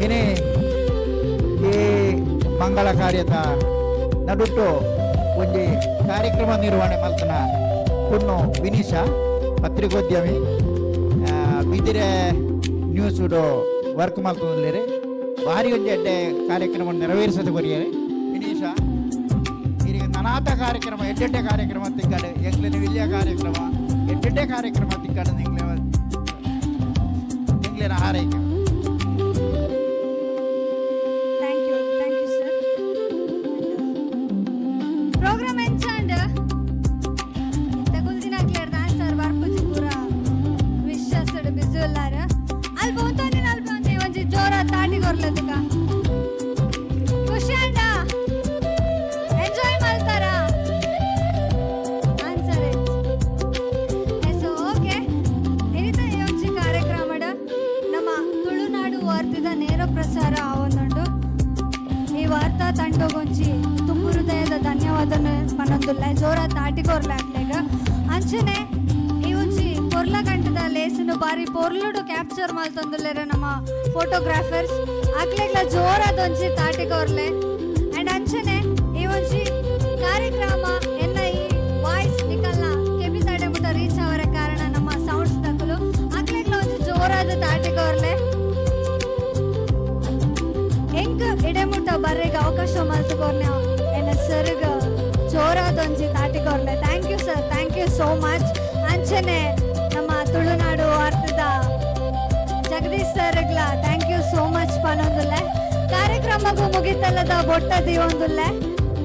Speaker 8: ಇನಿ ಈ ಮಂಗಳ ಕಾರ್ಯದ ನಡುಟ್ಟು ಒಂಜಿ ಕಾರ್ಯಕ್ರಮ ನಿರ್ವಹಣೆ ಮಲ್ತನ ಪುಣ್ಣು ವಿನೀಶಾ, ಪತ್ರಿಕೋದ್ಯಮಿ, ಬಿದಿರೆ ನ್ಯೂಸ್ ವರ್ಕ್ ಮಲ್ತೊಂದುಲ್ಲೆರ್. ಭಾರಿ ಒಂಜಿ ಎಡ್ಡೆ ಕಾರ್ಯಕ್ರಮ ನೆರವೇರಿಸೋದು ಕೊರಿಯರೆ ವಿನೀಶಾ. ಇರಿಗೆ ನನಾತ ಕಾರ್ಯಕ್ರಮ ಎಡ್ಡೆಡ್ಡೆ ಕಾರ್ಯಕ್ರಮ ತಿಕ್ಕಡೆ, ಎಂಕ್ಲೆನ ವಿಲ್ಯ ಕಾರ್ಯಕ್ರಮ ಎಡ್ಡೆಡ್ಡೆ ಕಾರ್ಯಕ್ರಮ ತಿಕ್ಕಡೆ ಎಂಕ್ಲೆನ ಹಾರೈಕೆ.
Speaker 1: Thank you, thank you sir. Program ಎಂಚಾಂಡ್ ತಗುಲ್ದಿನಾಗ್ಲೇರ್ ದಾನ್ಸರ್ ಬರ್ಪುಜಿ ಪೂರ ವಿಶ್ವಾಸಡ್ ಬಿಸಿ ಉಲ್ಲಾರ. ಅಲ್ಪ ಉಂತೊಂದಿನ ಅಲ್ಪ ಒಂಜಿ ಒಂಜಿ ಜೋರ ತಾಟಿಗೊರ್ಲದಕ ಖುಷಿ ಅಂಡ ಎಂಜಾಯ್ ಮಲ್ತಾರ ಆನ್ಸರ್. ಸೊ ಓಕೆ, ಎನಿತ ಈ ಒಂಜಿ ಕಾರ್ಯಕ್ರಮಡ್ ನಮ್ಮ ತುಳುನಾಡು ವಾರ್ತೆದ ನೇರ ಪ್ರಸಾರ ಆವೊಂದುಂಡು. ಈ ವಾರ್ತಾ ತಂಡಗೊಂಜಿ ತುಂಬು ಹೃದಯದ ಧನ್ಯವಾದನ ಪನೊಂದುಲ್ಲ, ಜೋರ ತಾಟಿಕೊರ್ಲ ಅಕ್ಲೆಗ್. ಅಂಚನೆ ಈ ಒಂಜಿ ಪೊರ್ಲ ಗಂಟದ ಲೇಸನ್ನು ಬಾರಿ ಪೊರ್ಲುಡು ಕ್ಯಾಪ್ಚರ್ ಮಲ್ತೊಂದುಲ್ಲೆರ್ ನಮ್ಮ ಫೋಟೋಗ್ರಾಫರ್ಸ್, ಅಕ್ಲೆಗ್ಲ ಜೋರಾದೊಂಜಿ ತಾಟಿಕೊರ್ಲೆ. ಆ್ಯಂಡ್ ಅಂಚನೆ ಈ ಒಂಜಿ ಕಾರ್ಯಕ್ರಮ ಎನ್ನ ಈ ವಾಯ್ಸ್ ನಿಕಲ್ನ ಕೆಬಿ ತಡೆ ಮುಟ್ಟ ರೀಚ್ ಅವರ ಕಾರಣ ನಮ್ಮ ಸೌಂಡ್ಸ್ ತಕಲು, ಅಕ್ಲೆಗ್ಲ ಒಂಜಿ ಜೋರಾದ ತಾಟಿಕೊರ್ಲೆ. ಎಂಕ್ ಇಡೆಮುಟ್ಟ ಬರ್ರೆಗ್ ಅವಕಾಶ ಮಲ್ತುಕೊರ್ನೆ ಎನ್ನ ಸರ್ಗ್ ಜೋರಾದೊಂಜಿ ತಾಟಿಕೊರ್ಲೆ. Thank you sir, thank you so much. ಅಂಚನೆ ನಮ್ಮ Tulunadu ವಾರ್ತದ Jagdish ಸರ್ಗ್ಲ thank you so much ಪನೊಂದುಲ್ಲೆ. ಕಾರ್ಯಕ್ರಮಗೂ ಮುಗಿತಲ್ಲದ ಬೊಟ್ಟ ದೀವೊಂದುಲ್ಲೆ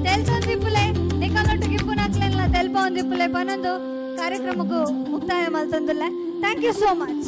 Speaker 1: ತೆಲ್ಸೊಂದಿಪ್ಪುಲೆ ನಿಕಲೊಟ್ಟು ಗಿಪ್ಪುನಕ್ಲೆಲ್ಲ ತೆಲ್ಪ ಒಂದಿಪ್ಪುಲೆ ಪನೊಂದು ಕಾರ್ಯಕ್ರಮಕ್ಕೂ ಮುಕ್ತಾಯ ಮಲ್ತೊಂದುಲ್ಲೆ. Thank you so much.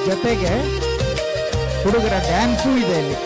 Speaker 8: ಜೊತೆಗೆ ಹುಡುಗರ ಡ್ಯಾನ್ಸೂ ಇದೆ ಇಲ್ಲಿ.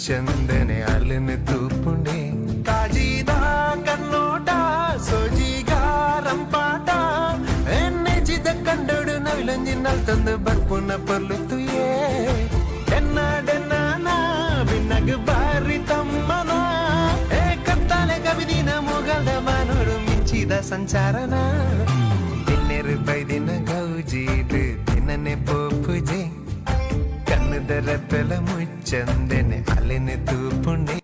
Speaker 10: ಮುಚ್ಚಂದನೆ ಅಲನ ತೂಪುಂಡೆ ಕಾಜಿದ ಕನ್ನೋಟ ಸೋಜಿಗ ರಂಪಾಟ ಎನ್ನೆಜಿದ ಕಂಡೋಡು ನವಿಲಂಜಿ ನಲ್ತಂದು ಬರ್ಪುನ ಪೊರ್ಲು ತುಯೇ ಡೆನ್ನ ಡೆನ್ನ ಬಿನ್ನಗ್ ಬಾರಿ ತಮ್ಮನ ಏ ಕತ್ತಾಲೆ ಕವಿದಿನ ಮೊಗಲ್ದ ಮಾನೋಡು ಮಿಂಚಿದ ಸಂಚಾರನ ತಿನ್ನೆರು ಬೈದಿನ ಗೌಜೀಡು ತಿನ್ನನೆ ಪೋಪುಜೆ ಕಣ್ಣುದರ ಪೆಲ ಮುಚ್ಚಂದೆನೆ ಅಲೆನೆ ತೂಪುಂಡೆ.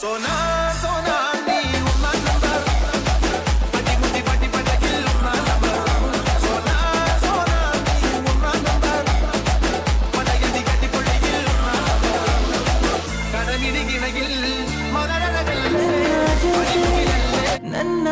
Speaker 13: Sona Sona ನೀ ಉಮ್ಮ ನಂಬರ್ ಪಟಿ ಮುಟಿ ಪಟಿ ಪಟಕಿಲ್ ಉಮ್ಮ ನಂಬರ್ ಸೋನಾ ಸೋನಾ ನೀ ಉಮ್ಮ ನಂಬರ್ ಪಟಯದಿ ಗಟ್ಟಿ ಪೊಳ್ಳಿಗಿಲ್ ಉಮ್ಮ ನಂಬರ್ ಕಡಮಿಡಿಗಿಣಗಿಲ್ ಮಲರಡಗಲ್
Speaker 10: ನನ್ನ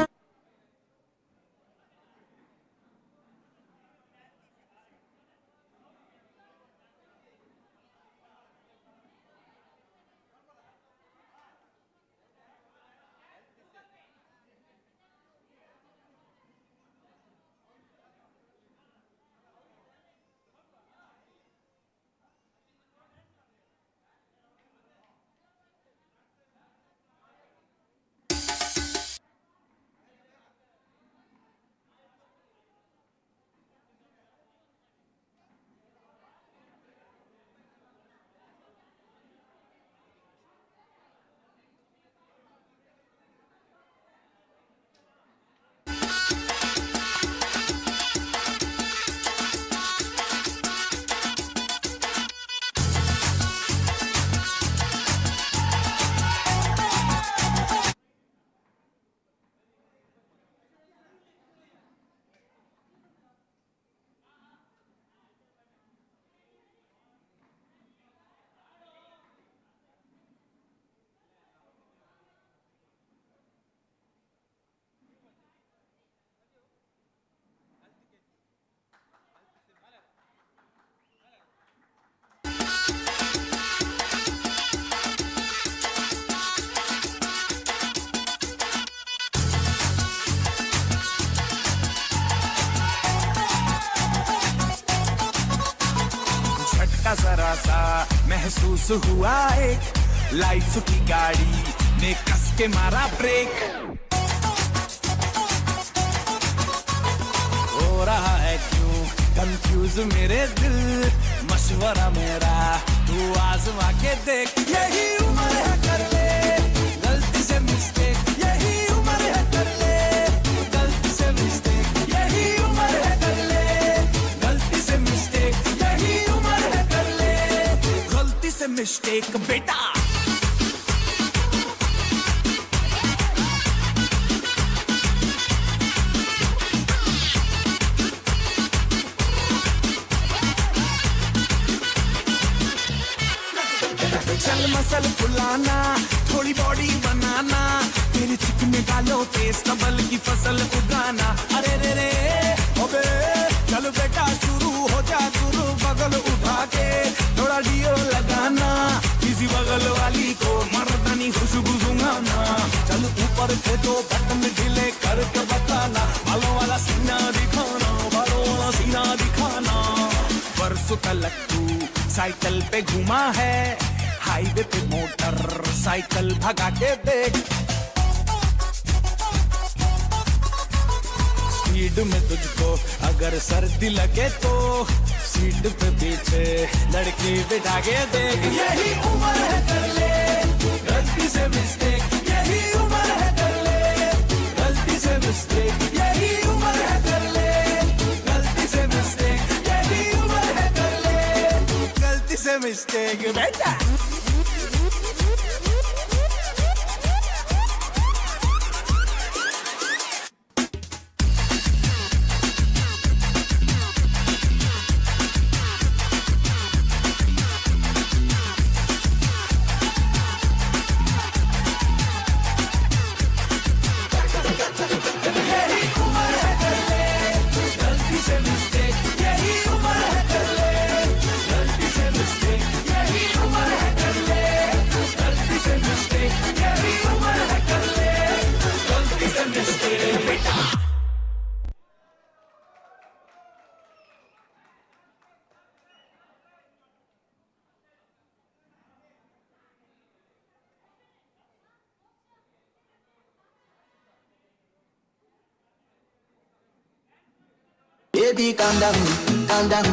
Speaker 13: झटका जरा सा महसूस हुआ, एक लाइफ की गाड़ी ने कस के मारा ब्रेक। हो रहा है क्यों कंफ्यूज मेरे दिल, मशवरा मेरा तू आजमा के देख। यही उम्र है कर ले गलती से मिस्टेक, यही उम्र है कर ले गलती से मिस्टेक, यही उम्र है कर ले गलती से मिस्टेक, यही उम्र है कर ले गलती से मिस्टेक बेटा। चल मसल फुलाना, थोड़ी बॉडी बनाना, तेरे चिकने गालों पे कमल की फसल उगाना। अरे रे रे अबे चल बेटा शुरू हो जा गुरु, बगल उठा के थोड़ा डियो लगाना, किसी बगल वाली को मर्दानी खुशबू सुंघाना। चल ऊपर के दो बटन ढीले करके बताना, बालों वाला सीना दिखाना, बालों वाला सीना दिखाना। परसों तलक तू साइकिल पे घुमा है, हाईवे पे मोटर साइकिल भगा के देख। स्पीड में तुझको अगर सर्दी लगे तो सीट पे पीछे लड़की बिठा के देख। यही उम्र है कर ले गलती से मिस्टेक, यही उम्र है कर ले गलती से मिस्टेक, यही उम्र है कर ले गलती से मिस्टेक, यही उम्र है कर ले गलती से मिस्टेक बेटा। यही उम्र है कर ले गलती से मिस्टेक, यही उम्र है कर ले गलती से मिस्टेक, यही उम्र है कर ले गलती से मिस्टेक, यही उम्र है कर ले गलती से मिस्टेक बेटा।
Speaker 14: Baby, calm down, calm down.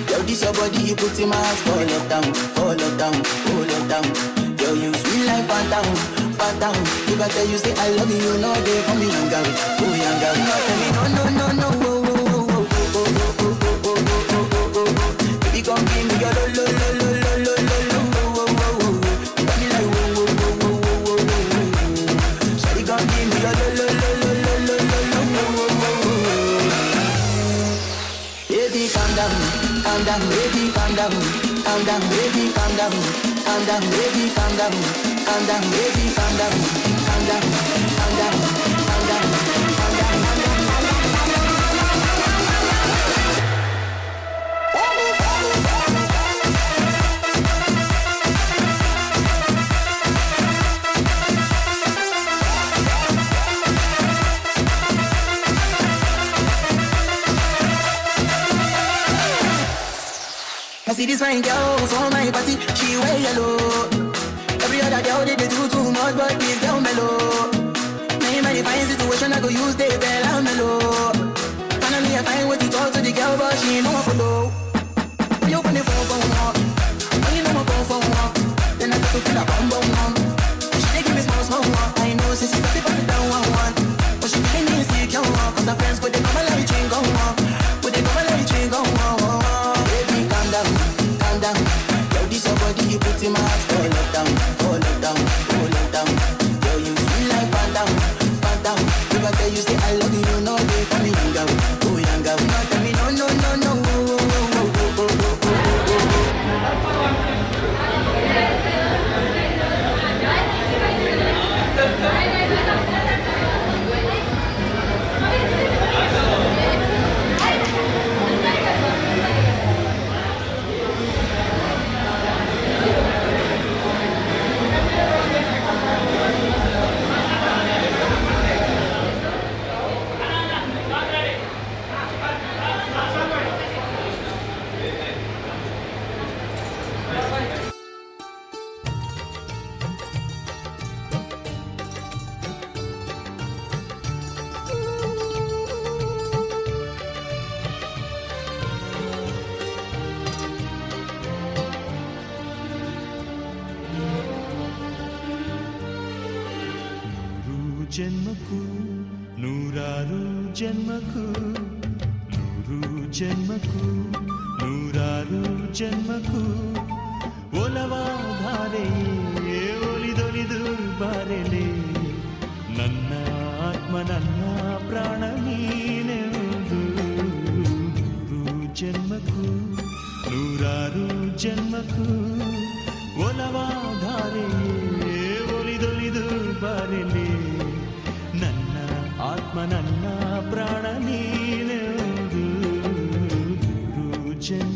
Speaker 14: Yo, this your body, you put in my heart for lockdown, for lockdown, oh lockdown. Yo, you sweet life, phantom, phantom. If I tell you say I love you, you know they for me, young girl, oh young girl. No, tell me no, no, no, no, oh, oh, oh, oh, oh, oh, oh, oh, oh, oh, oh, oh, oh. Baby, come give me your lo, lo, lo, lo, lo, lo, lo, lo, oh, oh, oh, oh. You got me like, oh, oh, oh, oh, oh, oh, oh, oh. Shawty, come give me your lo, lo, lo, lo, lo, lo, lo, lo, oh, oh, oh, oh. Baby, calm down, calm down, baby, calm down, calm down, baby, calm down, calm down, baby, calm down, calm down, baby, calm down, calm down, calm down, calm down, calm down, calm down, calm down. I see this fine girl for my party, she wear yellow. Every other girl they do too much, but this girl mellow. Now in my fine situation, I go use the bell and mellow. Finally I find way to talk to the girl, but she ain't no one follow. When you open the phone for one, when you know my phone for one, then I start to feel a bum bum one. She dey give me small small one, I know since she started pass it down one one. But she feeling insecure, 'cause her friends go they come and let me drink on one, go they come and let me drink on one. Baby, calm down, calm down. Yo, this your body, you put in my heart for lockdown, for lockdown, oh lockdown. Yo, you sweet life, phantom, phantom. If I tell you say I love you, you know they for me, young girl, oh young girl. No, tell me no, no, no, no, oh, oh, oh, oh, oh, oh, oh, oh, oh.
Speaker 15: ಜನ್ಮಕ್ಕೂ, ನೂರಾರು ಜನ್ಮಕ್ಕೂ, ನೂರು ಜನ್ಮಕ್ಕೂ, ನೂರಾರು ಜನ್ಮಕ್ಕೂ ಒಲವಾಧಾರೆಯೇ ಒಲಿದೊಲಿದು ಬಾರೆಲೆ. ನನ್ನ ಆತ್ಮ, ನನ್ನ ಪ್ರಾಣ ನೀನೆಂದು. ನೂರು ಜನ್ಮಕ್ಕೂ, ನೂರಾರು ಜನ್ಮಕ್ಕೂ ಒಲವಾಧಾರೆಯೇ ಒಲಿದೊಲಿದು ಬಾರೆಲೆ. ನನ್ನ ಆತ್ಮ, ನನ್ನ ಪ್ರಾಣ ನೀನೆಂದು. ನೂರು ಜನ್ಮ